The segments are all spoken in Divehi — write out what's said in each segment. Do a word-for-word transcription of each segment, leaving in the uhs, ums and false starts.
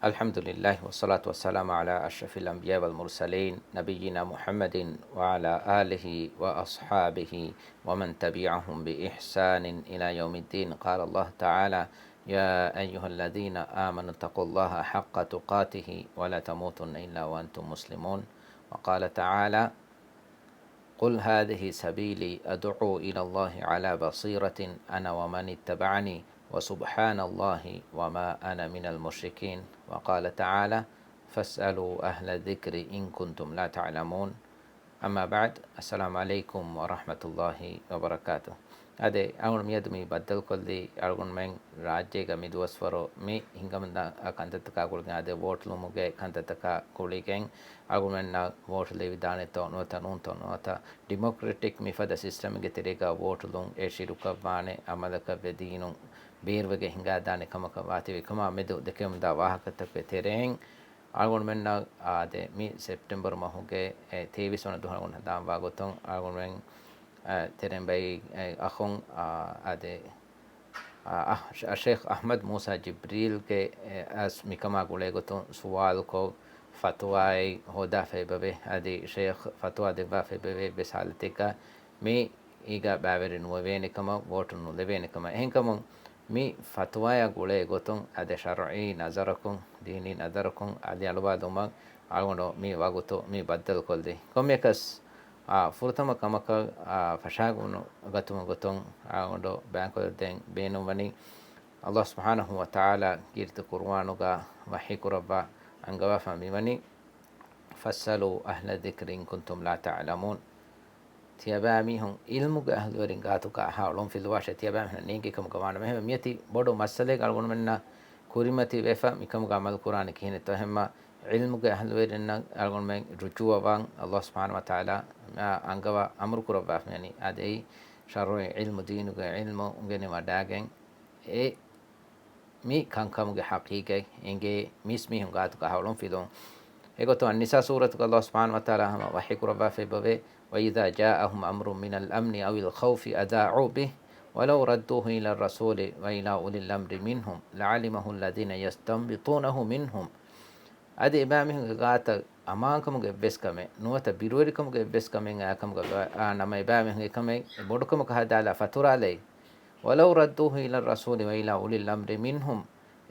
الحمد لله والصلاة والسلام على أشرف الأنبياء والمرسلين نبينا محمد وعلى آله وأصحابه ومن تبعهم بإحسان إلى يوم الدين. قال الله تعالى: يا أيها الذين آمنوا اتقوا الله حق تقاته ولا تموتن إلا وأنتم مسلمون. وقال تعالى: قل هذه سبيلي أدعو إلى الله على بصيرة أنا ومن اتبعني وسبحان الله وما أنا من المشركين. وقال تعالى: فاسألوا أهل الذكر إن كنتم لا تعلمون. أما بعد، السلام عليكم ورحمة الله وبركاته. އާދެ، އަޅުގަނޑު މިއަދު މި ބައްދަލުކޮށްލީ، އަޅުގަނޑުމެން ރާއްޖޭގަ މި ދުވަސްވަރު މި ހިނގަމުންދާ ކަންތައްތަކާ ގުޅިގެން، އާދެ، ވޯޓުލުމުގެ ކަންތައްތަކާ ގުޅިގެން، އަޅުގަނޑުމެންނަށް ވޯޓު ލެވިދާނެތޯ ނުވަތަ ނޫންތޯ ނުވަތަ، ޑިމޮކްރެޓިކް މިފަދަ ސިސްޓަމެއްގެ ތެރޭގަ ވޯޓުލުން އެ ޝިރުކަށްވާނެ އަމަލަކަށްވެ ދީނުން ބޭރުވެގެން ހިނގާދާނެ ކަމަކަށް ވާތީވެ ކަމާ މެދު ދެކެމުންދާ ވާހަކަތަކުގެ ތެރެއިން، އަޅުގަނޑުމެންނަށް އާދެ، މި ސެޕްޓެމްބަރު މަހުގެ އެ ތޭވީސް ވަނަ ދުވަހު އަޅުގަނޑު ހަނދާންވާ ގޮތުން، އަޅުގަނޑުމެން، އެ، ތެރެނބައި، އެ، އަޚުން، އާ، އާދެ، އާ، އަ، ޝަ-، ޝޭޚް އަޙްމަދު މޫސާ ޖިބްރީލްގެ، އެ، އަސް މިކަމާ ގުޅޭގޮތުން ސުވާލުކޮށް، ފަތުވާއެއް ހޯދާފައިބަވޭ. އަދި ޝޭޚް ފަތުވާ ދެއްވާފައިބަވޭ އެއްވެސް ހާލަތެއްގަ މި އީގާ ބައިވެރި ނުވެވޭނެ ކަމަށް، ވޯޓު ނުލެވޭނެ ކަމަށް. އެހެންކަމުން، މި ފަތުވާޔާ ގުޅޭ ގޮތުން އާދެ، ޝަރުޢީ ނަޒަރަކުން، ދީނީ ނަޒަރަކުން އަލިއަޅުވާލުމަށް އަޅުގަނޑު މި ވަގުތު މި ބައްދަލުކޮށްލީ. ކޮންމެއަކަސް، އާ، ފުރަތަމަ ކަމަކަށް، އާ، ފަށާގަނުގަތުމުގެ ގޮތުން އަޅުގަނޑު ބަޔާންކޮށްދޭން ބޭނުންވަނީ، ﷲ ސުބްޙާނަހޫ ވަތަޢާލާ ކީރިތި ޤުރުއާނުގަ ވަޙީކުރައްވާ އަންގަވާފަ މިވަނީ، فاسألوا أهل الذكر إن كنتم لا تعلمون. ތިޔަބައިމީހުން ޢިލްމުގެ އަހްލުވެރިން ގާތުގަ އަހާ އުޅުން ފިލުވާށޭ، ތިޔަބައިމީހުންނަށް ނޭނގި ކަމުގަ ވާނަމަ. އެހެންވެ، މިއޮތީ ބޮޑު މައްސަލައެއް އަޅުގަނޑުމެންނަށް ކުރިމަތިވެފަ، މިކަމުގަ ޢަމަލު ކުރާނީ ކިހިނެއްތޯ؟ އެހެންމަ ޢިލްމުގެ އަހްލުވެރިންނަށް އަޅުގަނޑުމެން ރުޖޫޢަވާން ﷲ ސުބްޙާނަހޫ ވަތަޢާލާ އަންގަވާ އަމުރު ކުރައްވާފަ މިވަނީ. އާދެ، އެއީ ޝަރުޢީ ޢިލްމު، ދީނުގެ ޢިލްމު އުނގެނިވަޑައިގެން އެ މި ކަންކަމުގެ ޙަޤީޤަތް އެނގޭ މީސްމީހުން ގާތުގަ އަހާ އުޅުން ފިލުވުން. އެގޮތުން އައްނިސާ ސޫރަތުގަ ﷲ ސުބްޙާނަހޫ ވަތަޢާލާ ހަމަ ވަޙީކުރައްވާފައިބަވޭ، وإذا جاءهم أمر من الأمن أو الخوف أذاعوا به ولو ردوه إلى الرسول وإلى أولي الأمر منهم لعلمه الذين يستنبطونه منهم. އަދި އެބައިމީހުންގެ ގާތަށް އަމާންކަމުގެ އެއްވެސް ކަމެއް ނުވަތަ ބިރުވެރިކަމުގެ އެއްވެސް ކަމެއް އާކަމުގަ އާ ނަމަ، އެބައިމީހުން އެކަމެއް ބޮޑުކަމަކަށް ހަދާލާ ފަތުރާލައި، ولو ردوه إلى الرسول وإلى أولي الأمر منهم.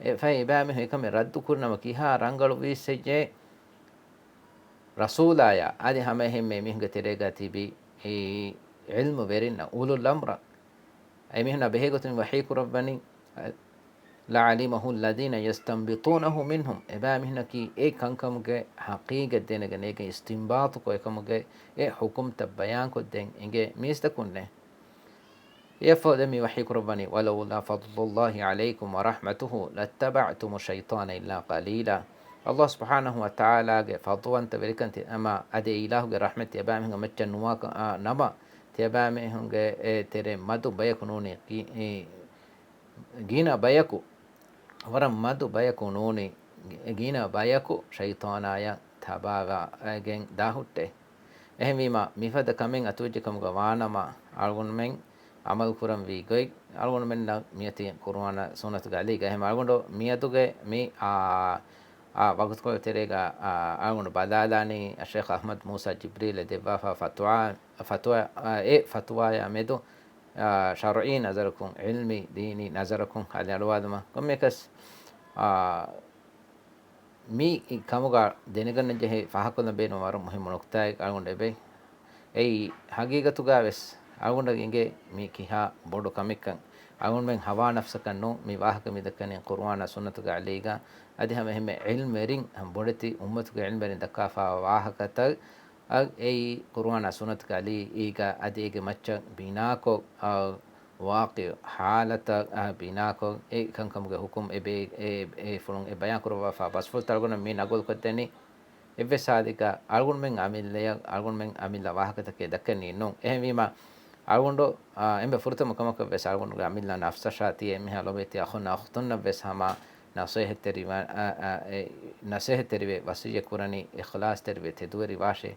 އެ، ފަހެ އެބައިމީހުން އެކަމެއް ރައްދު ކުރިނަމަ ކިހާ ރަނގަޅުވީސްއެއްޔޭ ރަސޫލާޔާ އަދި ހަމައެހެންމެ މީހުންގެ ތެރޭގަ ތިބި އެ ޢިލްމުވެރިންނަށް، އުލުލް އަމްރަށް. އެމީހުންނާ ބެހޭގޮތުން ވަޙީކުރައްވަނީ، لعلمه الذين يستنبطونه منهم. އެބައިމީހުންނަކީ އެ ކަންކަމުގެ ޙަޤީޤަތް ދެނެގެން އޭގެ އިސްތިންބާޠުކޮށް އެކަމުގެ އެ ޙުކުމްތައް ބަޔާންކޮށްދޭން އެނގޭ މީސްތަކުންނޭ. އެއަށްފަހު ދެން މި ވަޙީކުރައްވަނީ، ولولا فضل الله عليكم ورحمته لاتبعتم الشيطان إلا قليلا. ﷲ ސުބްޙާނަހޫ ވަތަޢާލާގެ ފަޟްލުވަންތަވެރިކަން ތި-، އަމާ އަދި އެ އިލާހުގެ ރަޙްމަތް ތިޔަބައިމީހުންގެ މައްޗަށް ނުވާ ކަ-، އާ، ނަމަ، ތިޔަބައިމީހުންގެ އެ ތެރޭ މަދު ބަޔަކު ނޫނީ، ގި-، އެ، ގިނަ ބަޔަކު، ވަރަށް މަދު ބަޔަކު ނޫނީ، ގި-، ގިނަ ބަޔަކު ޝައިޠާނާޔަށް ތަބާވާގެން ދާހުއްޓޭ. އެހެންވީމަ، މިފަދަ ކަމެއް އަތުވެއްޖެ ކަމުގަ ވާނަމަ، އަޅުގަނޑުމެން ޢަމަލު ކުރަންވީ ގޮތް، އަޅުގަނޑުމެންނަށް މިއޮތީ ޤުރުއާނާ ސުންނަތުގެ އަލީގަ. އެހެން އަޅުގަނޑު މިއަދުގެ މި، އާ، އާ، ވަގުތުކޮޅު ތެރޭގަ، އާ، އަޅުގަނޑު ބަލާލާނީ ޝޭޚް އަޙްމަދު މޫސާ ޖިބްރީލަށް ދެއްވާފަ ފަތުވާ، ފަތުވާ، އާ، އެ ފަތުވާޔާ މެދު، އާ، ޝަރުޢީ ނަޒަރަކުން، ޢިލްމީ ދީނީ ނަޒަރަކުން އަލިއަޅުވާލުމަށް. ކޮންމެއަކަސް، އާ، މި ކަމުގަ ދެނެގަންނަންޖެހޭ ފާހަގަކޮށްލަން ބޭނުން ވަރަށް މުހިއްމު ނުކުތާއެއް އަޅުގަނޑު އެބައި. އެއީ، ހަގީގަތުގަ ވެސް އަޅުގަނޑަށް އެނގޭ މި ކިހާ ބޮޑު ކަމެއްކަން. އަޅުގަނޑުމެން ހަވާ ނަފްސަކަށް ނޫން، މި ވާހަކަ މި ދައްކަނީ ޤުރުއާނާ ސުންނަތުގެ އަލީގަ. އަދި ހަމަ އެހެންމެ ޢިލްމުވެރިން، ހަމަ ބޮޑެތި އުއްމަތުގެ ޢިލްމުވެރިން ދައްކާފައިވާ ވާހަކަތައް، އަ، އެއީ ޤުރުއާނާ ސުންނަތުގެ އަލީ އީގަ އަދި އޭގެ މައްޗަށް ބިނާކޮށް، އަ، ވާޤިޢު ޙާލަތަށް ބިނާކޮށް، އެ ކަންކަމުގެ ޙުކުމް އެ ބޭ-، އެ، އެ ފުޅުން އެ ބަޔާން ކުރައްވާފަ ބަސްފުޅުތައް އަޅުގަނޑު މި ނަގުލުކޮށްދެނީ. އެއްވެސް ހާލެއްގަ އަޅުގަނޑުމެން އަމިއްލަޔަށް، އަޅުގަނޑުމެން އަމިއްލަ ވާހަކަތަކެއް ދައްކަނީ ނޫން. އެހެންވީމަ، އަޅުގަނޑު، އާ، އެންމެ ފުރަތަމަ ކަމަކަށް ވެސް އަޅުގަނޑުގެ އަމިއްލަ ނަފްސަށާ ތިޔަ އެންމެހާ ލޮބުވެތި އަޚުންނާ އުޚްތުންނަށް ވެސް ހަމަ ނަސޭހަތްތެރިވާ-، އާ، އާ، އެ ނަސޭހަތްތެރިވެ، ވަޞިއްޔަތް ކުރަނީ، އިޚްލާޞްތެރިވެ، ތެދުވެރިވާށޭ،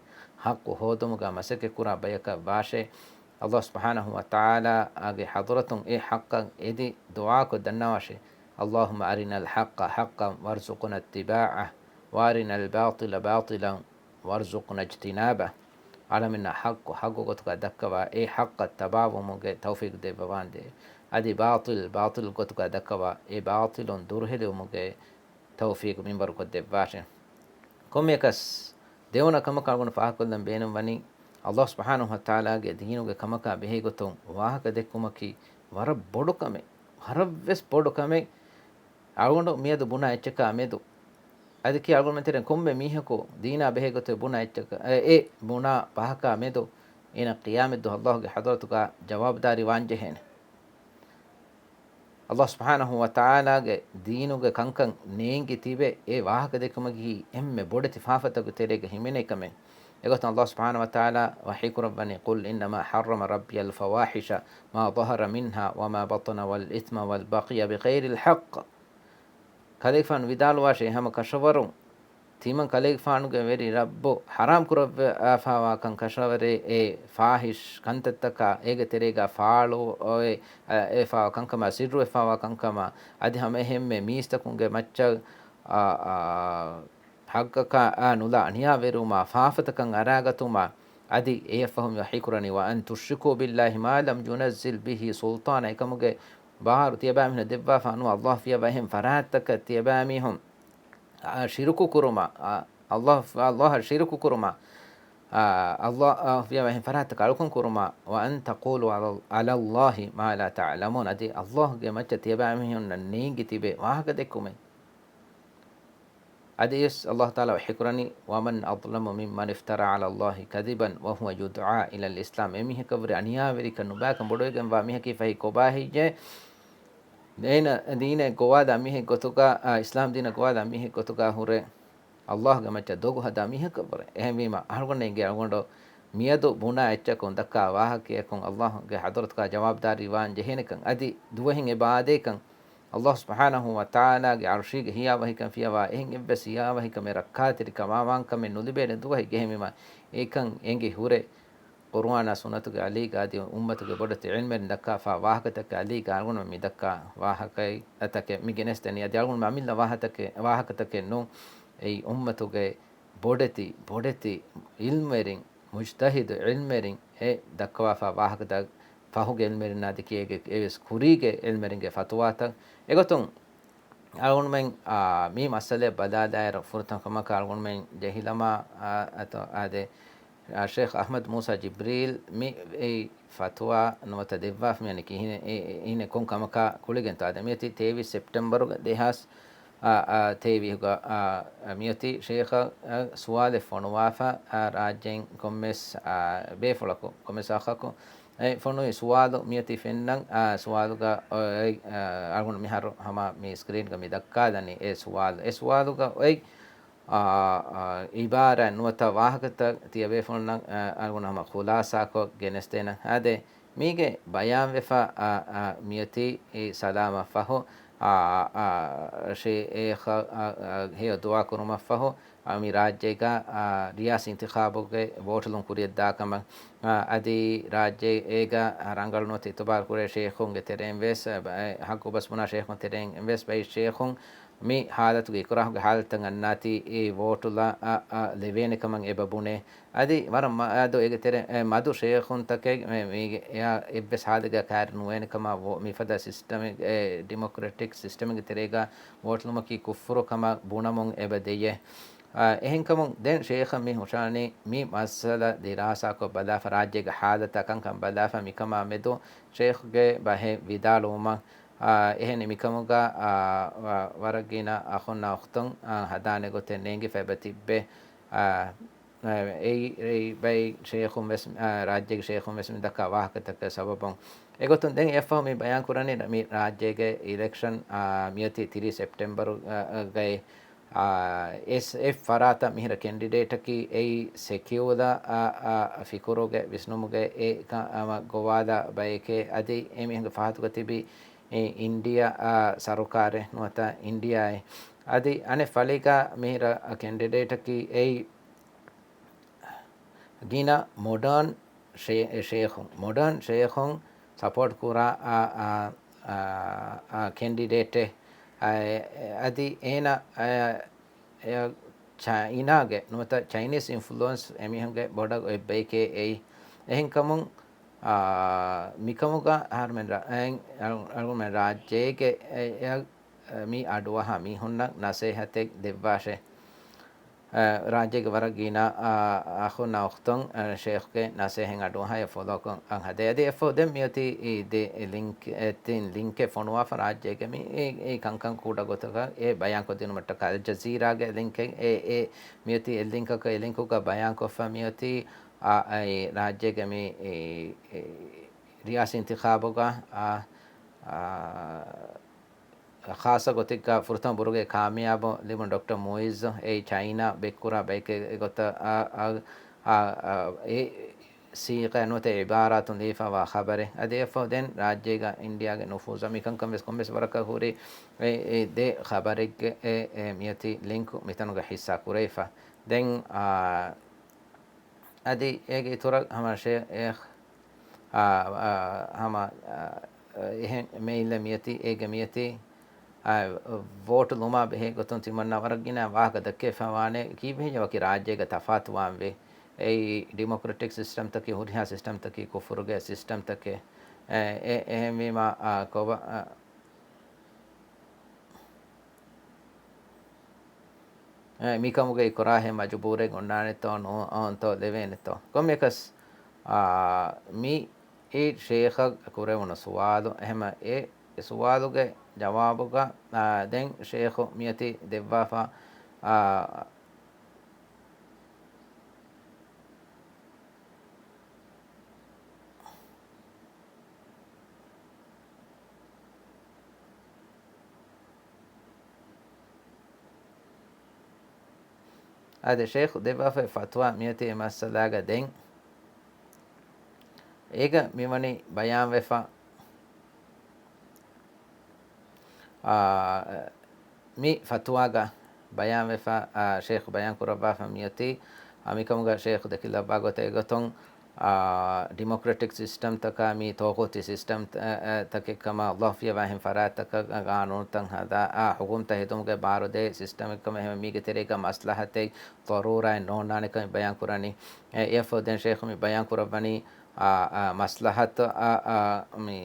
ޙައްޤު ހޯދުމުގަ މަސައްކަތްކުރާ ބަޔަކަށް ވާށޭ. ﷲ ސުބްޙާނަހޫ ވަތަޢާލާގެ ޙަޟްރަތުން އެ ޙައްޤަށް އެދި ދުޢާކޮށް ދަންނަވާށޭ. اللهم أرنا الحق حقا وارزقنا اتباعه، وأرنا الباطل باطلا وارزقنا اجتنابه. އަޅަމެންނަށް ޙައްޤު ޙައްޤު ގޮތުގަ ދައްކަވާ، އެ ޙައްޤަށް ތަބާވުމުގެ ތައުފީޤު ދެއްވަވާނދޭ. އަދި ބާޠިލް ބާޠިލް ގޮތުގަ ދައްކަވާ، އެ ބާޠިލުން ދުރުހެލިވުމުގެ ތައުފީޤު މިންވަރު ކޮށްދެއްވާށެ. ކޮންމެއަކަސް ދެވަނަ ކަމަކަށް އަޅުގަނޑު ފާހަގަކޮށްލަން ބޭނުންވަނީ، ﷲ ސުބްޙާނަހޫ ވަތަޢާލާގެ ދީނުގެ ކަމަކާ ބެހޭގޮތުން ވާހަކަ ދެއްކުމަކީ ވަރަށް ބޮޑު ކަމެއް، ވަރަށްވެސް ބޮޑު ކަމެއް. އަޅުގަނޑު މިއަދު ބުނާ އެއްޗަކާ މެދު، އަދި ކި އަޅުގަނޑުމެން ތެރެއިން ކޮންމެ މީހަކު ދީނާ ބެހޭގޮތެއް ބުނާ އެއްޗަކަށް، އެ، އެ ބުނާ ބަހަކާ މެދު އޭނަ ޤިޔާމަތްދުވަހު ﷲގެ ޙަޟްރަތުގަ ޖަވާބުދާރީ ވާންޖެހޭނެ. ﷲ ސުބްޙާނަހޫ ވަތަޢާލާގެ ދީނުގެ ކަންކަން ނޭނގި ތިބެ އެ ވާހަކަ ދެއްކުމަކީ އެންމެ ބޮޑެތި ފާފަތަކުގެ ތެރޭގަ ހިމެނޭ ކަމެއް. އެގޮތުން ﷲ ސުބްޙާނަހޫ ވަތަޢާލާ ވަޙީކުރައްވަނީ، قل إنما حرم ربي الفواحش ما ظهر منها وما بطن والإثم والبغي بغير الحق. ކަލޭގެފާނު ވިދާޅުވާށޭ، ހަމަ ކަށަވަރުން ތިމަން ކަލޭގެފާނުގެ ވެރި ރައްބު ޙަރާމް ކުރައްވާފާވާ ކަން ކަށަވަރޭ، އެ ފާޙިޝް ކަންތައްތަކާ، އޭގެ ތެރޭގަ ފާޅު އޮވެ، އެ، އެފާވާ ކަންކަމާ، ސިއްރު އެފާވާ ކަންކަމާ، އަދި ހަމަ އެހެންމެ މީސްތަކުންގެ މައްޗަށް، އާ، އާ، ޙައްޤަކާ، އާ، ނުލާ އަނިޔާވެރިވުމާ، ފާފަތަކަށް އަރާގަތުމާ، އަދި އެޔަށްފަހު މި ވަޙީކުރަނީ، وأن تشركوا بالله ما لم ينزل به سلطانا، އެކަމުގެ ބާރު ތިޔަބައިމީހުންނަށް ދެއްވާފާ ނުވާ، ﷲ ފިޔަވާ އެހެން ފަރާތްތަކަށް ތިޔަބައިމީހުން، އާ، ޝިރުކު ކުރުމާ، އާ، ﷲ، ﷲ އަށް ޝިރުކު ކުރުމާ، އާ، ﷲ، އާ، ފިޔަވާ އެހެން ފަރާތްތަކަށް އަޅުކަން ކުރުމާ، وأن تقولوا على، على الله ما لا تعلمون، އަދި ﷲގެ މައްޗަށް ތިޔަބައިމީހުންނަށް ނޭނގި ތިބެ ވާހަކަ ދެއްކުމެއް. އަދިވެސް ﷲ ތަޢާލާ ވަޙީކުރަނީ، ومن أظلم ممن افترى على الله كذبا وهو يدعى إلى الإسلام، އެމީހަކަށްވުރެ އަނިޔާވެރިކަން ނުބައިކަން ބޮޑުވެގެންވާ މީހަކީ ފަހި ކޮބާ ހެއްޔޭ؟ ދީނަށް، ދީނެއް ގޮވާލާ މީހެއް ގޮތުގަ، އާ، އިސްލާމް ދީނަށް ގޮވާލާ މީހެއް ގޮތުގަ ހުރެ، ﷲގެ މައްޗަށް ދޮގު ހަދާ މީހަކަށްވުރެ. އެހެންވީމަ، އަޅުގަނޑަށް އެނގޭ އަޅުގަނޑު މިއަދު ބުނާ އެއްޗަކުން ދައްކާ ވާހަކަޔަކުން ﷲގެ ޙަޟްރަތުގަ ޖަވާބުދާރީ ވާން ޖެހޭނެކަން، އަދި ދުވަހެއް އެބަ އާދޭކަން، ﷲ ސުބްޙާނަހޫ ވަތަޢާލާގެ ޢަރުޝީގެ ހިޔާވަހިކަން ފިޔަވާ އެހެން އެއްވެސް ހިޔާވަހިކަމެއް ރައްކާތެރިކަމާ ވާންކަމެއް ނުލިބޭނެ ދުވަހެއް ޖެހެމީމަ، އެކަން އެނގި ހުރެ، ޤުރުއާނާ ސުންނަތުގެ އަލީގަ އަދި އުއްމަތުގެ ބޮޑެތި ޢިލްމުވެރިން ދައްކާފާ ވާހަކަތަކެއް އަލީގަ އަޅުގަނޑުމެން މި ދައްކާ ވާހަކަތަކެއް މި ގެނެސްދެނީ. އަދި އަޅުގަނޑުމެން އަމިއްލަ ވާހަތަކެއް، ވާހަކަތަކެއް ނޫން. އެއީ އުއްމަތުގެ ބޮޑެތި، ބޮޑެތި ޢިލްމުވެރިން، މުޖްތަހިދު ޢިލްމުވެރިން އެ ދައްކަވާފާ ވާހަކަތައް ފަހުގެ ޢިލްމުވެރިންނާ އަދި ކިޔޭގެ އެވެސް ކުރީގެ ޢިލްމުވެރިންގެ ފަތުވާތައް. އެގޮތުން އަޅުގަނޑުމެން، އާ، މި މައްސަލައަށް ބަލާލާއިރު ފުރަތަމަ ކަމަކަށް އަޅުގަނޑުމެން ޖެހިލަމާ، އާ، އަތޮ-، އާދެ، އާ، ޝޭޚް އަޙްމަދު މޫސާ ޖިބްރީލް މި އެއީ ފަތުވާ ނުވަތަ ދެއްވާފަ މިއަންނަނީ ކިހިނެއް، އެ، އެ، އެހިނެއް ކޮން ކަމަކާ ގުޅިގެންތޯ؟ އާދެ، މިއޮތީ ތޭވީސް ސެޕްޓެމްބަރުގެ ދެހާސް، އާ، އާ، ތޭވީހުގަ، އާ، މިއޮތީ ޝޭޚަށް، އާ، ސުވާލެއް ފޮނުވާފަ، އާ، ރާއްޖޭން ކޮންމެސް، އާ، ބޭފުޅަކު، ކޮންމެސް އަޚަކު، އެ ފޮނުވި ސުވާލު މިއޮތީ ފެންނަން، އާ، ސުވާލުގަ އޮތް، އާ، އަޅުގަނޑު މިހާރު ހަމަ މި ސްކްރީންގަ މި ދައްކާލަނީ އެ ސުވާލު. އެ ސުވާލުގަ އޮތް، އާ، އާ، އިބާރާތް ނުވަތަ ވާހަކަތައް ތިޔަބޭފުޅުންނަށް، އާ، އަޅުގަނޑު ހަމަ ޚުލާސާކޮށް ގެނެސްދޭނަން. އާދެ، މީގެ ބަޔާންވެފަ، އާ، އާ، މިއޮތީ އެ ސަލާމަށް ފަހު، އާ، އާ، ޝޭޚަށް، އާ، އާ، ހެޔޮ ދުޢާ ކުރުމަށް ފަހު، އާ، މި ރާއްޖޭގަ، އާ، ރިޔާސީ އިންތިޚާބުގެ ވޯޓުލުން ކުރިޔަށްދާ ކަމަށް، އާ، އަދި ރާއްޖޭގަ ރަނގަޅު ނުވަތަ އިތުބާރު ކުރޭ ޝޭޚުންގެ ތެރެއިން ވެސް، އާ، ބައެއް ޙައްޤު ބަސް ބުނާ ޝޭޚުން ތެރެއިން ވެސް ބައެއް ޝޭޚުން މި ޙާލަތުގެ އިކުރާހުގެ ޙާލަތަށް އަންނާތީ އެ ވޯޓުލަށް، އާ، އާ، ލެވޭނެ ކަމަށް އެބަ ބުނޭ. އަދި ވަރަށް މަ-، އަދު އޭގެ ތެރެ-، އެ، މަދު ޝޭޚުންތަކެއް މެ-، މީގެ އެއާ އެއްވެސް ޙާލެއްގަ ކައިރި ނުވޭނެ ކަމަށް ވޯ-، މިފަދަ ސިސްޓަމެއް، އެ، ޑިމޮކްރެޓިކް ސިސްޓަމެއްގެ ތެރޭގަ ވޯޓުލުމަކީ ކުފުރު ކަމަށް ބުނަމުން އެބަ ދެޔޭ. އާ، އެހެންކަމުން ދެން ޝޭޚަށް މި ހުށަހަޅަނީ މި މައްސަލަ ދިރާސާކޮށް ބަލާފަ، ރާއްޖޭގެ ޙާލަތާ ކަންކަން ބަލާފަ މިކަމާ މެދު ޝޭޚުގެ ބަހެއް ވިދާޅުވުމަށް، އާ، އެހެން މިކަމުގަ، އާ، ވަ-، ވަރަށް ގިނަ އަޚުންނާ އުޚްތުން، އާ، ހަދާނެ ގޮތެއް ނޭނގިފަ އެބަ ތިއްބޭ. އާ، އެއީ، އެއީ ބައެއް ޝޭޚުން ވެސް، އާ، ރާއްޖޭގެ ޝޭޚުން ވެސް މި ދައްކާ ވާހަކަތަކެއް ސަބަބުން. އެގޮތުން ދެން އެއަށްފަހު މި ބަޔާން ކުރަނީ މި ރާއްޖޭގެ އިލެކްޝަން، އާ، މިއޮތީ ތިރީސް ސެޕްޓެމްބަރު، އާ، ގައި، އާ، އެސް އެފް ފަރާތަށް މިހިރަ ކެންޑިޑޭޓަކީ އެއީ ސެކިއުލަ، އާ، އާ، ފިކުރުގެ ވިސްނުމުގެ އެ ކަ-، އަމަ ގޮވާލާ ބަޔެކޭ. އަދި އެމީހުންގެ ފަހަތުގަ ތިބި އެ އިންޑިއާ، އާ، ސަރުކާރެއް ނުވަތަ އިންޑިއާއެއް. އަދި އަނެއް ފަޅީގަ މިހިރަ ކެންޑިޑޭޓަކީ އެއީ ގިނަ މޮޑާން ޝޭ-، ޝޭޚުން، މޮޑާން ޝޭޚުން ސަޕޯޓް ކުރާ، އާ، އާ، އާ، އާ، ކެންޑިޑޭޓެއް. އަދި އޭނަ އަ، އެ، ޗައިނާގެ ނުވަތަ ޗައިނީސް އިންފުލުއެންސް އެމީހުންގެ ބޮޑަށް އޮތް ބައެކޭ އެއީ. އެހެންކަމުން، އާ، މިކަމުގަ އަހަރުމެން ރާ-، އަޅު-، އަޅުގަނޑުމެން ރާއްޖޭގެ އެ، އެ، މި އަޑުއަހާ މީހުންނަށް ނަސޭހަތެއް ދެއްވާށޭ. އަ، ރާއްޖޭގެ ވަރަށް ގިނަ، އަ، އަޚުން އުޚްތުން، އަ، ޝޭޚްގެ ނަސޭހަތް އަޑުއަހާ ފޮލޯކޮށް އަން ހަދޭ. އަދި އެއަށްފަހު ދެން މިއޮތީ އީ ދެ ލިންކް، އެ ތިން ލިންކެއް ފޮނުވާފަ ރާއްޖޭގެ މި އެ، އެ ކަންކަން ކުޑަ ގޮތަކަށް އެ ބަޔާންކޮށްދިނުމަށްޓަކާ އަލްޖަޒީރާގެ ލިންކެއް އެ، އެ މިއޮތީ އެ ލިންކަކަށް އެ ލިންކުގަ ބަޔާންކޮށްފަ މިއޮތީ، އާ، އައި ރާއްޖޭގެ މި އެ، އެ ރިޔާސީ އިންތިޚާބުގަ، އާ، އާ، ޚާއްޞަ ގޮތެއްގަ ފުރަތަމަ ބުރުގެ ކާމިޔާބު ލިބުނު ޑޮކްޓަރ މުއިއްޒު އެއީ ޗައިނާ ބެއްކުރާ ބައެކޭ ގޮތަށް އަ، އަ، އަ، އަ، އެ ސީޣާ ނުވަތަ އިބާރާތުން ލިޔެފައިވާ ޚަބަރެއް. އަދި އެއަށްފަހު ދެން ރާއްޖޭގަ އިންޑިއާގެ ނުފޫޒަށް މިކަންކަން ވެސް ކޮންމެސް ވަރަކަށް ހުރި އެ، އެ ދެ ޚަބަރެއްގެ އެ، އެ މިއޮތީ ލިންކު މިތަނުގަ ހިއްސާ ކުރެވިފަ. ދެން، އާ، އަދި އޭގެ އިތުރަށް ހަމަ ޝޭ-، އޭ، އާ، އާ، ހަމަ، އާ، އެހެން މެއިލްއެއް މިއޮތީ، އޭގެ މިއޮތީ، އާ، ވޯޓު ލުމާ ބެހޭ ގޮތުން ތިމަންނަ ވަރަށް ގިނަ ވާހަކަ ދައްކައިފަ ވާނެ، ކީއްވެ ހެއްޔެ ވަކި ރާއްޖޭގަ ތަފާތުވާންވީ؟ އެއީ ޑިމޮކްރެޓިކް ސިސްޓަމްތަކީ، ހުރިހާ ސިސްޓަމްތަކީ ކުފުރުގެ ސިސްޓަމްތަކެއް. އެ، އެ، އެހެންވީމަ، އާ، ކޮބަ-، އާ، އެ، މިކަމުގައި ކުރާހެން މަޖުބޫރެއް އޮންނާނެތޯ ނޫންތޯ ލެވޭނެތޯ؟ ކޮންމެއަކަސް، އާ، މި އެ ޝޭޚަށް ކުރެވުނު ސުވާލު. އެހެމަ އެ ސުވާލުގެ ޖަވާބުގަ، އާ، ދެން ޝޭޚު މިއޮތީ ދެއްވާފަ، އާ، އާދެ، ޝޭޚު ދެއްވާފައި ފަތުވާ މިއޮތީ އެ މައްސަލާގަ ދެން. އޭގަ މިވަނީ ބަޔާންވެފަ، އާ، މި ފަތުވާގަ ބަޔާންވެފަ، އާ، ޝޭޚު ބަޔާން ކުރައްވާފަ މިއޮތީ، އާ، މިކަމުގަ ޝޭޚު ދެކިލައްވާ ގޮތަށް އެގޮތުން، އާ، ޑިމޮކްރެޓިކް ސިސްޓަމްތަކާ މި ޠާޣޫތީ ސިސްޓަމް، އަ، އަ، ތަކެއް ކަމަށް އައްލާހު ފިޔަވާހެން ފަރާތްތަކަށް ގާނޫނުތައް ހަދާ، އާ، ޙުކުމްތައް ހެދުމުގެ ބާރުދޭ ސިސްޓަމެއް ކަމަށް، އެހެން މީގެ ތެރޭގަ މަސްލަހަތެއް ޟަރޫރާއެއް ނޯންނާނެ ކަމަށް ބަޔާން ކުރަނީ. އެ، އެއަށްފަހު ދެން ޝޭޚު މި ބަޔާން ކުރައްވަނީ، އާ، އާ، މަސްލަހަތު، އާ، އާ، މި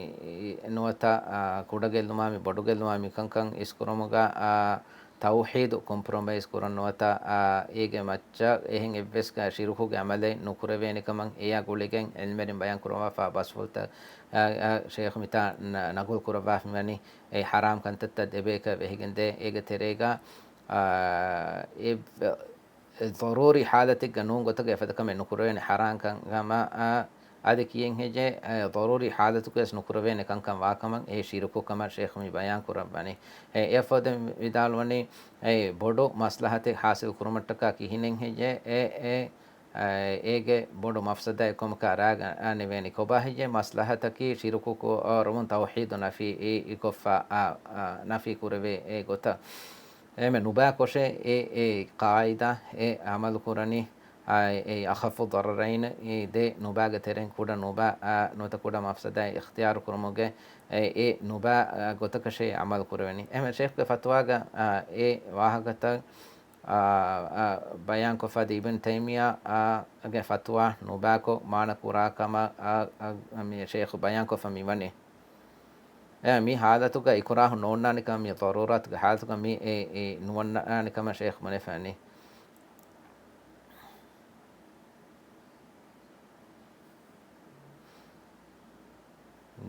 ނުވަތަ، އާ، ކުޑަގެއްލުމާ މި ބޮޑުގެއްލުމާ މިކަންކަން އިސްކުރުމުގަ، އާ، ތައުޙީދު ކޮމްޕްރޮމައިޒް ކުރަން ނުވަތަ، އާ، އޭގެ މައްޗަށް އެހެން އެއްވެސް ޝިރުކުގެ ޢަމަލެއް ނުކުރެވޭނެ ކަމަށް އެއާ ގުޅިގެން ޢިލްމުވެރިން ބަޔާން ކުރައްވާފާ ބަސްފުޅުތައް، އާ، އާ، ޝޭޚު މިތާ ނަ-، ނަގުލް ކުރައްވާފައިވަނީ އެ ޙަރާމް ކަންތައްތައް ދެބޭކަށް ވެހިގެންދޭ. އޭގެ ތެރޭގަ، އާ، އެ ޟަރޫރީ ޙާލަތެއްގަ ނޫން ގޮތަކަށް އެފަދަ ކަމެއް ނުކުރެވޭނެ ޙަރާމް ކަން ކަމަށް، އާ، އަދި ކިޔެން ހެއްޔޭ، އެ، ޟަރޫރީ ޙާލަތުގަވެސް ނުކުރެވޭނެ ކަންކަން ވާކަމަށް އެ ޝިރުކު ކަމަށް ޝޭޚު މި ބަޔާން ކުރައްވަނީ. އެ، އެއަށްފަހު ދެން ވިދާޅުވަނީ، އެ، ބޮޑު މަސްލަހަތެއް ޙާޞިލް ކުރުމަށްޓަކާ ކިހިނެއް ހެއްޔޭ، އެ، އެ، އާ، އޭގެ ބޮޑު މަފްސަދާއެއް ކޮމަކާ ރާގަނެވޭނީ ކޮބާ ހެއްޔޭ؟ މަސްލަހަތަކީ ޝިރުކު ކުރުމުން ތައުޙީދު ނަފީ ކޮށްފަ، އާ، އާ، ނަފީ ކުރެވޭ އެ ގޮތަށް. އެހެން ނުބާކޮށޭ އެ، އެ ޤާއިދާ އެ ޢަމަލު ކުރަނީ، އާ، އެ، އެ އަޚައްފު ޟަރަރައިން އެ ދެ ނުބާގެ ތެރެއިން ކުޑަ ނުބާ، އާ، ނުވަތަ ކުޑަ މަފްސަދާއެއް އިޚްތިޔާރު ކުރުމުގެ އެ، އެ ނުބާ، އާ، ގޮތަކަށޭ ޢަމަލު ކުރެވެނީ. އެހެން ޝޭޚުގެ ފަތުވާގަ، އާ، އެ ވާހަކަތައް، އާ، އާ، ބަޔާން ކޮށްފަ އިބްނު ތައިމިއްޔާ، އާ، ގެ ފަތުވާ ނުބާކޮށް މާނަ ކުރާ ކަމަށް، އާ، އާ، މި ޝޭޚު ބަޔާން ކޮށްފަ މިވަނީ. އެ، މި ޙާލަތުގަ އިކުރާހު ނޯންނާނެ ކަމަށް، މި ޟަރޫރާތުގެ ޙާލަތުގަ މި އެ، އެ ނުވަންނާނެ ކަމަށް ޝޭޚު ބުނެފައިވަނީ.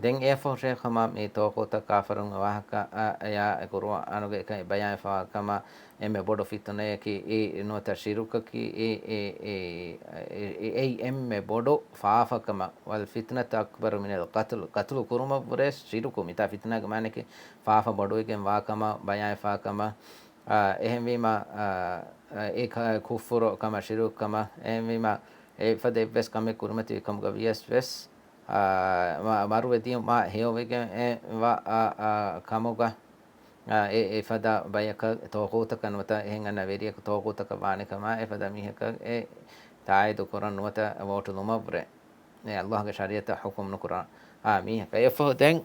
ދެން އެއަށްފަހު ޝޭޚު ހަމަ މި ޠާޣޫތަށް ކާފަރުންގެ ވާހަކަ، އަ، އަޔާ އެ ޤުރުއާނުގައި ބަޔާންވެފައިވާ ކަމަށް އެންމެ ބޮޑު ފިތުނަޔަކީ އެ ނުވަތަ ޝިރުކަކީ އެ، އެ، އެ، އެ، އެ، އެއީ އެންމެ ބޮޑު ފާފަ ކަމަށް، والفتنة أكبر من القتل، ޤަތުލު ކުރުމަށްވުރެ ޝިރުކު މިތާ ފިތުނާގެ މާނައަކީ ފާފަ ބޮޑުވެގެން ވާ ކަމަށް ބަޔާންވެފައިވާ ކަމަށް، އާ، އެހެންވީމަ، އާ، އާ، އެ ކަ-، ކުފުރު ކަމަށް، ޝިރުކު ކަމަށް، އެހެންވީމަ، އެފަދަ އެއްވެސް ކަމެއް ކުރިމަތިވި ކަމުގަ ވިޔަސް ވެސް، އާ، މަ-، މަރުވެދިޔުމާ ހެޔޮވެގެން އެ ވާ، އާ، އާ، ކަމުގަ، އާ، އެ، އެފަދަ ބަޔަކަށް ޠާޣޫތަކަށް ނުވަތަ އެހެން އަންނަ ވެރިޔަކު ޠާޣޫތަކަށް ވާނެ ކަމަށް އެފަދަ މީހަކަށް އެ ތާއީދު ކުރަން ނުވަތަ ވޯޓު ލުމަށްވުރެ އެ އައްލާހުގެ ޝަރީޢަތަށް ޙުކުމް ނުކުރާ، އާ، މީހަކަށް. އެއަށްފަހު ދެން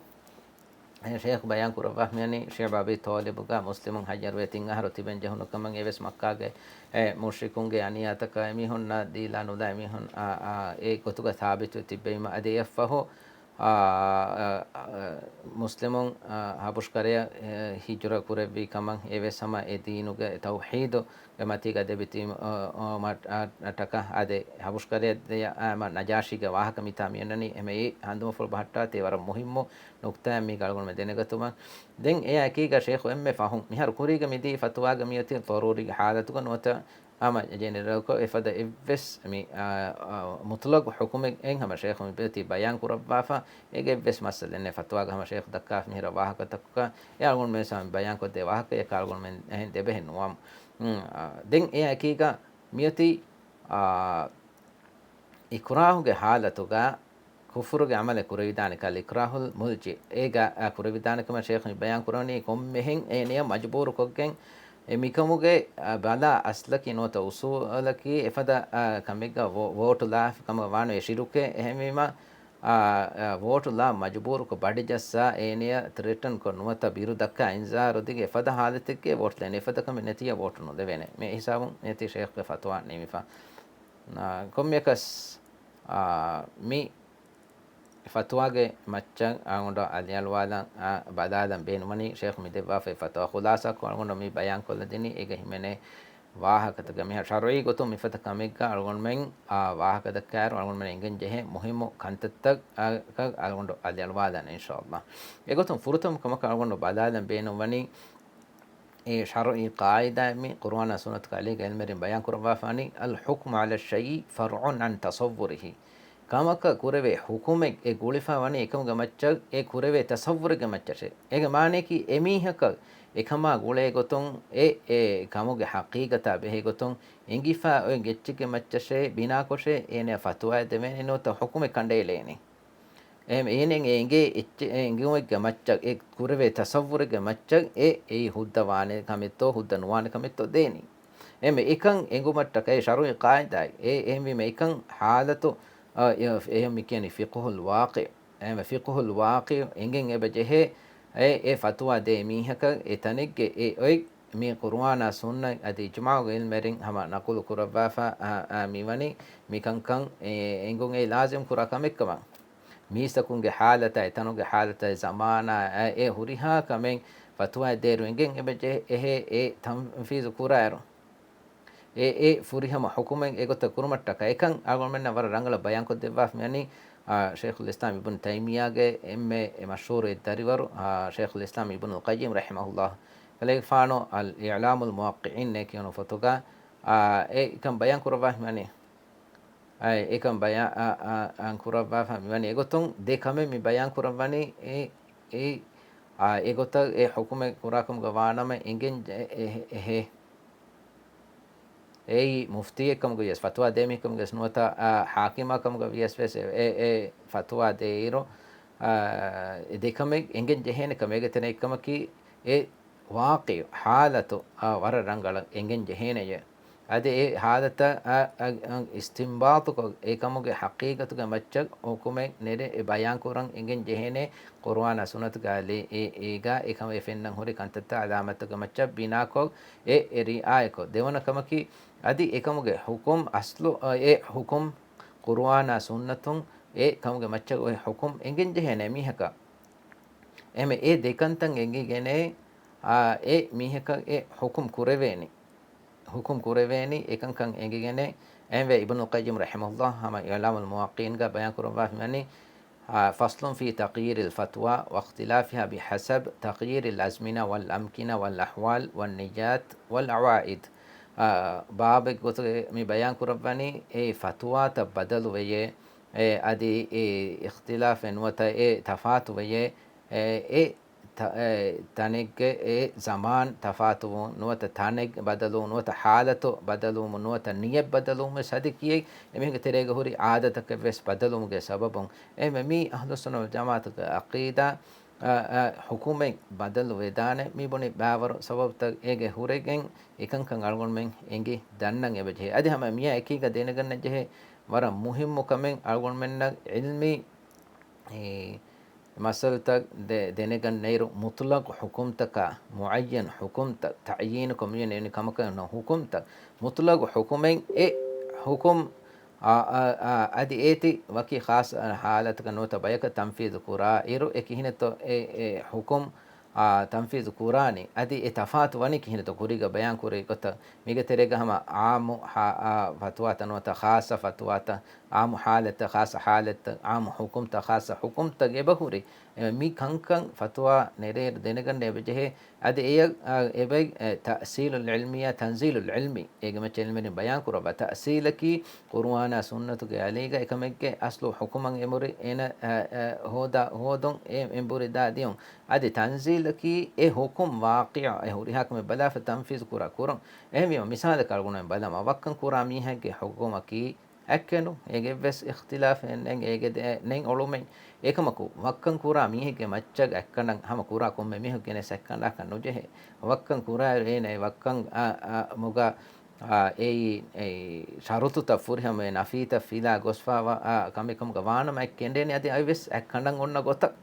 ޝޭޚް ބަޔާން ކުރައްވާ މިވަނީ ޝިޢުބު އަބީ ޠާލިބުގަ މުސްލިމުން ހައްޔަރުވެ ތިން އަހަރު ތިބެން ޖެހުނު ކަމަށް، އެވެސް މައްކާގެ އެ މުޝްރިކުންގެ އަނިޔާތަކަށް އެމީހުންނަށް ދީލާ ނުލާ އެމީހުން އާ، އާ، އެ ގޮތުގަ ސާބިތުވެ ތިއްބެވީމަ، އަދި އެއަށްފަހު، އާ، އާ، އާ، މުސްލިމުން، އާ، ހަބަޝް ކަރަޔަށް، އެ، ހިޖުރަ ކުރެއްވި ކަމަށް، އެވެސް ހަމަ އެ ދީނުގެ ތައުޙީދު ގެ މަތީގަ ދެބިތި، އަ، އަ، މަ، އަ، އަ، ޓަކަ އާދެ، ހަބަޝް ކަރަޔަށް ދެ، އާ، މަ، ނަޖާޝީގެ ވާހަކަ މިތާ މިއޮންނަނީ. އެމެ އެ ހަނދުމަފުޅު ބަހައްޓާތީ ވަރަށް މުހިއްމު ނުކްތާއެއް މީގަ އަޅުގަނޑުމެން ދެނެގަތުމަށް. ދެން އެއާ އެކީގަ ޝޭޚު އެންމެ ފަހުން މިހާރު ކުރީގަ މިދީ ފަތުވާގަ މިއޮތީ ޟަރޫރީގެ ހާލަތުގަ ނުވަތަ ހަމަ ޖެނެރަލްކޮށް އެފަދަ އެއްވެސް މި، އާ، އާ، މުތުލަގު ޙުކުމެއް އެން ހަމަ ޝޭޚު މި ބޭތި ބަޔާން ކުރައްވާފަ، އޭގެ އެއްވެސް މައްސަލައެއް ނެތް. ފަތުވާގަ ހަމަ ޝޭޚު ދައްކާފަ މިހިރަ ވާހަކަތަކުގަ އެ އަޅުގަނޑު މޭސާ މި ބަޔާންކޮށްދޭ ވާހަކަޔަކަށް އަޅުގަނޑުމެން އެހެން ދެބެހެއް ނުވާމު. އުން، އާ، ދެން އެއާ އެކީގަ މިއޮތީ، އާ، އިކްރާހުގެ ހާލަތުގަ ކުފުރުގެ ޢަމަލެއް ކުރެވިދާނެ ކަލް އިކްރާހުލް މުލްޖި. އޭގަ، އާ، ކުރެވިދާނެ ކަމަށް ޝޭޚު މި ބަޔާން ކުރަނީ ކޮންމެހެން އޭނަޔަށް މަޖުބޫރުކޮށްގެން އެ މިކަމުގެ، އާ، ބަލާ އަސްލަކީ ނުވަތަ އުސޫލަކީ އެފަދަ، އާ، ކަމެއްގަ ވޯ-، ވޯޓު ލާފި ކަމަށް ވާނު އެ ޝިރުކެއް. އެހެންވީމަ، އާ، އާ، ވޯޓު ލާ މަޖުބޫރުކޮށް ބަޑިޖައްސާ އޭނަޔަށް ތްރެޓަންކޮށް ނުވަތަ ބިރު ދައްކާ އިންޒާރު ދިގެ އެފަދަ ހާލަތެއްގެ ވޯޓު ލޭނެ އެފަދަ ކަމެއް ނެތިޔަ ވޯޓު ނުލެވޭނެ. މި ހިސާބުން ނެތި ޝޭޚްގެ ފަތުވާ ނިމިފަ. އާ، ކޮންމެއަކަސް، އާ، މި ފަތުވާގެ މައްޗަށް އަޅުގަނޑު އަލިއަޅުވާލަން، އާ، ބަލާލަން ބޭނުމަނީ ޝޭޚު މި ދެއްވާފައި ފަތުވާ ޚުލާސާކޮށް އަޅުގަނޑު މި ބަޔާންކޮށްލަދިނީ އޭގަ ހިމެނޭ ވާހަކަތަކެއް. މިހާ ޝަރުޢީ ގޮތުން މިފަދަ ކަމެއްގަ އަޅުގަނޑުމެން، އާ، ވާހަކަ ދައްކާއިރު އަޅުގަނޑުމެން އެނގެން ޖެހޭ މުހިއްމު ކަންތައްތައް، އާ، އަޅުގަނޑު އަލިއަޅުވާލަން އިންޝާﷲ. އެގޮތުން ފުރަތަމަ ކަމަކަށް އަޅުގަނޑު ބަލާލަން ބޭނުންވަނީ، އެ ޝަރުޢީ ޤާއިދާއެއް މި ޤުރުއާނާ ސުންނަތުގެ އަލީގަ ޢިލްމުވެރިން ބަޔާން ކުރައްވާފާނީ، الحكم على الشيء فرع عن تصوره. ކަމަކަށް ކުރެވޭ ޙުކުމެއް އެ ގުޅިފަ ވަނީ އެކަމުގެ މައްޗަށް، އެ ކުރެވޭ ތަޞައްވުރެއްގެ މައްޗަށޭ. އޭގެ މާނަޔަކީ އެމީހަކަށް އެކަމާ ގުޅޭ ގޮތުން، އެ، އެ ކަމުގެ ޙަޤީޤަތާ ބެހޭ ގޮތުން އެނގިފާ އޮތް އެއްޗެއްގެ މައްޗަށޭ ބިނާކޮށޭ އޭނަޔަށް ފަތުވާއެއް ދެވޭނެ ނުވަތަ ޙުކުމެއް ކަނޑައެޅޭނެ. އެހެން އޭނައަށް އެ އެނގޭ އެއްޗެއް، އެ އެނގުމެއްގެ މައްޗަށް، އެ ކުރެވޭ ތަޞައްވުރެއްގެ މައްޗަށް އެ، އެއީ ހުއްދަ ވާނެ ކަމެއްތޯ، ހުއްދަ ނުވާނެ ކަމެއްތޯ ދޭނީ. އެހެންވެ އެކަން އެނގުމަށްޓަކައި ޝަރުޢީ ޤާއިދާއެއް، އެ، އެހެންވީމަ އެކަން ޙާލަތު، އަ، އެ، އެހެން މި ކިޔަނީ ފިޤުހުލް ވާޤިޢު. އެހެންވެ ފިޤުހުލް ވާޤިޢު އެނގެން އެބަ ޖެހޭ، އެ، އެ ފަތުވާ ދޭ މީހަކަށް އެ ތަނެއްގެ އެ އޮތް މި ޤުރުއާނާ ސުންނަތް އަދި އިޖްމާޢުގެ ޢިލްމުވެރިން ހަމަ ނަޤުލު ކުރައްވާފަ، އާ، އާ، މިވަނީ މިކަންކަން އެ، އެނގުން އެ ލާޒިމް ކުރާ ކަމެއްކަމަށް. މީސްތަކުންގެ ޙާލަތާ، އެތަނުގެ ޙާލަތާ، ޒަމާނާ، އެ ހުރިހާ ކަމެއް ފަތުވާ ދޭއިރު އެނގެން އެބަ ޖެ-، އެހޭ އެ ތަންފީޒު ކުރާއިރު، އެ، އެ ފުރިހަމަ ޙުކުމެއް އެގޮތަށް ކުރުމަށްޓަކައި އެކަން އަޅުގަނޑުމެންނަށް ވަރަށް ރަނގަޅަށް ބަޔާންކޮށްދެއްވާފަ މިވަނީ، އާ، ޝައިޚުލް އިސްލާމް އިބްނު ތައިމިއްޔާގެ އެންމެ އެ މަޝްހޫރު އެއް ދަރިވަރު، އާ، ޝައިޚުލް އިސްލާމް އިބްނުލް ޤައްޔިމް ރަޙިމަހުﷲ. ކަލޭގެފާނު އަލް އިޢްލާމުލް މުވައްޤިޢީން ކިޔުނު ފޮތުގަ، އާ، އެ އެކަން ބަޔާން ކުރައްވާފަ މިވަނީ. އައި، އެކަން ބަޔާ-، އަ، އަ، އަ، ކުރައްވާފަ މިވަނީ. އެގޮތުން ދެ ކަމެއް މި ބަޔާން ކުރައްވަނީ އެ، އެ، އާ، އެގޮތަށް އެ ޙުކުމެއް ކުރާކަމުގަ ވާނަމަ އެނގެން ޖެ-، އެ، އެ، އެހޭ. އެއީ މުފްތީއެއްކަމުގަ ވިޔަސް ފަތުވާ ދޭ މީހެއްކަމުގަ ވިޔަސް ނުވަތަ، އާ، ޙާކިމާ ކަމުގަ ވިޔަސް ވެސް އެ، އެ، އެ ފަތުވާ ދޭއިރު، އާ، އެ ދެ ކަމެއް އެނގެން ޖެހޭނެ ކަމެއްގެ ތެރެއިން އެއްކަމަކީ އެ ވާޤިޢު ޙާލަތު، އާ، ވަރަށް ރަނގަޅަށް އެނގެން ޖެހޭނެޔޭ. އަދި އެ ޙާލަތަށް، އާ، އާ، އިސްތިންބާޠުކޮށް، އެ ކަމުގެ ޙަޤީޤަތުގެ މައްޗަށް ޙުކުމެއް ނެރެ އެ ބަޔާންކުރަން އެނގެން ޖެހޭނެ ޤުރުއާނާ ސުންނަތުގެ އަލީ އެ، އޭގަ އެކަމަށް އެ ފެންނަން ހުރި ކަންތައްތައް ޢަލާމަތުގެ މައްޗަށް ބިނާކޮށް، އެ، އެ ރިޢާޔަތްކޮށް. ދެވަނަ ކަމަކީ، އަދި އެ ކަމުގެ ޙުކުމް އަސްލު، އާ، އެ ޙުކުމް ޤުރުއާނާ ސުންނަތުން އެ ކަމުގެ މައްޗަށް އޮތް ޙުކުމް އެނގެން ޖެހޭނެ މީހަކަށް. އެހެންވެ އެ ދެ ކަންތައް އެނގިގެނޭ، އާ، އެ މީހަކަށް އެ ޙުކުމް ކުރެވޭނީ. ޙުކުމް ކުރެވޭނީ އެކަންކަން އެނގިގެނޭ. އެހެންވެ އިބްނުލް ޤައްޔިމް ރަޙިމަހުﷲ ހަމަ އިޢްލާމުލް މުވައްޤިޢީންގަ ބަޔާން ކުރައްވާފަ މިވަނީ، އާ، فصل في تغيير الفتوى واختلافها بحسب تغيير الأزمنة والأمكنة والأحوال والنيات والعوائد. އާ، ބާބެއް ގޮތުގައި މި ބަޔާން ކުރައްވަނީ އެ ފަތުވާތައް ބަދަލުވެޔޭ، އެ، އަދި އެ އިޚްތިލާފެއް ނުވަތަ އެ ތަފާތުވެޔޭ، އެ، އެ ތަ-، އެ ތަނެއްގެ އެ ޒަމާން ތަފާތުވުން، ނުވަތަ ތަނެއް ބަދަލުވުން، ނުވަތަ ޙާލަތު ބަދަލުވުމުން، ނުވަތަ ނިޔަތް ބަދަލުވުމުން ވެސް އަދި ކިޔެއް އެމީހުންގެ ތެރޭގަ ހުރި އާދަތަކެއް ވެސް ބަދަލުވުމުގެ ސަބަބުން. އެހެންވެ މީ އަހްލުއްސުންނަ ވަލްޖަމާޢަތުގެ ޢަޤީދާ، އަ، އަ، ޙުކުމެއް ބަދަލު ވެދާނެ މި ބުނި ބައިވަރު ސަބަބުތައް އޭގެ ހުރެގެން އެކަންކަން އަޅުގަނޑުމެން އެނގި ދަންނަން އެބަޖެހޭ. އަދި ހަމަ މިއާ އެކީގަ ދެނެގަންނަން ޖެހޭ ވަރަށް މުހިއްމު ކަމެއް އަޅުގަނޑުމެންނަށް ޢިލްމީ، އެ، މައްސަލަތައް ދެ-، ދެނެގަންނައިރު، މުތުލަގު ޙުކުމްތަކާ، މުޢައްޔަން ޙުކުމްތައް، ތަޢްޔީނުކޮށް މިއެން އެނި ކަމަކަށް ނު ޙުކުމްތައް، މުތުލަގު ޙުކުމެއް އެ ޙުކުމް އާ، އާ، އާ، އަދި އޭތި ވަކި ޚާއްޞަ ޙާލަތަކަށް ނުވަތަ ބަޔަކަށް ތަންފީޒު ކުރާ އިރު، އެ ކިހިނެއްތޯ އެ، އެ ޙުކުމް، އާ، ތަންފީޒު ކުރާނީ؟ އަދި އެ ތަފާތު ވަނީ ކިހިނެއްތޯ؟ ކުރީގަ ބަޔާން ކުރި ގޮތަށް މީގެ ތެރޭގަ ހަމަ ޢާއްމު ޙާ-، އާ، ފަތުވާތައް ނުވަތަ ޚާއްޞަ ފަތުވާތައް، ޢާއްމު ޙާލަތްތައް، ޚާއްޞަ ޙާލަތްތައް، ޢާއްމު ޙުކުމްތައް، ޚާއްޞަ ޙުކުމްތައް އެބަހުރި. އެ، މި ކަންކަން ފަތުވާ ނެރޭ ދެނެގަންނަ އެބަޖެހޭ. އަދި އެޔަށް، އާ، އެބައި، އެ، ތައްސީލުލް ޢިލްމިއްޔާ، ތަންޒީލުލް ޢިލްމި، އޭގެ މައްޗަށް ޢިލްމުވެރިން ބަޔާން ކުރައްވާ. ތައްސީލަކީ ޤުރުއާނާ ސުންނަތުގެ އަލީގަ އެކަމެއްގެ އަސްލު ޙުކުމަށް އެނބުރި އޭނަ، އަ، އަ، ހޯދާ، ހޯދުން އެ، އެނބުރި ދާ ދިޔުން. އަދި ތަންޒީލަކީ އެ ޙުކުމް ވާޤިޢަށް އެ ހުރިހާ ކަމެއް ބަލާފަ ތަންފީޒު ކުރާ ކުރުން. އެހެންވީމަ، މިސާލަކަށް އަޅުގަނޑުމެން ބަލަމާ، ވައްކަން ކުރާ މީހެއްގެ ޙުކުމަކީ އެއްކެނޑު، އޭގެ ވެސް އިޚްތިލާފެއް ނެތް، އޭގެ ދެ-، ނެތް އޮޅުމެއް. އެކަމަކު، ވައްކަން ކުރާ މީހެއްގެ މައްޗަށް އެއްކަނޑަށް ހަމަ ކުރާ ކޮންމެ މީހަކު ގެނެސް އެއްކަނޑާކަށް ނުޖެހޭ. ވައްކަން ކުރާއިރު އޭނަ އެ ވައްކަން، އާ، އާ، މުގަ، އާ، އެއީ، އެއީ، ޝަރުތުތައް ފުރިހަމަ އެ ނަފީތައް ފިލާ ގޮސްފާވާ، އާ، ކަމެއް ކަމުގަ ވާނަމަ އެ ކެނޑޭނެ އަދި އައިވެސް އެއްކަނޑަށް އޮންނަ ގޮތަށް.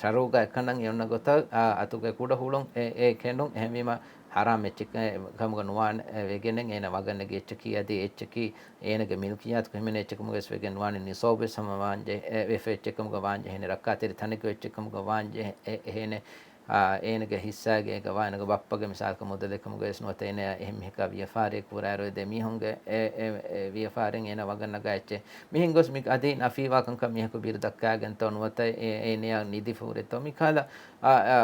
ޝަރުޢުގަ އެއްކަނޑަށް އެ އޮންނަ ގޮތަށް، އާ، އަތުގެ ކުޑަ ހުޅުން އެ، އެ ކެނޑުން. އެހެންވީމަ، ޙަރާމް އެއްޗެއް ކަމުގަ ނުވާނެ، އެ، ވެގެނެއް އޭނަ ވަގަށް ނެގި އެއްޗަކީ އަދި އެއްޗަކީ އޭނަގެ މިލްކިއްޔާތުގަ ހިމެނޭ އެއްޗެއް ކަމުގަ ވެސް ވެގެން ނުވާނެ، ނިޞާބު ވެސް ހަމަ ވާންޖެ-، އެ، ވެފަ އެއްޗެއް ކަމުގަ ވާންޖެހޭނެ، ރައްކާތެރި ތަނެއްގެ އެއްޗެއް ކަމުގަ ވާންޖެހޭ، އެ، އެހެނެއް، އާ، އޭނަގެ ހިއްސާގެ އޭގަ ވާ އޭނަގެ ބައްޕަގެ މިސާލަކަށް މުދަލެއް ކަމުގަ ވެސް ނުވަތަ އޭނަ އެހެން މީހަކާ ވިޔަފާރި ކުރާއިރު ދެ މީހުންގެ އެ، އެ، އެ ވިޔަފާރިން އޭނަ ވަގަށް ނަގާ އެއްޗެއް. މިހެން ގޮސް މި އަދި ނަފީވާ ކަންކަން މީހަކު ބިރު ދައްކާގެންތޯ ނުވަތަ އެ، އޭނަޔާ ނިދިފަ ހުރެތޯ މިކަހަލަ، އާ، އާ،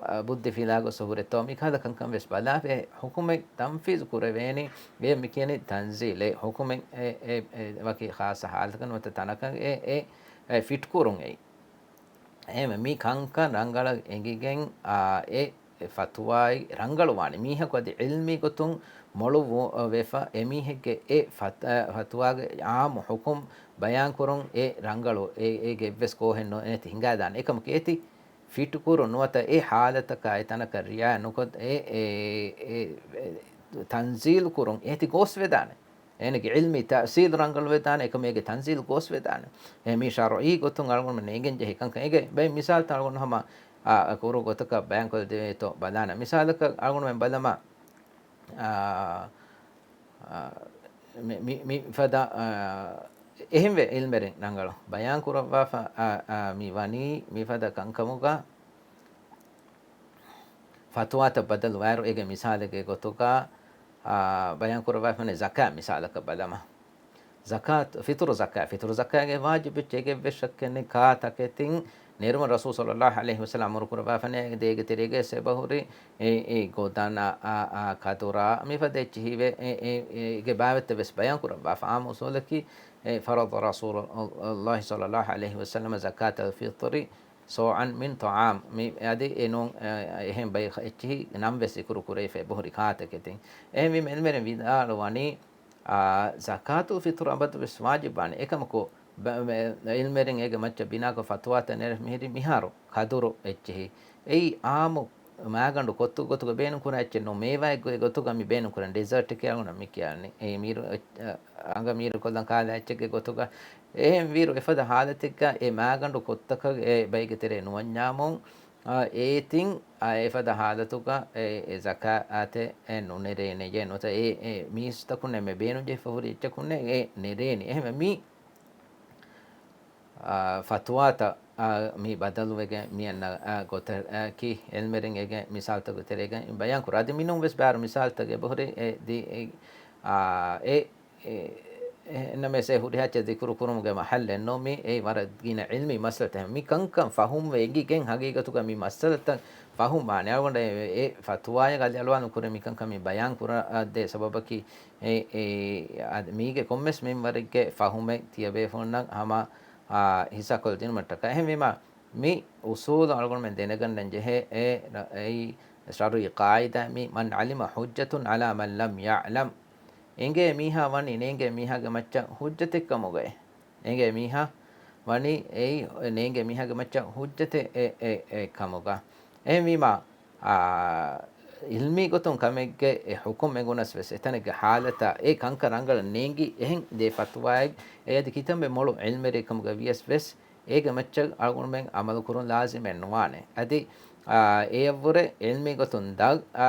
އާ، ބުއްދި ފިލާގޮސް ހުރެތޯ މިކަހަލަ ކަންކަން ވެސް ބަލާފަ އެ ޙުކުމެއް ތަންފީޒު ކުރެވޭނީ. އެ މި ކިޔަނީ ތަންޒީލް. އެ ޙުކުމެއް އެ، އެ، އެ ވަކި ޚާއްޞަ ޙާލަތަކަށް ނުވަތަ ތަނަކަށް އެ، އެ، އެ ފިޓް ކުރުން އެއީ. އެހެންވެ، މި ކަންކަން ރަނގަޅަށް އެނގިގެން، އާ، އެ ފަތުވާއެއް ރަނގަޅުވާނެ. މީހަކު އަދި ޢިލްމީ ގޮތުން މޮޅު ވު-، ވެފަ، އެމީހެއްގެ އެ ފަތް-، އަ، ފަތުވާގެ ޢާއްމު ޙުކުމް ބަޔާންކުރުން އެ ރަނގަޅު، އެ، އޭގެ އެއްވެސް ކޯހެއް ނު-، ނެތި ހިނގާދާނެ. އެކަމަކު އޭތި ފިޓް ކުރުން ނުވަތަ އެ ޙާލަތަކާ އެ ތަނަކަށް ރިޢާޔަތް ނުކޮށް، އެ، އެ، އެ، އެ، ތަންޒީލް ކުރުން އޭތި ގޯސްވެދާނެ. އޭނަގެ ޢިލްމީ ތައްސީލު ރަނގަޅުވެދާނެ، އެކަމު އޭގެ ތަންޒީލް ގޯސްވެދާނެ. އެ މީ ޝަރުޢީ ގޮތުން އަޅުގަނޑުމެން އެނގެން ޖެހި ކަންކަން. އޭގެ ބައެއް މިސާލްތައް އަޅުގަނޑު ހަމަ، އާ، ކުރު ގޮތަކަށް ބަޔާންކޮށްދެވޭތޯ ބަލާނަ. މިސާލަކަށް އަޅުގަނޑުމެން ބަލަމާ، އާ، އާ، މި، މި، މި ފަދަ، އާ، އެހެންވެ ޢިލްމުވެރިން ރަނގަޅު ބަޔާން ކުރައްވާފަ، އާ، އާ، މި ވަނީ މި ފަދަ ކަންކަމުގަ ފަތުވާތައް ބަދަލުވާއިރު، އޭގެ މިސާލެއްގެ ގޮތުގަ، އާ، ބަޔާން ކުރައްވާފަނެ ޒަކާތް މިސާލަކަށް ބަލަމާ. ޒަކާތު، ފިތުރު ޒަކާތް، ފިތުރު ޒަކާތްގެ ވާޖިބެއްޗެއް އެއްވެސް ޝައްކެއް ނެތް، ކާ ތަކެތިން ނެރުމަށް ރަސޫލު ޞައްލައްލާހު ޢަލައިހި ވަސައްލަމަ އަމުރު ކުރައްވާފަނެ، ދޭގެ ތެރޭގަ އެބަހުރި އެ، އެ ގޮދަނަ، އާ، އާ، ކަދުރާ، މިފަދަ އެއްޗިހި ވެ، އެ، އެ، އޭގެ ބާވަތްތައް ވެސް ބަޔާން ކުރައްވާފަ. އާއްމު އުސޫލަކީ، އެ، ފަރަޟަ ރަސޫލު ﷲ ޞައްލައްލާހު ޢަލައިހި ވަސައްލަމަ ޒަކާތަލް ފިޠްރި ޞާޢަން މިން ޠަޢާމް. މި އަދި އެނޫން، އެ، އެހެން ބައި އެއްޗިހި ނަން ވެސް ޒިކުރު ކުރެވިފަ އެބަހުރި ކާ ތަކެތިން. އެހެންވީމަ ޢިލްމުވެރިން ވިދާޅުވަނީ، އާ، ޒަކާތުލް ފިޠުރު އަބަދުވެސް ވާޖިބާނެ. އެކަމަކު، ބަ-، މެ-، ޢިލްމުވެރިން އޭގެ މައްޗަށް ބިނާކޮށް ފަތުވާތައް ނެރެ މިހިރީ މިހާރު ކަދުރު އެއްޗިހި. އެއީ އާއްމު މާގަނޑު ކޮއްތު ގޮތުގަ ބޭނުން ކުރާ އެއްޗެއް ނޫން. މޭވާއެއް ގޮތުގަ މި ބޭނުން ކުރަން. ޑެޒާޓް ކިޔާ އަޅުގަނޑަށް މި ކިޔާނީ. އެ މީރު އެއް-، އަ-، އަނގަ މީރު ކޮށްލަން ކާލާ އެއްޗެއްގެ ގޮތުގަ. އެހެން ވީރު އެފަދަ ޙާލަތެއްގަ އެ މާގަނޑު ކޮއްތަކަށް އެ ބައިގެ ތެރޭ ނުވަންޏާމުން، އާ، އޭތިން، އާ، އެފަދަ ޙާލަތުގަ އެ، އެ ޒަކާތެއް އެ ނުނެރޭނެޔޭ. ނުވަތަ އެ، އެ މީސްތަކުންނެއް މެ ބޭނުންޖެހިފަ ހުރި އެއްޗަކުންނެއް އެ ނެރޭނީ. އެހެންވެ މި އާ، ފަތުވާތައް، އާ، މި ބަދަލުވެގެން މިއަންނަ، އާ، ގޮތަކީ ޢިލްމުވެރިން އޭގެ މިސާލުތަކުގެ ތެރޭގަ ބަޔާން ކުރާ. އަދި މިނޫން ވެސް ބާރު މިސާލުތަކެއް އެބަހުރި އެ ދި-، އެ، އާ، އެ، އެ، އެ، ނަމަވެސް އެ ހުރިހާ އެއްޗެއް ޒިކުރު ކުރުމުގެ މަޙައްލެއް ނޫން. މި އެ ވަރަށް ގިނަ ޢިލްމީ މައްސަލަތައް. މި ކަންކަން ފަހުމްވެ އެނގިގެން ހަގީގަތުގަ މި މައްސަލަތައް ފަހުމްވާނެ. އަޅުގަނޑަށް އެ، އެ ފަތުވާއަށް އަލި އަޅުވާލުން ކުރެ މި ކަންކަން މި ބަޔާން ކުރާ ދޭ ސަބަބަކީ އެ، އެ، އަދި މީގެ ކޮންމެސް މިންވަރެއްގެ ފަހުމެއް ތިޔަބޭފުޅުންނަށް ހަމަ، އާ، ހިއްސާކޮށްދިނުމަށްޓަކާ. އެހެންވީމާ، މި އުސޫލު އަޅުގަނޑުމެން ދެނެގަންނަން ޖެހޭ، އެ، އެއީ ޝަރުޢީ ޤާޢިދާ މި، "مَنْ عَلِمَ حُجَّةٌ عَلَى مَنْ لَمْ يَعْلَمْ." އެނގޭ މީހާ ވަނީ ނޭނގޭ މީހާގެ މައްޗަށް ޙުއްޖަތެއް ކަމުގައި. އެނގޭ މީހާ ވަނީ އެއީ ނޭނގޭ މީހާގެ މައްޗަށް ޙުއްޖަތެއް އެ، އެ، އެ ކަމުގަ. އެހެންވީމާ، އާ، ޢިލްމީ ގޮތުން ކަމެއްގެ އެ ޙުކުމް އެނގުނަސް ވެސް، އެތަނެއްގެ ޙާލަތާ އެ ކަންކަން ރަނގަޅަށް ނޭނގި އެހެން ދޭ ފަތުވާއެއް އެ އަދި ކިތަންމެ މޮޅު ޢިލްމުވެރި ކަމުގަ ވިޔަސް ވެސް، އޭގެ މައްޗަށް އަޅުގަނޑުމެން އަމަލު ކުރުން ލާޒިމެއް ނުވާނެ. އަދި، އާ، އެއަށްވުރެ ޢިލްމީ ގޮތުން ދަށް، އާ،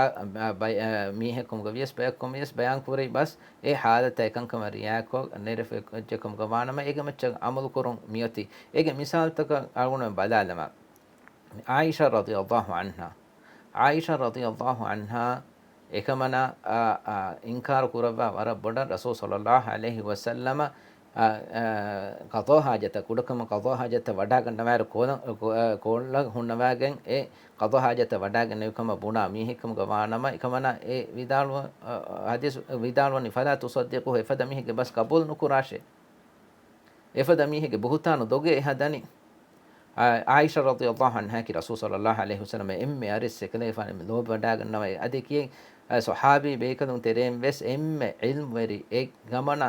ބައި-، އާ، މީހަކުމުގަ ވިޔަސް ބަޔަކު ވިޔަސް ބަޔާން ކުރި ބަސް އެ ޙާލަތަށް އެކަންކަމަށް ރިޢާޔަތްކޮށް ނެރެފަ އެއްޗެއް ކަމުގަ ވާނަމަ، އޭގެ މައްޗަށް އަމަލު ކުރުން މިއޮތީ. އޭގެ މިސާލުތަކަށް އަޅުގަނޑުމެން ބަލާލަމާ. ޢާއިޝާ ރަޟިޔަﷲ ޢަންހާ، ޢާއިޝާ ރަޟިޔަﷲ ޢަންހާ އެކަމަނާ، އާ، އާ، އިންކާރު ކުރައްވާ ވަރަށް ބޮޑަށް ރަސޫލު ޞައްލަﷲ ޢަލައިހި ވަސައްލަމަ، އާ، އާ، ޤަޟާ ޙާޖަތަށް، ކުޑަކަމަށް ޤަޟާ ޙާޖަތަށް ވަޑާގަންނަވާއިރު ކޯލަ-، ކޯ-، އާ، ކޯޅަށް ހުންނަވާގެން އެ ޤަޟާ ޙާޖަތަށް ވަޑާގެންނެވި ކަމަށް ބުނާ މީހެއްކަމުގަ ވާނަމަ، އެކަމަނާ އެ ވިދާޅުވ-، އާ، ޙަދީޘް ވިދާޅުވަނީ، فلا تصدقوه، އެފަދަ މީހެއްގެ ބަސް ޤަބޫލު ނުކުރާށޭ. އެފަދަ މީހެއްގެ ބުހުތާނު ދޮގެއް އެ ހަދަނީ. އާ، ޢާއިޝާ ރަޟިޔަﷲ ޢަންހާއަކީ ރަސޫލު ޞައްލަﷲ ޢަލައިހި ވަސައްލަމަ އެންމެ އަރިސް އެކަލޭގެފާނު ލޯބިވަޑާގަންނަވައި. އަދި ކިޔެއް، އާ، ޞަޙާބީ ބޭކަލުން ތެރެއިން ވެސް އެންމެ ޢިލްމުވެރި އެ ގަމަނާ،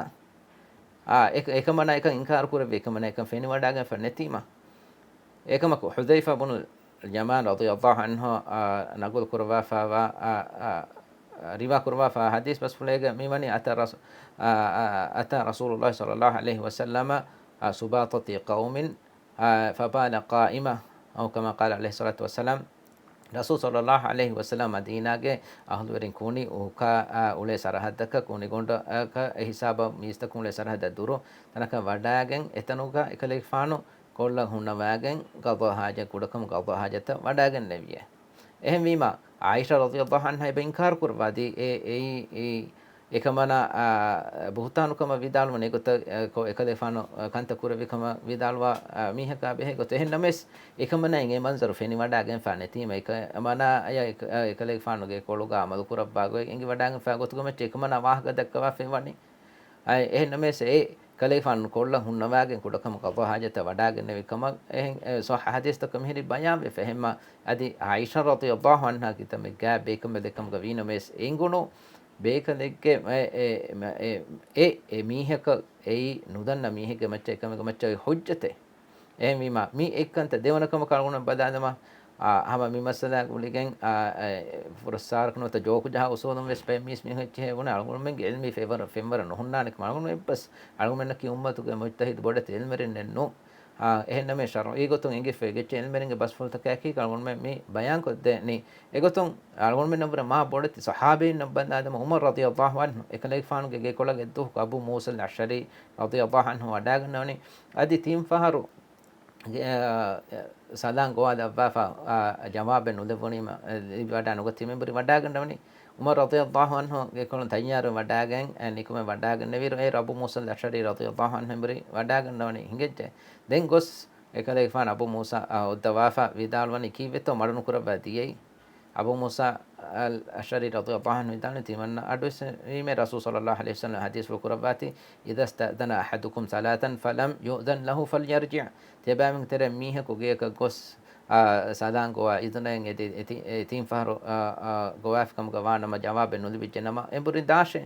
އާ، އެ-، އެކަމަނާ އެކަން އިންކާރު ކުރެއްވި އެކަމަނާ އެކަން ފެނިވަޑާގެންފަ ނެތީމަ. އެކަމަކު ޙުޛައިފާ ބުނުލް ޔަމާން ރަޟިޔަﷲ ޢަންހު، އާ، ނަގުލު ކުރައްވާފައިވާ، އާ، އާ، ރިވާ ކުރައްވާފައިވާ ޙަދީޘް ބަސްފުޅޭގަ މިވަނީ، أتى رس-، އާ، އާ، أتى رسول الله صلى الله عليه وسلم، އާ، سباطة قوم، އާ، فبال قائمة، أو كما قال عليه الصلاة والسلام. ރަސޫލު ޞައްލަﷲ ޢަލައިހި ވަސައްލަމަ މަދީނާގެ އަހުލުވެރިން ކުނި އުކާ، އާ، އުޅޭ ސަރަޙައްދަކަށް، ކުނިގޮނޑަކަށް، އެ ހިސާބަށް މީސްތަކުން އުޅޭ ސަރަޙައްދަށް ދުރު ތަނަކަށް ވަޑާގެން، އެތަނުގަ އެކަލޭގެފާނު ކޯޅަށް ހުންނަވާގެން ޤަޟާ ޙާޖަތް، ކުޑަކަމު ޤަޟާ ޙާޖަތަށް ވަޑާގެންނެވިއޭ. އެހެންވީމަ، ޢާއިޝާ ރަޟިޔަﷲ ޢަންހާ އެބަ އިންކާރު ކުރައްވާ ދީ، އެ، އެއީ، އެ، އެކަމަނާ، އާ، ބުހުތާނު ކަމަށް ވިދާޅުވަނީ އެގޮތަށް، އެ، ކޮ-، އެކަލޭގެފާނު، އާ، ކަންތައް ކުރެއްވި ކަމަށް ވިދާޅުވާ، އާ، މީހަކާ ބެހޭ ގޮތަށް. އެހެން ނަމަވެސް، އެކަމަނާއަށް އެ މަންޒަރު ފެނިވަޑާގެންފާ ނެތީމަ، އެކަމަނާ އެ، އެ، އެކަލޭގެފާނުގެ ކޮޅުގަ އަމަލު ކުރައްވާ ގޮތް އެނގިވަޑާގެންފާ ގޮތުގެ މައްޗަށް އެކަމަނާ ވާހަކަ ދައްކަވާފައި ވަނީ. އައި، އެހެން ނަމަވެސް އެ ކަލޭގެފާނު ކޮޅަށް ހުންނަވާގެން ކުޑަކަމު ޤަޟާ ޙާޖަތަށް ވަޑާގެންނެވި ކަމަށް އެހެން، އެ، ޞައްޙަ ޙަދީޘްތަކަށް މިހިރީ ބަޔާންވެފަ. އެހެންމަ އަދި ޢާއިޝާ ރަޟިޔަﷲ ޢަންހާ ކިތަންމެ ގާތް ބޭކަނބަލެއް ކަމުގަ ވީނަމަވެސް، އެނގުނު ބޭކަލެއްގެ އެ، އެ، އެ، އެ، އެ މީހަކަށް އެއީ ނުދަންނަ މީހެއްގެ މައްޗަށް އެކަމެއްގެ މައްޗަށް އޮތް ޙުއްޖަތެއް. އެހެންވީމަ، މި އެއްކަންތައް ދެވަނަ ކަމަކަށް އަޅުގަނޑު ބަލާލަމާ، އާ، ހަމަ މި މައްސަލާ ގުޅިގެން، އާ، އެ، ފުރައްސާރަކު ނުވަތަ ޖޯކު ޖަހާ އުސޫލުން ވެސް ބައެއް މީސް މީހުން އެއްޗެހި ބުނެ، އަޅުގަނޑުމެންގެ ޢިލްމީ ފެންވަރަށް، ފެންވަރަށް ނުހުންނާނެ ކަމަށް. އަޅުގަނޑު އެއްބަސް އަޅުގަނޑުމެންނަކީ އުއްމަތުގެ މުޖްތަހިދު ބޮޑެތި ޢިލްމުވެރިންނެއް ނޫން. އާ، އެހެން ނަމަވެސް، ޝަރުޢީ ގޮތުން އެނގިފައި އެއްޗެއް ޢިލްމުވެރިންގެ ބަސްފުޅުތަކާއެކީ އަޅުގަނޑުމެން މި ބަޔާންކޮށްދެނީ. އެގޮތުން އަޅުގަނޑުމެންނަށްވުރެ މާ ބޮޑެތި ޞަޙާބީންނަށް ބަލާލަމާ، ޢުމަރު ރަޟިޔަﷲ ޢަންހު އެކަލޭގެފާނުގެ ގެކޮޅަށް އެއްދުވަހަކު އަބޫ މޫސަލް އަޝްޢަރީ ރަޟިޔަﷲ ޢަންހު ވަޑާގަންނަވަނީ. އަދި ތިން ފަހަރު އަ، ސަލާން ގޮވާލައްވާފަ، އަ، ޖަވާބެއް ނުލެއްވުނީމަ، އަ، ލިބިވަޑާ ނުގަތީ މި އެނބުރި ވަޑާގަންނަވަނީ. ޢުމަރު ރަޟިޔަﷲ ޢަންހު ގެކޮޅުން ތައްޔާރު ވަޑާގެން، އަ، ނިކުމެ ވަޑާގެންނެވިއިރު، އޭރު އަބޫ މޫސަލް އަޝްޢަރީ ރަޟިޔަﷲ ޢަންހު އެނބުރި ވަޑާގަންނަވަނީ ހިނގައްޖެ. ދެން ގޮސް އެކަލޭގެފާނު އަބޫ މޫސާ، އަ، އޮއްދަވާފަ ވިދާޅުވަނީ ކީއްވެތޯ މަޑުނުކުރައްވާ ދިޔައީ؟ އަބޫ މޫސާ އަލް އަޝްޢަރީ ރަޟިޔަﷲ ޢަންހު ވިދާޅުވީ ތިމަންނަ އަޑުއެއްސެވީމޭ ރަސޫލު ޞައްލަﷲ ޢަލައިހި ވަސައްލަމަ ޙަދީޘްފުޅު ކުރައްވާތީ، إذا استأذن أحدكم ثلاثا فلم يؤذن له فليرجع. ތިޔަބައިމީހުން ތެރެއިން މީހަކު ގެޔަކަށް ގޮސް، އާ، ސަލާން ގޮވާ އިޒުނައެއް އެދި، އެ ތި-، އެ ތިން ފަހަރު، އާ، އާ، ގޮވާފިކަމުގަ ވާނަމަ ޖަވާބެއް ނުލިބިއްޖެ ނަމަ އެނބުރި ދާށޭ.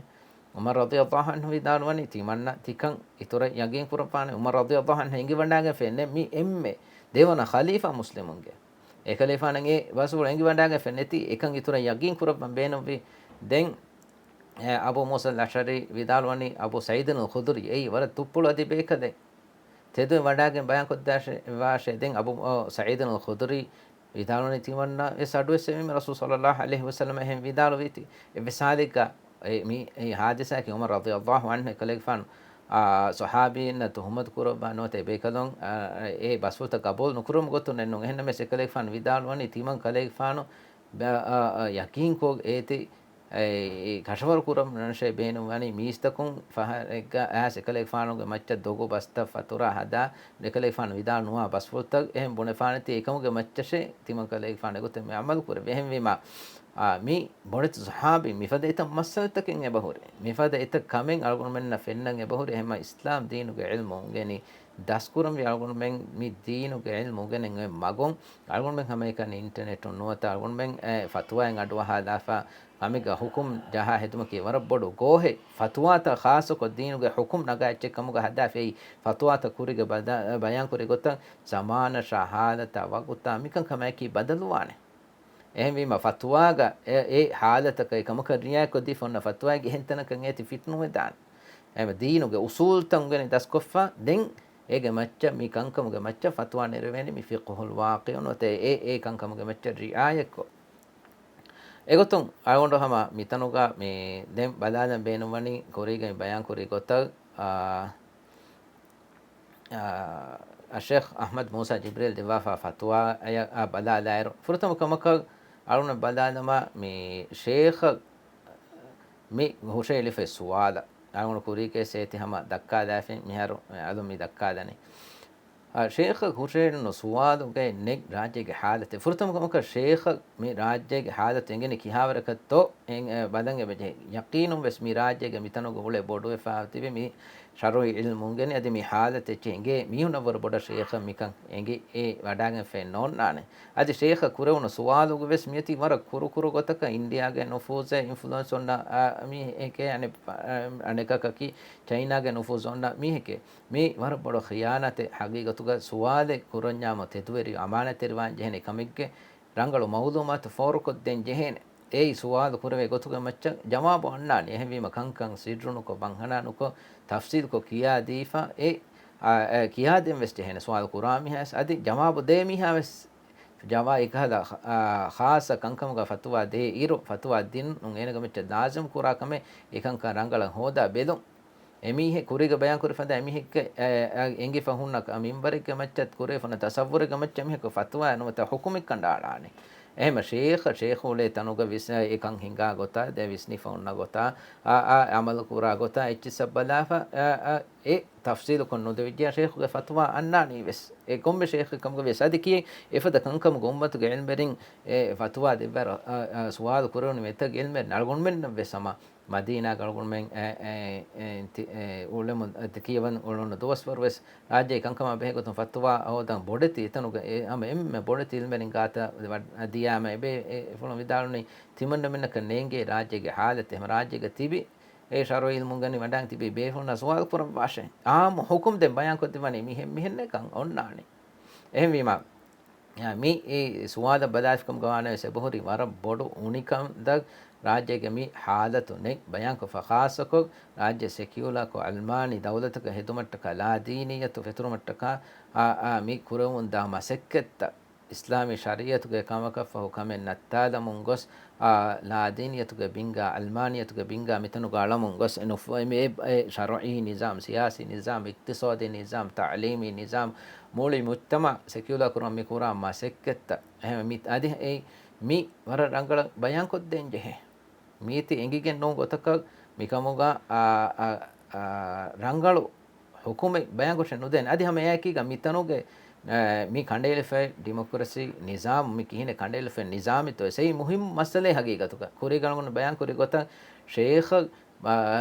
ޢުމަރު ރަޟިޔަﷲ ޢަންހު ވިދާޅުވަނީ ތިމަންނަ ތިކަން އިތުރަށް ޔަގީން ކުރައްވާނެ. ޢުމަރު ރަޟިޔަﷲ ޢަންހު އެނގިވަޑާގެން ފެންނެ މި އެންމެ ދެވަނަ ޚަލީފާ މުސްލިމުންގެ. އެކަލޭފާނަށް އެ ބަސްފުޅު އެނގިވަޑާގެން ފެންނެތީ އެކަން އިތުރަށް ޔަގީން ކުރައްވަން ބޭނުންވީ. ދެން، އެ، އަބޫ މޫސަލް އަޝްޢަރީ ވިދާޅުވަނީ އަބޫ ސަޢީދުލް ޚުދުރީ އެއީ ވަރަށް ތުއްޕުޅު އަދި ބޭކަލެއް. ތެދުވެ ވަޑާގެން ބަޔާންކޮށްދާށޭ، ވާށޭ. ދެން އަބޫ، އަ، ސަޢީދުލް ޚުދުރީ ވިދާޅުވަނީ ތިމަންނަ ވެސް އަޑުއެއްސެވީމޭ ރަސޫލު ޞައްލަﷲ ޢަލައިހި ވަސައްލަމަ އެހެން ވިދާޅުވީތީ. އެއްވެސް ޙާލެއްގަ އެ މި، އެ ޙާދިސާއަކީ ޢުމަރު ރަޟިޔަﷲ ޢަންހު އެކަލޭގެފާނު، އާ، ޞަޙާބީންނަށް ތުހުމަތު ކުރައްވާ ނުވަތަ އެބޭކަލުން، އާ، އެ ބަސްފުޅުތައް ގަބޫލު ނުކުރުމުގެ ގޮތުން ނޫން. އެހެންނަމަވެސް އެކަލޭގެފާނު ވިދާޅުވަނީ ތިމަން ކަލޭގެފާނު ބަ-، އާ، އާ، ޔަޤީންކޮށް އޭތި، އެ، އެ ކަށަވަރު ކުރަން ނަށޭ ބޭނުންވަނީ މީސްތަކުން ފަހަރެއްގަ އައިސް އެކަލޭގެފާނުގެ މައްޗަށް ދޮގު ބަސްތައް ފަތުރާ ހަދާ، އެކަލޭގެފާނު ވިދާޅު ނުވާ ބަސްފުޅުތައް އެހެން ބުނެފާނެތީ އެކަމުގެ މައްޗަށޭ ތިމަން ކަލޭގެފާނު އެގޮތަށް މި ޢަމަލު ކުރެއްވި. އެހެންވީމާ، އާ، މި ބޮޑެތި ޞަޙާބީ މިފަދަ އެތައް މައްސަލަތަކެއް އެބަހުރި. މިފަދަ އެތައް ކަމެއް އަޅުގަނޑުމެންނަށް ފެންނަން އެބަހުރި. އެހެންމަ އިސްލާމް ދީނުގެ ޢިލްމު އުނގެނި ދަސްކުރަންވީ އަޅުގަނޑުމެން މި ދީނުގެ ޢިލްމު އުނގެނެން އޮތް މަގުން. އަޅުގަނޑުމެން ހަމައެކަނި އިންޓަނެޓުން ނުވަތަ އަޅުގަނޑުމެން، އެ، ފަތުވާއިން އަޑުއަހާލާފަ ކަމެއްގަ ޙުކުމް ޖަހާ ހެދުމަކީ ވަރަށް ބޮޑު ގޯހެއް. ފަތުވާތައް ޚާއްޞަކޮށް ދީނުގެ ޙުކުމް ނަގާ އެއްޗެއް ކަމުގަ ހަދާފައި ފަތުވާތައް ކުރީގަ ބަދަ-، ބަޔާންކުރި ގޮތަށް ޒަމާނަށާ ޙާލަތާ ވަގުތާ މިކަން ކަމަކީ ބަދަލުވާނެ. އެހެންވީމަ ފަތުވާގަ އެ، އެ ޙާލަތަކަށް އެ ކަމަކަށް ރިޢާޔަތްކޮށްދީފަ އޮންނަ ފަތުވާއެއްގެ އެހެން ތަނަކަށް އޭތި ފިޓް ނުވެދާނެ. އެހެންވެ ދީނުގެ އުސޫލުތައް އުނގެނި ދަސްކޮށްފަ ދެން އޭގެ މައްޗަށް މި ކަންކަމުގެ މައްޗަށް ފަތުވާ ނެރެވޭނެ މި ފިޤުހުލް ވާޤިޢު ނުވަތަ އެ، އެ ކަންކަމުގެ މައްޗަށް ރިޢާޔަތްކޮށް. އެގޮތުން އަޅުގަނޑު ހަމަ މިތަނުގަ މި ދެން ބަލާލަން ބޭނުންވަނީ ކުރީގަ މި ބަޔާންކުރި ގޮތަށް، އާ، އާ، އައްޝޭޚް އަޙްމަދު މޫސާ ޖިބްރީލް ދެއްވާފާ ފަތުވާއަށް، އާ، ބަލާލާއިރު، ފުރަތަމަ ކަމަކަށް އަޅުގަނޑު ބަލާލަމާ މި ޝޭޚަށް މި ހުށައެޅިފައި ސުވާލަށް އަޅުގަނޑު ކުރީގެ އޭތި ހަމަ ދައްކާލާފިން މިހާރު އަލުން މި ދައްކާލަނީ. އާ، ޝޭޚަށް ހުށައެޅުނު ސުވާލުގައި ނެތް ރާއްޖޭގެ ޙާލަތެއް. ފުރަތަމަ ކަމަކަށް ޝޭޚަށް މި ރާއްޖޭގެ ޙާލަތު އެނގެނީ ކިހާވަރަކަށްތޯ އެނގ-، އެ، ބަލަން އެބަޖެހޭ. ޔަޤީނުން ވެސް މި ރާއްޖޭގެ މިތަނުގަ އުޅޭ ބޮޑުވެފާ ތިބި މި ޝަރުޢީ ޢިލްމު އުނގެނި އަދި މި ޙާލަތެއް އެއްޗެއް އެނގޭ މީހުންނަށްވުރެ ބޮޑަށް ޝޭޚަށް މިކަން އެނގި އެ ވަޑާގެންފައެއް ނޯންނާނެ. އަދި ޝޭޚަށް ކުރެވުނު ސުވާލުގަ ވެސް މިއޮތީ ވަރަށް ކުރު ކުރު ގޮތަކަށް އިންޑިއާގެ ނުފޫޒެއް އިންފުލުއެންސް އޮންނަ، އާ، މީހެކޭ އަނެ-، އަނެކަކަކީ ޗައިނާގެ ނުފޫޒު އޮންނަ މީހެކޭ. މީ ވަރަށް ބޮޑު ޚިޔާނާތެއް. ޙަޤީޤަތުގަ ސުވާލެއް ކުރަންޏާމު ތެދުވެރި އަމާނަތްތެރިވާން ޖެހޭނެ ކަމެއްގެ ރަނގަޅު މައުލޫމާތު ފޯރުކޮށްދޭން ޖެހޭނެ. އެއީ ސުވާލު ކުރެވޭ ގޮތުގެ މައްޗަށް ޖަވާބު އަންނާނެ. އެހެންވީމަ ކަންކަން ސިއްރުނުކޮށް، ބަންހަނާނުކޮށް، ތަފްސީލްކޮށް ކިޔާދީފަ އެ، އާ، އެ، ކިޔާދޭން ވެސް ޖެހޭނެ. ސުވާލު ކުރާ މީހާ ވެސް އަދި ޖަވާބު ދޭ މީހާ ވެސް ޖަވާ އެކަހަލަ، އާ، ޚާއްޞަ ކަންކަމުގަ ފަތުވާ ދޭ އިރު، ފަތުވާ ދިނުން އޭނަގެ މައްޗަށް ލާޒިމް ކުރާ ކަމެއް އެކަންކަން ރަނގަޅަށް ހޯދާ ބެލުން. އެމީހެއް ކުރީގަ ބަޔާންކުރި ފަދަ އެމީހެއްގެ، އެ، އެ، އެނގިފަ ހުންނަ މިންބަރެއްގެ މައްޗަށް ކުރެވިފަ ހުންނަ ތަޞައްވުރެއްގެ މައްޗަށް މީހަކު ފަތުވާ ނުވަތަ ހުކުމެއް ކަނޑައަޅާނެ. އެހެންމަ ޝޭޚަށް، ޝޭޚު އުޅޭ ތަނުގަ ވިސް-، އެކަން ހިނގާ ގޮތާ، ދެ ވިސްނިފަ ހުންނަ ގޮތާ، އާ، އާ، އަމަލު ކުރާ ގޮތާ އެއްޗިއްސަށް ބަލާފަ، އާ، އާ، އެ ތަފްސީލުކޮށް ނުދެވިއްޖެޔާ ޝޭޚުގެ ފަތުވާ އަންނާނީ ވެސް. އެ ކޮންމެ ޝޭޚެއް ކަމުގަ ވިޔަސް އަދި ކިޔެއް އެފަދަ ކަންކަމުގަ އުއްމަތުގެ ޢިލްމުވެރިން އެ ފަތުވާ ދެއްވާ ރަ-، އަ، އަ، ސުވާލު ކުރެވުނު މެތަކަށް ޢިލްމުވެރިން އަޅުގަނޑުމެންނަށް ވެސް ހަމަ މަދީނާގަ އަޅުގަނޑުމެން އެ، އެ، އެ، ތި-، އެ، އުޅެމުން އަ، ތި ކިޔަވަން އުޅުނު ދުވަސްވަރު ވެސް ރާއްޖޭ ކަންކަމާ ބެހޭ ގޮތުން ފަތުވާ ހޯދަން ބޮޑެތި އެތަނުގަ އެ ހަމަ އެންމެ ބޮޑެތި ޢިލްމުވެރިން ގާތަށް ވަ-، ދިޔާމަ އެބޭ އެ ފުޅުން ވިދާޅުނީ ތިމަންނަމެންނަކަށް ނޭނގޭ ރާއްޖޭގެ ޙާލަތެއް ހަމަ ރާއްޖޭގަ ތިބި އެ ޝަރުޢީ ޢިލްމު އުނގެނި ވަޑާން ތިބި ބޭފުޅުންނަށް ސުވާލު ކުރައްވާށޭ. އާއްމު ޙުކުމް ދެން ބަޔާންކޮށްދެއްވަނީ މިހެން މިހެންނޭ ކަން އޮންނާނީ. އެހެންވީމަ، އާ، މި އެ ސުވާލަށް ބަލާފިކަމުގަ ވާނަމަވެސް އެބަހުރި ވަރަށް ބޮޑު އުނިކަންތައް ރާއްޖޭގެ މި ޙާލަތު ނެތް ބަޔާންކޮށްފަ ޚާއްޞަކޮށް ރާއްޖެ ސެކިއުލާކޮށް ޢަލްމާނީ ދައުލަތަކަށް ހެދުމަށްޓަކާ ލާދީނިއްޔަތު ފެތުރުމަށްޓަކާ، އާ، އާ، މި ކުރެވުންދާ މަސައްކަތްތައް އިސްލާމީ ޝަރީޢަތުގެ ކަމަކަށްފަހު ކަމެއް ނައްތާލަމުން ގޮސް، އާ، ލާދީނިއްޔަތުގެ ބިންގާ، ޢަލްމާނިއްޔަތުގެ ބިންގާ މިތަނުގަ އަޅަމުން ގޮސް، އެ ނުފު-، އެ، އެ، އެ ޝަރުޢީ ނިޒާމް، ސިޔާސީ ނިޒާމް، އިޤްތިޞާދީ ނިޒާމް، ތަޢުލީމީ ނިޒާމް، މުޅި މުޖްތަމަޢަށް ސެކިއުލާ ކުރުމަށް މި ކުރާ މަސައްކަތްތައް. އެހެން މި އަދި އެ މި ވަރަށް ރަނގަޅަށް ބަޔާންކޮށްދޭން ޖެހޭ. މީތި އެނގިގެން ނޫން ގޮތަކަށް މިކަމުގަ، އާ، އާ، އާ، ރަނގަޅު ޙުކުމެއް ބަޔާންކޮށެއް ނުދޭނެ. އަދި ހަމަ އެއާއެކީގަ މިތަނުގެ، އާ، މި ކަނޑައެޅިފައި ޑިމޮކްރަސީ ނިޒާމް، މި ކިހިނެއް ކަނޑައެޅިފައި ނިޒާމެއްތޯ އެއީ މުހިއްމު މައްސަލައެއް ހަގީގަތުގަ. ކުރީގަ އަޅުގަނޑު ބަޔާންކުރި ގޮތަށް ޝޭޚަށް، އާ،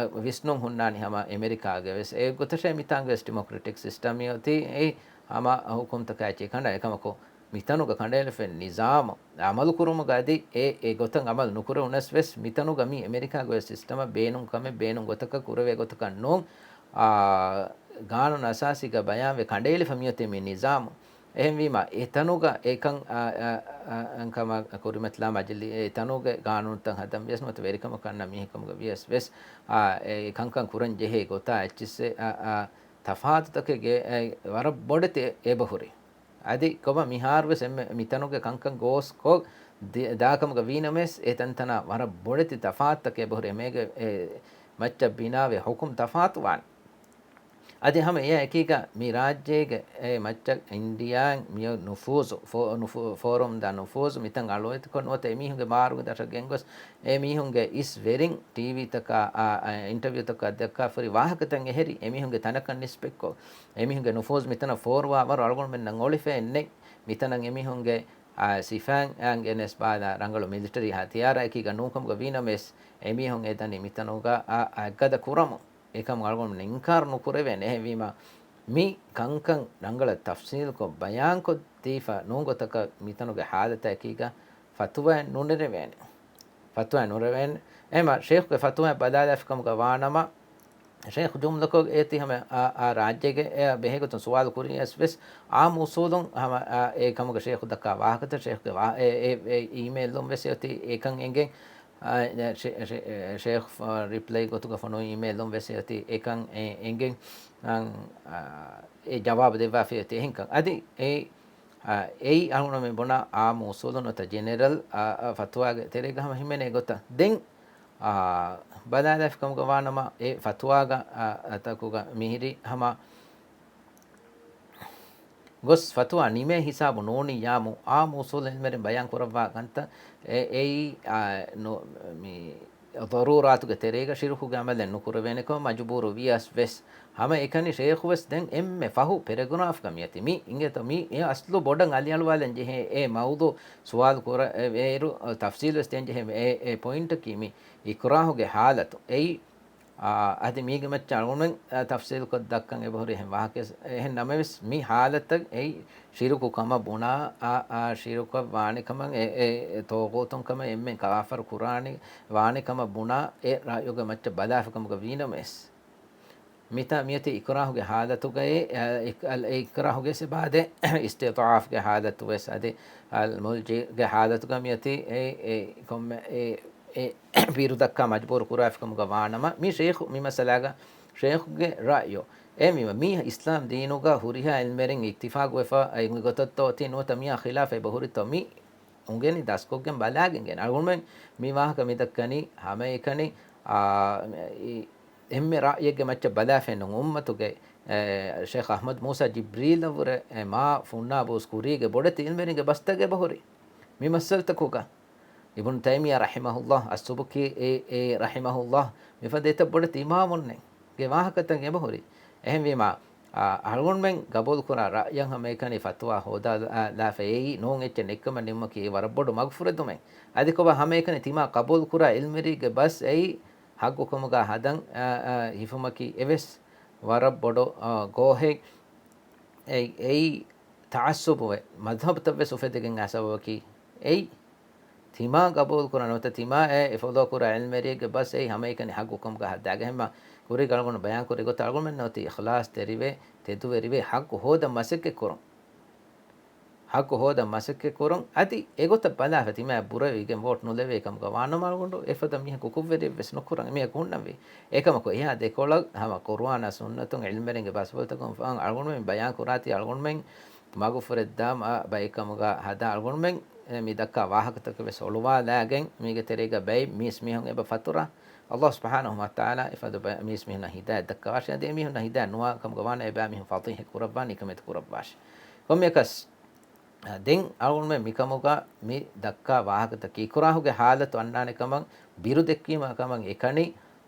ވިސްނުން ހުންނާނީ ހަމަ އެމެރިކާގެ ވެސް. އެގޮތަށޭ މިތާނގެ ވެސް ޑިމޮކްރެޓިކް ސިސްޓަމް އޮތީ އެއީ ހަމަ ޙުކުމްތަކާ އެއްޗެއް ކަނޑަ އެކަމަކު މިތަނުގަ ކަނޑައެޅިފައި ނިޒާމު އަމަލުކުރުމުގަ އަދި އެ، އެ ގޮތަށް އަމަލު ނުކުރެވުނަސް ވެސް މިތަނުގަ މި އެމެރިކާގެ ވެސް ސިސްޓަމަށް ބޭނުން ކަމެއް ބޭނުން ގޮތަކަށް ކުރެވޭ ގޮތަކަށް ނޫން، އާ، ގާނޫނު އަސާސީގަ ބަޔާންވެ ކަނޑައެޅިފަ މިއޮތީ މި ނިޒާމު. އެހެންވީމަ، އެތަނުގަ އެކަން، އާ، އާ، އާ، ކަމަށް ކުރިމަތިލާ މަޖިލީ، އެތަނުގެ ގާނޫނުތައް ހަދަން ވިޔަސް ނުވަތަ ވެރިކަމަށް ކަންނަ މީހެއްކަމުގަ ވިޔަސް ވެސް، އާ، އެ ކަންކަން ކުރަން ޖެހޭ ގޮތާ އެއްޗިއްސެއް، އާ، އާ، ތަފާތުތަކެއް އެ، ވަރަށް ބޮޑެތި އެބަހުރި. އަދި ކޮބާ މިހާރުވެސް އެންމެ މިތަނުގެ ކަންކަން ގޯސްކޮށް ދި-، ދާކަމުގަ ވީނަމަވެސް، އެ ތަންތަނާ ވަރަށް ބޮޑެތި ތަފާތުތަކެއް އެބަހުރި. އެމޭގެ އެ މައްޗަށް ބިނާވެ ޙުކުމް ތަފާތުވާނެ. އަދި ހަމަ އެއާ އެކީގަ މި ރާއްޖޭގެ އެ މައްޗަށް އިންޑިއާއިން މިއޮތް ނުފޫޒު، ފޯ-، ނުފޫ-، ފޯރުވަމުންދާ ނުފޫޒު މިތަން އަޅުވެތިކޮށް ނުވަތަ އެމީހުންގެ މާރުގެ ދަށަށް ގެންގޮސް، އެ މީހުންގެ އިސް ވެރިން ޓީވީތަކާ، އާ، އާ، އިންޓަވިއުތަކާ ދައްކާފައި ވާހަކަތައް އެހެރި، އެމީހުންގެ ތަނަކަށް ނިސްބަތްކޮށް، އެމީހުންގެ ނުފޫޒު މިތަނަށް ފޯރުވާ ވަރު އަޅުގަނޑުމެންނަށް އޮޅިފައެއް ނެތް. މިތަނަށް އެމީހުންގެ، އާ، ސިފައިން ގެނެސް ބާލާ ރަނގަޅު މިލިޓަރީ ހަތިޔާރާ އެކީގަ ނޫންކަމުގަ ވީނަމަވެސް، އެމީހުން އެދަނީ މިތަނުގަ، އާ، އަތްގަދަ ކުރަމުން. އެކަމު އަޅުގަނޑުމެން އިންކާރު ނުކުރެވޭނެ. އެހެންވީމަ، މި ކަންކަން ރަނގަޅަށް ތަފްސީލުކޮށް ބަޔާންކޮށްދީފަ ނޫން ގޮތަކަށް މިތަނުގެ ހާލަތާ އެކީގަ ފަތުވާއެއް ނުނެރެވޭނެ. ފަތުވާއެއް ނުނެރެވޭނެ. އެހެންމަ ޝޭޚުގެ ފަތުވާއެއް ބަލާލާފިކަމުގަ ވާނަމަ، ޝޭޚު ޖުމްލަކޮށް އޭތި ހަމަ އާ، އާ ރާއްޖޭގެ އެ ބެހޭގޮތުން ސުވާލު ކުރިޔަސް ވެސް އާއްމު އުސޫލުން ހަމަ، އާ، އެ ކަމުގަ ޝޭޚު ދައްކާ ވާހަކަތައް ޝޭޚުގެ ވާ-، އެ، އެ، އެ އީމެއިލުން ވެސް އޮތީ އެކަން އެނގެން. އާ، ޝޭ-، ޝޭ-، ޝޭޚް ރިޕްލައި ގޮތުގަ ފޮނުވި އީމެއިލުން ވެސް އޮތީ އެކަން އެ-، އެނގެން، އާ، އެ ޖަވާބު ދެއްވާފައި އޮތީ އެހެންކަން. އަދި އެ، އާ، އެއީ އަޅުގަނޑުމެން ބުނާ އާއްމު އުސޫލުން ނުވަތަ ޖެނެރަލް، އާ، އާ، ފަތުވާގެ ތެރޭގަ ހަމަ ހިމެނޭ ގޮތަށް. ދެން، އާ، ބަލާލާފި ކަމުގަ ވާނަމަ އެ ފަތުވާގަ، އާ، އާ، ތަކުގަ މިހިރީ ހަމަ ގޮސް ފަތުވާ ނިމޭ ހިސާބު ނޫނިއްޔާމު އާއްމު އުސޫލު އިލްމުވެރިން ބަޔާން ކުރައްވާ ކަންތައް އެ-، އެއީ، އާ، ނު-، މި ޟަރޫރާތުގެ ތެރޭގަ ޝިރުކުގެ ޢަމަލެއް ނުކުރެވޭނެކަމަށް މަޖުބޫރު ވިޔަސް ވެސް، ހަމައެކަނި ޝޭޚު ވެސް ދެން އެންމެ ފަހު ޕެރެގުރާފްގަ މިއޮތީ. މި އިނގޭތޯ، މި އެ އަސްލު ބޮޑަށް އަލިއަޅުވާލަން ޖެހޭ އެ މައުޟޫ ސުވާލު ކުރ-، އެ އޭރު ތަފްސީލު ވެސް ދޭން ޖެހޭ އެ، އެ ޕޮއިންޓަކީ މި އިކުރާހުގެ ޙާލަތު. އެއީ، އާ، އަދި މީގެ މައްޗަށް އަޅުގަނޑުމެން، އާ، ތަފްސީލުކޮށް ދައްކަން އެބަހުރި އެހެން ވާހަކަ އެހެން ނަމަވެސް، މި ޙާލަތަށް އެއީ ޝިރުކު ކަމަށް ބުނާ، އާ، އާ، ޝިރުކަށް ވާނެ ކަމަށް، އެ، އެ، އެ ޠާޣޫތުން ކަމަށް އެންމެން ކާފަރު ކުރާނެ، ވާނެ ކަމަށް ބުނާ އެ ރައުޔުގެ މައްޗަށް ބަލާފަ ކަމުގަ ވީނަމަވެސް، މިތާ މިއޮތީ އިކުރާހުގެ ޙާލަތުގައޭ، އެ، އި-، އަލް-، އެ އިކްރާހުގެ ސެބާދެ އިސްތިޟްޢާފްގެ ޙާލަތު ވެސް އަދި އަލް މުލްޖިއްގެ ޙާލަތުގަ މިއޮތީ އެ، އެ ކޮންމެ އެ، އެ ބިރު ދައްކާ މަޖްބޫރު ކުރާފިކަމުގަ ވާނަމަ، މި ޝޭޚު މި މައްސަލާގަ ޝޭޚުގެ ރައްޔު އެ މި، މި އިސްލާމް ދީނުގަ ހުރިހާ އިލްމުވެރިން އިއްތިފާގުވެފަ އެ ގޮތަށްތޯ އޮތީ ނުވަތަ މިއާ ޚިލާފަށް އެބަހުރިތޯ މި އުނގެނި ދަސްކޮށްގެން ބަލާގެން އަޅުގަނޑުމެން މި ވާހަކަ މިދައްކަނީ ހަމައެކަނި، އާ، އި-، އެންމެ ރައްޔެއްގެ މައްޗަށް ބަލާފައެއްނޫން. އުއްމަތުގެ، އެ، ޝޭޚް އަޙްމަދު މޫސާ ޖިބްރީލަށްވުރެ، އެ، މާ ފުންނާ ބޫސް ކުރީގެ ބޮޑެތި އިލްމުވެރިންގެ ބަސްތަކެއް އެބަހުރި މި މައްސަލަތަކުގަ. އިބްނު ތައިމިއްޔާ ރަޙިމަހުﷲ، އައްސުބުކީ އެ، އެ ރަޙިމަހުﷲ، މިފަދަ އެތައް ބޮޑެތި އިމާމުންނެއްގެ ވާހަކަތައް އެބަހުރި. އެހެންވީމާ، އާ، އަޅުގަނޑުމެން ގަބޫލުކުރާ ރައްޔަށް ހަމައެކަނި ފަތުވާ ހޯދާލާފައި އެއީ ނޫން އެއްޗެއް ނެތްކަމަށް ނިންމުމަކީ ވަރަށް ބޮޑު މަގުފުރެދުމެއް. އަދި ކޮބާ ހަމައެކަނި ތިމާ ގަބޫލުކުރާ އިލްމުވެރީގެ ބަސް އެއީ ހައްގުކަމުގަ ހަދަން، އާ، އާ، ހިފުމަކީ އެވެސް ވަރަށް ބޮޑު، އާ، ގޯހެއް. އެއީ، އެއީ ތަޢައްސުބުވެ، މަޛްހަބުތައް ވެސް އުފެދިގެން އާ ސަބަބަކީ އެއީ. ތިމާ ގަބޫލުކުރާ ނުވަތަ ތިމާ އެ އެ ފޮލޯކުރާ އިލްމުވެރިއެއްގެ ބަސް އެއީ ހަމައެކަނި ހައްގުކަމުގަ ހައްދާގެ ހެންމަ ކުރީގަ އަޅުގަނޑު ބަޔާންކުރި ގޮތަށް އަޅުގަނޑުމެންނަށް އޮތީ އިޚްލާޞްތެރިވެ، ތެދުވެރިވެ، ހައްގު ހޯދަން މަސައްކަތްކުރުން. ހައްގު ހޯދަން މަސައްކަތްކުރުން. އަދި އެގޮތަށް ބަލާފަ ތިމާ ބުރަވެގެން ވޯޓް ނުލެވޭ ކަމުގަ ވާނަމަ އަޅުގަނޑު އެފަދަ މީހަކު ކުށްވެރިއެއްވެސް ނުކުރަން އެމީހަކު ހުންނަންވީ. އެކަމަކު އެހާ ދެކޮޅަށް ހަމަ ޤުރުއާނާ ސުންނަތުން އިލްމުވެރިންގެ ބަސްފުޅުތަކުން ފަހަން އަޅުގަނޑުމެން ބަޔާން ކުރާތީ އަޅުގަނޑުމެން މަގުފުރެއްދާ މަ-، ބައެއް ކަމުގަ ހަދާ އަޅުގަނޑުމެން އެ މި ދައްކާ ވާހަކަތަކެއް ވެސް އޮޅުވާލާގެން މީގެ ތެރޭގަ ބައެއް މީސް މީހުން އެބަ ފަތުރާ. ﷲ ސުބްޙާނަހޫ ވަތަޢާލާ އެފަދަ ބައެއް މީސް މީހުންނަށް ހިދާޔަތް ދައްކަވާށި. އަދި އެމީހުންނަށް ހިދާޔަތް ނުވާ ކަމުގަ ވާނަމަ އެބައިމީހުން ފަޟީޙަތް ކުރައްވާ ނިކަމެތި ކުރައްވާށި. ކޮންމެއަކަސް، އަ، ދެން އަޅުގަނޑުމެން މިކަމުގަ މި ދައްކާ ވާހަކަތަކީ އިކުރާހުގެ ޙާލަތު އަންނާނެ ކަމަށް ބިރު ދެއްކީމަ ކަމަށް އެކަނި،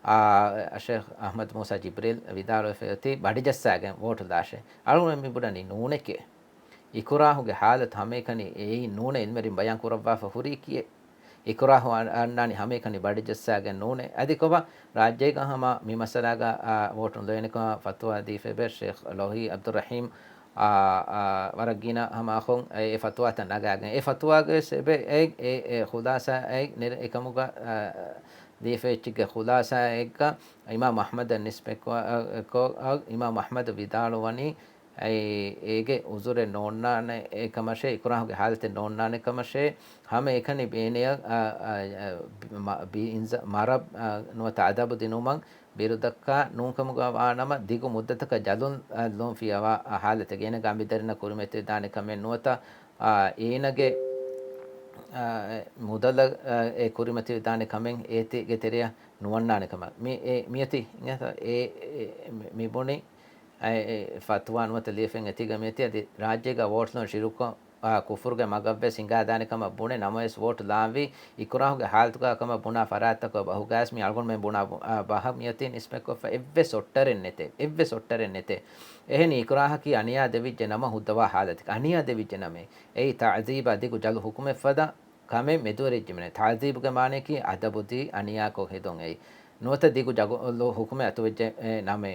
އާ، ޝޭޚް އަޙްމަދު މޫސާ ޖިބްރީލް ވިދާޅުވެފައި އޮތީ ބަޑިޖައްސާގެން ވޯޓު ލާށޭ. އަޅުގަނޑުމެން މި ބުނަނީ ނޫނެކޭ. އިކުރާހުގެ ޙާލަތު ހަމައެކަނި އެއީ ނޫނޭ އިލްމުވެރިން ބަޔާން ކުރައްވާފަ ހުރީ ކިއެއް. އިކުރާހު އަން-، އަންނާނީ ހަމައެކަނި ބަޑިޖައްސާގެން ނޫނޭ. އަދި ކޮބާ ރާއްޖޭގަ ހަމަ މި މައްސަލާގަ، އާ، ވޯޓު ލޮޔެނިކަމަށް ފަތުވާ ދީފައިވޭ ޝޭޚް ލޯހީ ޢަބްދުއްރަޙީމް، އާ، އާ، ވަރަށް ގިނަ ހަމަ އަޚުން އެ، އެ ފަތުވާތައް ނަގާގެން. އެ ފަތުވާގަވެސް އެބަ އެ، އެ، އެ ޚުލާޞާ އެ ނެރެ އެކަމުގަ، އާ، ދީފައި އެއްޗެއްގެ ޚުލާޞާއެއްގަ އިމާމް އަޙްމަދަށް ނިސްބަތްކޮށް، އަ، އަ، އިމާމް އަޙްމަދު ވިދާޅުވަނީ، އެ، އޭގެ ޢުޛުރެއް ނޯންނާނެ އެކަމަށޭ، އިކުރާހުގެ ޙާލަތެއް ނޯންނާނެ ކަމަށޭ، ހަމައެކަނި ބޭނެއަށް، އަ، އަ، މަ-، ބި-، އިންޒަ-، މަރަ-، އަ، ނުވަތަ އަދަބު ދިނުމަށް ބިރުދައްކާ ނޫންކަމުގަ ވާނަމަ، ދިގު މުއްދަތަކަށް ޖަލުން، އަ، ލޯން ފިޔަވާ، އަ، ޙާލަތެއް ގޭނަ ގާމިދަރިންނަށް ކުރިމަތިވެދާނެ ކަމެއް ނުވަތަ، އާ، އޭނަގެ، އާ، މުދަލަށް، އާ، އެ ކުރިމަތިވެދާނެ ކަމެއް އޭތިގެ ތެރެއަށް ނުވަންނާނެ ކަމަށް. މި، އެ، މިއޮތީ، އެ، އެ، މި، މި ބުނި، އަ، އެ، ފަތުވާ ނުވަތަ ލިޔެފައި އެތީގަ މިއޮތީ އަދި ރާއްޖޭގަ ވޯޓް ލޯން ޝިރުކު، އާ، ކުފުރުގެ މަގަށްވެސް ހިނގާދާނެ ކަމަށް ބުނެ ނަމަވެސް ވޯޓް ލާންވީ އިކުރާހުގެ ޙާލަތުގަ ކަމަށް ބުނާ ފަރާތްތަކަށް ބަހުގައިސް މި އަޅުގަނޑުމެން ބުނާ ބު-، އާ، ބަހަށް މިއޮތީ ނިސްބަތްކޮށްފަ އެއްވެސް އޮއްޓަރެއް ނެތޭ. އެއްވެސް އޮއްޓަރެއް ނެތޭ. އެހެނީ އިކުރާހަކީ އަނިޔާ ދެވިއްޖެ ނަމަ ހުއްދަވާ ޙާލަތެއް. އަނިޔާ ދެވިއްޖެ ނަމޭ. އެއީ ތަޢުޛީބާ ދިގު ޖަލު ޙުކުމެއް ފަދަ ކަމެއް މެދުވެރިއްޖެ މިނެ. ތަޢުޛީބުގެ މާނަޔަކީ އަދަބުދީ އަނިޔާކޮށް ހެދުން އެއީ. ނުވަތަ ދިގު ޖަގު-، ލު-، ޙުކުމެއް އަތުވެއްޖެ، އެ، ނަމޭ.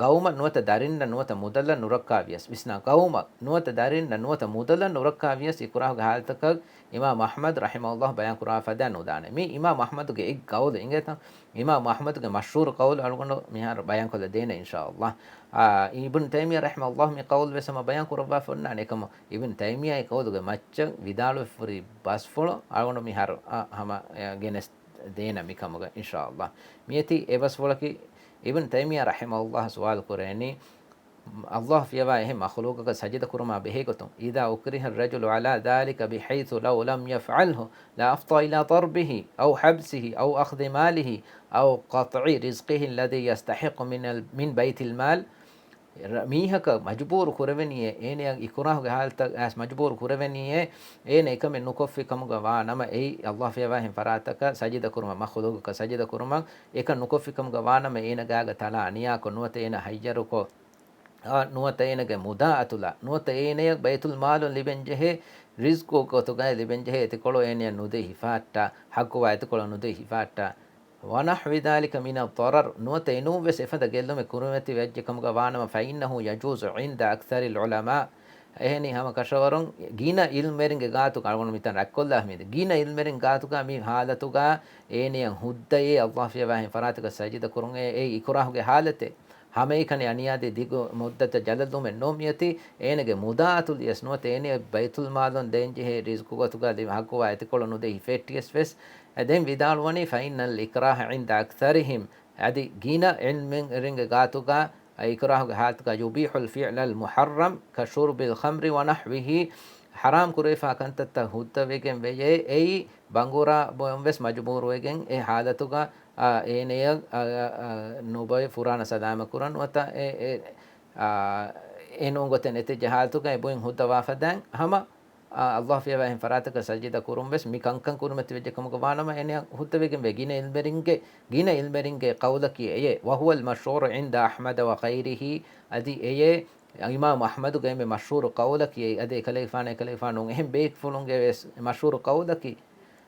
ގައުމަށް ނުވަތަ ދަރިންނަށް ނުވަތަ މުދަލަށް ނުރައްކާ ވިޔަސް، ވިސްނާ، ގައުމަށް ނުވަތަ ދަރިންނަށް ނުވަތަ މުދަލަށް ނުރައްކާ ވިޔަސް އިކުރާހުގެ ޙާލަތަކަށް އިމާމް އަޙްމަދު ރަޙިމަހުﷲ ބަޔާން ކުރާ ފަދައިން ނުދާނެ. މީ އިމާމް އަޙްމަދުގެ އެއް ގައުލެއް އިނގޭތަ؟ އިމާމް އަޙްމަދުގެ މަޝްހޫރު ގައުލު އަޅުގަނޑު މިހާރު ބަޔާންކޮށްލަ ދޭނެ އިންޝާﷲ. އާ، އިބްނު ތައިމިއްޔާ ރަޙިމަހުﷲ މި ގައުލު ވެސް ހަމަ ބަޔާން ކުރައްވާފަ އޮންނާނެ. އެކަމު އިބްނު ތައިމިއްޔާ ގައުލުގެ މައްޗަށް ވިދާޅުވެފަ ހުރި ބަސްފުޅު އަޅުގަނޑު މިހާރު، އާ، ހަމަ، އާ، ގެނެސް ދޭނަ މިކަމުގަ އިންޝާﷲ. މިއޮތީ އެބަސްފުޅަކީ އިބްނު ތައިމިއްޔާ ރަޙިމަހުﷲ ސުވާލު ކުރޭނީ، ﷲ ފިޔަވާ އެހެން މަޚުލޫޤަކަށް ސަޖިދަ ކުރުމާ ބެހޭގޮތުން، إذا أكره الرجل على ذلك بحيث لو لم يفعله لأفضى إلى ضربه أو حبسه أو أخذ ماله أو قطع رزقه الذي يستحق من ال-، من بيت المال. ރ-، މީހަކަށް މަޖުބޫރު ކުރެވެނީއޭ، އޭނަޔަށް އިކުރާހުގެ ޙާލަތަށް އައިސް މަޖުބޫރު ކުރެވެނީއޭ، އޭނަ އެކަމެއް ނުކޮށްފި ކަމުގަ ވާ ނަމަ، އެއީ ﷲ ފިޔަވާ އެހެން ފަރާތަކަށް ސަޖިދަ ކުރުމަށް، މަޚުލޫޤަކަށް ސަޖިދަ ކުރުމަށް، އެކަން ނުކޮށްފި ކަމުގަ ވާ ނަމަ، އޭނަ ގާގަ ތަޅާ އަނިޔާކޮށް، ނުވަތަ އޭނަ ހައްޔަރުކޮށް، އާ، ނުވަތަ އޭނަގެ މުދާ އަތުލާ، ނުވަތަ އޭނަޔަށް ބައިތުލް މާލުން ލިބެންޖެހޭ ރިޒްޤު ގޮތުގައި ލިބެންޖެހޭ އެތިކޮޅު އޭނަޔަށް ނުދެ ހިފާއްޓާ، ޙައްޤުވާ އެތިކޮޅު ނުދެ ހިފާއްޓާ. ونحو ذلك من الضرر، ނުވަތަ އެނޫން ވެސް އެފަދަ ގެއްލުމެއް ކުރިމަތި ވެއްޖެ ކަމުގަ ވާނަމަ، فإنه يجوز عند أكثر العلماء، އެހެނީ ހަމަ ކަށަވަރުން ގިނަ އިލްމްވެރިންގެ ގާތުގަ، އަޅުގަނޑު މިތަން ރައްކޮށްލާ މީދެ، ގިނަ އިލްމްވެރިން ގާތުގަ މި ޙާލަތުގަ އޭނަޔަށް ހުއްދައޭ ﷲ ފިޔަވާހެން ފަރާތަކަށް ސަޖިދަ ކުރުން އެ، އެއީ އިކުރާހުގެ ޙާލަތެއް. ހަމައެކަނި އަނިޔާދީ ދިގު މުއްދަތަށް ޖަލަށްލުމެއް ނޫން މިއޮތީ، އޭނަގެ މުދާ އަތުލިޔަސް ނުވަތަ އޭނަޔަށް ބައިތުލް މާލުން ދޭންޖެހޭ ރިޒްޤު ގޮތުގަ ލިބި ޙައްޤުވާ އެތިކޮޅު ނުދެ ހިފެއްޓިޔަސް ވެސް، އެ ދެން ވިދާޅުވަނީ، فإن الإكراه عند أكثرهم، އަދި ގިނަ ޢިލްމުވެރިންގެ ގާތުގަ އިކުރާހުގެ ޙާލަތުގަ يبيح الفعل المحرم كشرب الخمر ونحوه، ޙަރާމް ކުރެވިފާ ކަންތައްތައް ހުއްދަވެގެން ވެޔޭ، އެއީ ބަނގުރާ ބޮއެން ވެސް މަޖުބޫރުވެގެން އެ ޙާލަތުގަ، އާ، އޭނަޔަށް، އާ، އާ، ނުބޮއެ ފުރާނަ ސަލާމަތް ކުރަން ނުވަތަ އެ، އެ، އާ، އެނޫން ގޮތެއް ނެތިއްޖެ ޙާލަތުގައި ބުއިން ހުއްދަވާ ފަދައިން ހަމަ، އާ، ﷲ ފިޔަވާހެން ފަރާތަކަށް ސަޖިދަ ކުރުން ވެސް މި ކަންކަން ކުރިމަތި ވެއްޖެ ކަމުގަ ވާނަމަ، އޭނަ ހުއްދަވެގެން ވޭ. ގިނަ އިލްމްވެރިންގެ، ގިނަ އިލްމްވެރިންގެ ޤައުލަކީ އެޔޭ. وهو المشهور عند أحمد وغيره، އަދި އެޔޭ އިމާމު އަޙްމަދުގެ އެންމެ މަޝްހޫރު ޤައުލަކީ އެއީ. އަދި އެކަލޭގެފާނު، އެކަލޭގެފާނު އެހެން ބޭކްފުޅުންގެ ވެސް މަޝްހޫރު ޤައުލަކީ.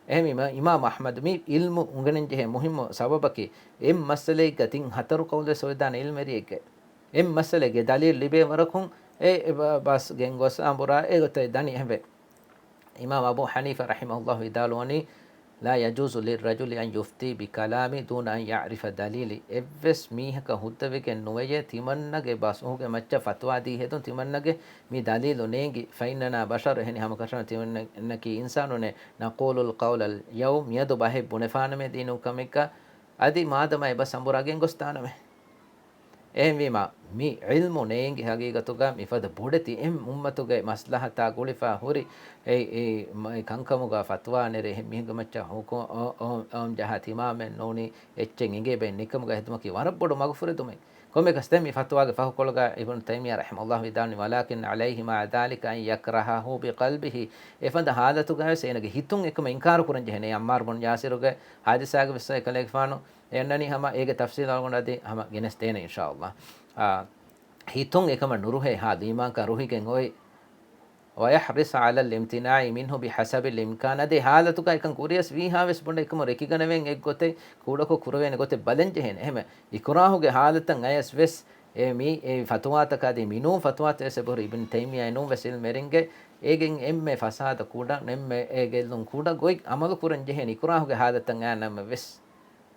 އެހެން އިމާ-، އިމާމު އަޙްމަދު މި ޢިލްމު އުނގެނެންޖެހޭ މުހިއްމު ސަބަބަކީ، އެއް މައްސަލައެއްގަ ތިން ހަތަރު ޤައުލުވެސް އޮވެދާނެ ޢިލްމުވެރިއެއްގެ. އެއް މައްސަލައެއްގެ ދަލީލު ލިބޭ ވަރަކުން އެ، އެ ބަ-، ބަސް ގެންގޮސް އަނބުރާ އެ ގޮތަށް ދަނީ އެހެންވެ. އިމާމް އަބޫ ޙަނީފާ ރަޙިމަހުﷲ ވިދާޅުވަނީ، لا يجوز للرجل أن يفتي بكلام دون أن يعرف دليلي. އެއްވެސް މީހަކަށް ހުއްދަވެގެން ނުވެޔޭ، ތިމަންނަގެ ބަސް އުހުގެ މައްޗަށް ފަތުވާ ދީ ހެދުން ތިމަންނަގެ މި ދަލީލު ނޭނގި، فإننا بشر، އެހެނީ ހަމަކަށަވަރުން ތިމަންނަކީ އިންސާނުންނޭ، نقول القول اليوم، މިއަދު ބަހެއް ބުނެފާނަމޭ ދީނު ކަމެއްގަ، އަދި މާދަމާ އެ ބަސް އަނބުރާ ގެންގޮސްދާނަމޭ. އެހެންވީމާ، މި ޢިލްމު ނޭނގި ހަގީގަތުގަ މިފަދަ ބޮޑެތި އެއް އުއްމަތުގެ މަސްލަހަތާ ގުޅިފާ ހުރި އެ، އެ، މަ-، އެ ކަންކަމުގަ ފަތުވާ ނެރެ އެހެން މީހުންގެ މައްޗަށް ހުކު-، އޮ-، އޮ-، އޮން ޖަހާ ތިމާމެއް ނޫނީ، އެއްޗެއް އިނގޭ ބައެއް ނިކަމުގަ ހެދުމަކީ ވަރަށް ބޮޑު މަގުފުރެދުމެއް. ކޮންމެއަކަސް ދެން މި ފަތުވާގެ ފަހުކޮޅުގަ އިބްނު ތައިމިއްޔާ ރަޙިމަހުﷲ ވިދާޅުވި، ولكن عليه مع ذلك أن يكرهه بقلبه، އެފަދަ ޙާލަތުގަވެސް އޭނަގެ ހިތުން އެކަމަށް އިންކާރު ކުރަން ޖެހޭނެ. ޢައްމާރު ބުން ޔާސިރުގެ ޙާދިސާގެ ވެސް އެކަލޭގެފާނު އެ އަންނަނީ ހަމަ އޭގެ ތަފްސީލް އަޅުގަނޑު އަދި ހަމަ ގެނެސްދޭނެ އިންޝާﷲ. އާ، ހިތުން އެކަމަށް ނުރުހޭ ހާ ލީމާންކަން ރުހިގެން އޮތް. ويحرص على الامتناع منه بحسب الإمكان، އަދި ހާލަތުގަ އެކަން ކުރިޔަސް ވީހާވެސް ބޮޑަށް އެކަމަށް ރެކިގަނެވެން އެއްގޮތެއް ކުޑަކޮށް ކުރެވޭނެ ގޮތެއް ބަލަން ޖެހޭނެ. އެހެމެ އިކުރާހުގެ ހާލަތަށް އަޔަސް ވެސް އެ މި އެ ފަތުވާތަކާ އަދި މިނޫން ފަތުވާތައް ވެސް އެބަހުރި އިބްނު ތައިމިއްޔާ އެނޫން ވެސް އިލްމްވެރިންގެ އޭގެން އެންމެ ފަސާދަ ކުޑަ، އެންމެ އެ ގެއްލުން ކުޑަ ގޮތް އަމަލު ކުރަން ޖެހޭނެ އިކުރާހުގެ ހާލަތަށް އައި ނަމަވެސް.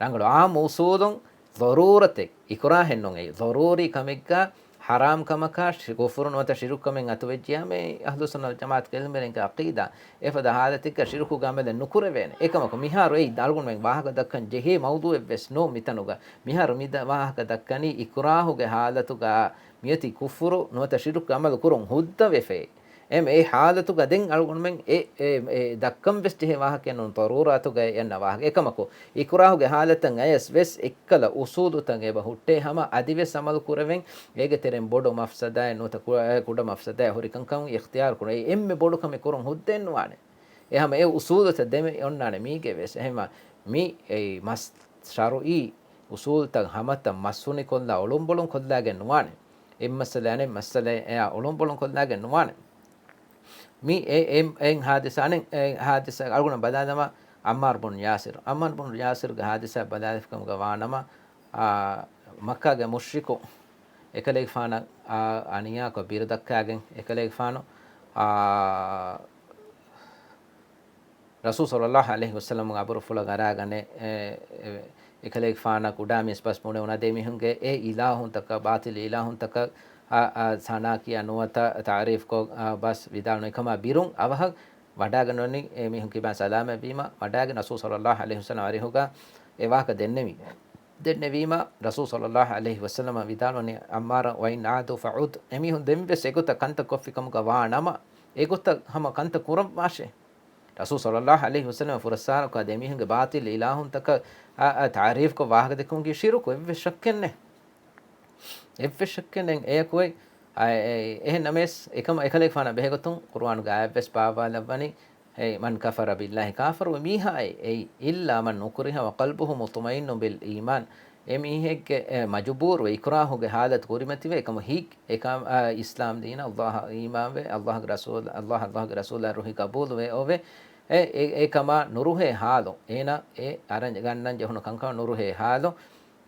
ރަނގަޅު އާއްމު އުސޫލުން ޟަރޫރަތެއް، އިކުރާހެއް ނޫން އެއީ. ޟަރޫރީ ކަމެއްގަ ޙަރާމް ކަމަކާ ޝި-، ކުފުރު ނުވަތަ ޝިރުކު ކަމެއް އަތުވެއްޖިޔާމެ އަހްލުއްސުންނަ ވަލްޖަމާޢަތުގެ އިލްމްވެރިންގެ ޢަޤީދާ. އެފަދަ ޙާލަތެއްގަ ޝިރުކުގެ ޢަމަލެއް ނުކުރެވޭނެ. އެކަމަކު މިހާރު އެއީ އަޅުގަނޑުމެން ވާހަކަ ދައްކަން ޖެހޭ މައުޟޫޢެއް ވެސް ނޫން މިތަނުގަ. މިހާރު މި ދަ-، ވާހަކަ ދައްކަނީ އިކުރާހުގެ ޙާލަތުގަ މިއޮތީ ކުފުރު ނުވަތަ ޝިރުކު ޢަމަލު ކުރުން ހުއްދަވެފައި. އެމް އެ ޙާލަތުގަ ދެން އަޅުގަނޑުމެން އެ، އެ، އެ ދައްކަން ވެސް ޖެހޭ ވާހަކައެއް ނޫން، ޟަރޫރާތުގައި އަންނަ ވާހަކަ. އެކަމަކު، އިކުރާހުގެ ޙާލަތަށް އަޔަސް ވެސް އެއްކަލަ އުސޫލުތައް އެބަ ހުއްޓޭ ހަމަ އަދިވެސް ޢަމަލު ކުރެވެން، އޭގެ ތެރެއިން ބޮޑު މަފްސަދާއެއް ނުވަތަ ކު-، އެ ކުޑަ މަފްސަދާއެއް ހުރި ކަންކަން އިޚްތިޔާރު ކުރުން. އެއީ އެންމެ ބޮޑު ކަމެއް ކުރުން ހުއްދައެއް ނުވާނެ. އެ ހަމަ އެ އުސޫލުތައް ދެމެ އޮންނާނެ މީގެ ވެސް. އެހެންމަ މި އެ މަސް ޝަރުޢީ އުސޫލުތައް ހަމަތައް މަސްހުނިކޮށްލާ އޮޅުންބޮޅުން ކޮށްލާގެން ނުވާނެ. އެއް މައްސަލަ އަނެއް މައްސަލައާ އޮޅުންބޮޅުން ކޮށްލާގެން ނުވާނެ. މި އެ، އެ، އެއް ޙާދިސާ އަނެއް، އެ ޙާދިސާ އަޅުގަނޑަށް ބަލާލަމާ، ޢައްމާރު ބުން ޔާސިރު. ޢައްމާރު ބުން ޔާސިރުގެ ޙާދިސާ ބަލާލިފިކަމުގަ ވާނަމަ، އާ، މައްކާގެ މުޝްރިކު އެކަލޭގެފާނަށް، އާ، އަނިޔާކޮށް ބިރު ދައްކާގެން އެކަލޭގެފާނު، އާ، ރަސޫލު ޞައްލައްލާހު ޢަލައިހި ވަސައްލަމްގެ އަބުރުފުޅަށް އަރާގަނެ، އެ، އެ، އެކަލޭގެފާނަށް ކުޑަ މީސް ބަސް ބުނެ އުނަދޭ މީހުންގެ އެ އިލާހުންތަކަށް، ބާޠިލް އިލާހުންތަކަށް، އާ، އާ، ސަނާ ކިޔާ ނުވަތަ ތަޢުރީފްކޮށް، އާ، ބަސް ވިދާޅު ނުވި ކަމާ ބިރުން އަވަހަށް ވަޑާގަންނަވަނީ އެ މީހުން ކިބާ ސަލާމަތްވީމަ، ވަޑާގެން ރަސޫލު ޞައްލައްލާހު ޢަލައިހި ވަސައްލަމަ އަރިހުގަ އެ ވާހަކަ ދެންނެވީ. ދެންނެވީމަ، ރަސޫލު ޞައްލައްލާހު ޢަލައިހި ވަސައްލަމަ ވިދާޅުވަނީ، އައްމާރަ ވައިން ޢާދޫ ފަޢޫދް، އެމީހުން ދެންވެސް އެގޮތަށް ކަންތައް ކޮށްފި ކަމުގަ ވާ ނަމަ، އެގޮތަށް ހަމަ ކަންތައް ކުރައްވާށޭ. ރަސޫލު ޞައްލައްލާހު ޢަލައިހި ވަސައްލަމަ ފުރައްސާރަކޮށް އަދި އެމީހުންގެ ބާޠިލް އިލާހުންތަކަށް އާ، އާ، ތަޢުރީފްކޮށް ވާހަކަ ދެއްކުމުގެ ޝިރުކު އެއްވެސް ޝައްކެއް ނެތް. އެއްވެސް ޝައްކެއް ނެތް އެޔަކު އެ، އާ، އެ، އެހެން ނަމަވެސް އެކަމަ އެކަލޭގެފާނާ ބެހޭގޮތުން ޤުރުއާނުގެ އާޔަތްވެސް ބާއްވާލައްވަނީ، އެ، މަން ކަފަރަ ބިއްލާހި، ކާފަރުވި މީހާއޭ، އެއީ، އިއްލާ މަން އުކުރިހަ ވަޤަލްބުހު މުޠުމައިންނު ބިލް އީމާން، އެ މީހެއްގެ، އެ، މަޖުބޫރުވެ އިކުރާހުގެ ހާލަތު ކުރިމަތިވެ، އެކަމަ ހިތް އެކަމަ، އާ، އިސްލާމް ދީނަށް ﷲ އަށް އީމާންވެ، ﷲ ގެ ރަސޫލަށް، ﷲ، ﷲ ގެ ރަސޫލާ ރުހި ޤަބޫލުވެ އޮވެ، އެ، އެ، އެކަމާ ނުރުހޭ ހާލު، އޭނާ އެ އަރަން ގަންނަން ޖެހުނު ކަންކަމަށް ނުރުހޭ ހާލު،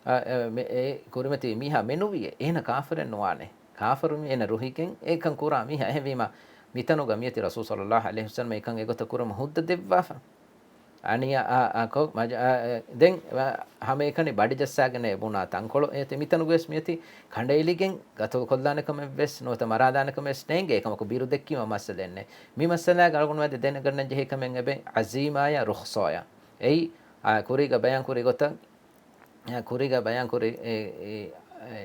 އަ، އެ، މެ، އެ ކުރިމަތިވި މީހާ މެނުވިއޭ، އޭނަ ކާފަރެއް ނުވާނެ. ކާފަރު މީ އޭނަ ރުހިގެން އެކަން ކުރާ މީހާ. އެހެންވީމަ، މިތަނުގަ މިއޮތީ ރަސޫލު ޞައްލައްލާހު ޢަލައިހި ވަސައްލަމަ އެކަން އެގޮތަށް ކުރަމުން ހުއްދަ ދެއްވާފަ. އަނިޔާ، އާ، އާ، ކޮށް، މަޖ-، އާ، އެ، ދެން، އާ، ހަމައެކަނި ބަޑިޖައްސާގެން އެ ބުނާ ތަންކޮޅު އެ މިތަނުގަވެސް މިއޮތީ ކަނޑައެޅިގެން ގަތުލު ކޮށްލާނެ ކަމެއްވެސް ނުވަތަ މަރާލާނެ ކަމެއްވެސް ނޭނގެ. އެކަމަކު ބިރު ދެއްކީމަ މައްސަލައެއް ނެތް. މި މައްސަލާގަ އަޅުގަނޑުމެން ދެނެގަންނަން ޖެހޭ ކަމެއް އެބެ ޢަޒީމާޔާ ރުޚްޞާޔާ. އެއީ، އާ، ކުރީގަ ބަޔާންކުރި ގޮތަށް، އާ، ކުރީގަ ބަޔާންކުރި އެ، އެ، އެ،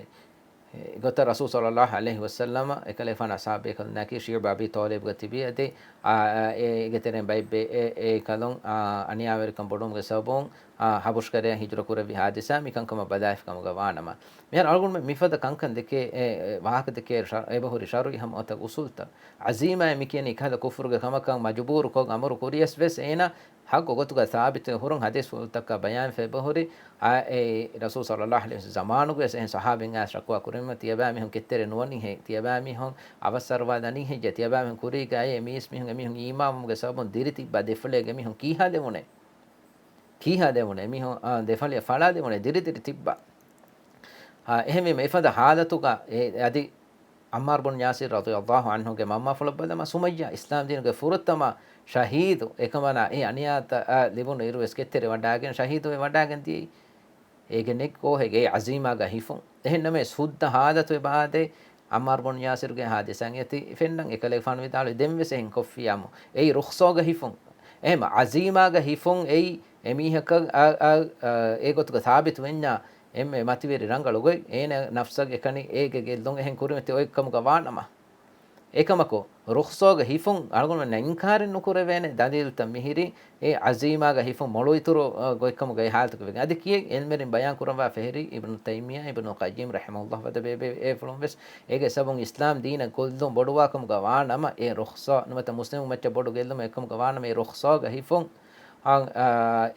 އެ ގޮތަށް ރަސޫލު ޞައްލައްލާހު ޢަލައިހި ވަސައްލަމަ އެކަލޭގެފާނާ ޞަޙާބީ ކަލުންނާއެކީ ޝިޢުބު އަބީ ޠާލިބްގަ ތިބީ އަދި، އާ، އާ، އޭގެ ތެރެއިން ބައެއް ބޭ-، އެ، އެ ކަލުން، އާ، އަނިޔާވެރިކަން ބޮޑުވުމުގެ ސަބަބުން، އާ، ޙަބަޝް ކަރަޔަށް ހިޖުރަ ކުރެއްވި ޙާދިސާ މިކަންކަމަށް ބަލާފި ކަމުގަ ވާނަމަ، މިހާރު އަޅުގަނޑުމެން މިފަދަ ކަންކަން ދެކޭ، އެ، އެ، ވާހަކަ ދެކޭ ޝަ-، އެބަހުރި ޝަރުޢީ ހަމަ އޮތަށް އުޞޫލުތައް. ޢަޒީމާއޭ މި ކިޔަނީ ކަހަލަ ކުފުރުގެ ކަމަކަށް މަޖުބޫރުކޮށް އަމުރު ކުރިޔަސް ވެސް އޭނާ ޙައްޤު ގޮތުގަ ސާބިތުވެ ހުރުން ޙަދީޘްފުޅުތަކަށް ބަޔާންވެފަ އެބަހުރި، އާ، އެ ރަސޫލު ޞައްލައްލާހު ޢަލައިހި ވަސައްލަމަ ޒަމާނުގަވެސް އެހެން ޞަޙާބީން އައިސް ޝަކުވާ ކުރެވުމަށް ތިޔަބައިމީހުން ކެތްތެރެ ނުވަނީހޭ، ތިޔަބައިމީހުން އަވަސްއަރުވާލަނީހޭ، ތިޔަބައިމީހުން ކުރީގައި އެ މީސްމީހުން އެމީހުން އީމާންވުމުގެ ސަބަބުން ދިރިތިއްބާ ދެފަޅިއެއްގެ މީހުން ކީހާލެވުނޭ. ކީހާލެވުނޭ. މީހުން، އާ، ދެފަޅިއަށް ފަޅާލެވުނޭ ދިރިދިރި ތިއްބާ. އާ، އެހެންވީމަ އެފަދަ ޙާލަތުގަ އެ، އަދި ޢައްމާރު ބުނު ޔާސިރު ރަޟިޔައްލާހު ޢަންހުގެ މަންމާފުޅަށް ބަލަމާ ސުމައްޔާ އިސްލާމް ދީނުގެ ފުރަތަމަ ޝަހީދު، އެކަމަނާ އެ އަނިޔާތައް އާ ލިބުނު އިރުވެސް ކެތްތެރިވަޑާގެން ޝަހީދުވެ ވަޑާގެން ދިޔައީ. އޭގެ ނެތް ކޯހެއް އޭ ޢަޒީމާގަ ހިފުން. އެހެން ނަމަވެސް ހުއްދަ ޙާލަތު އެބަ އާދޭ، ޢައްމާރު ބުނު ޔާސިރުގެ ޙާދިސާ އެތި ފެންނަން އެކަލޭގެފާނު ވިދާޅުވި ދެންވެސް އެހެން ކޮށްފިޔާމު. އެއީ ރުޚްޞާގަ ހިފުން. އެހެން ޢަޒީމާގަ ހިފުން އެއީ އެމީހަކަށް އާ، އާ، އާ، އެގޮތުގަ ސާބިތު ވެންޏާ އެންމެ މަތިވެރި ރަނގަޅު ގޮތް އޭނަ ނަފްސަށް އެކަނި އޭގެ ގެއްލުން އެހެން ކުރިމަތި އޮތްކަމުގަ ވާނަމަ. އެކަމަކު، ރުޚްޞާގަ ހިފުން އަޅުގަނޑުމެންނަށް އިންކާރެއް ނުކުރެވޭނެ ދަލީލުތައް މިހިރީ، އެ ޢަޒީމާގަ ހިފުން މޮޅު އިތުރު، އަ، ގޮތްކަމުގައި ޙާލަތުގަ ވެގެން. އަދި ކިޔެއް ޢިލްމުވެރިން ބަޔާން ކުރައްވާ ފެހެރީ، އިބްނު ތައިމިއްޔާ، އިބްނު ޤައްޔިމް ރަޙިމަހުﷲ ވަދެ ބޭބެ އެފުޅުން ވެސް، އޭގެ ސަބަބުން އިސްލާމް ދީނަށް ގެއްލުން ބޮޑުވާކަމުގަ ވާނަމަ، އެ ރުޚްޞާ ނުވަތަ މުސްލިމުން މައްޗަށް ބޮޑު ގެއްލުމެއް އެކަމުގަ ވާނަމަ، އެ ރުޚްޞާގަ ހިފުން، އަ، އަ،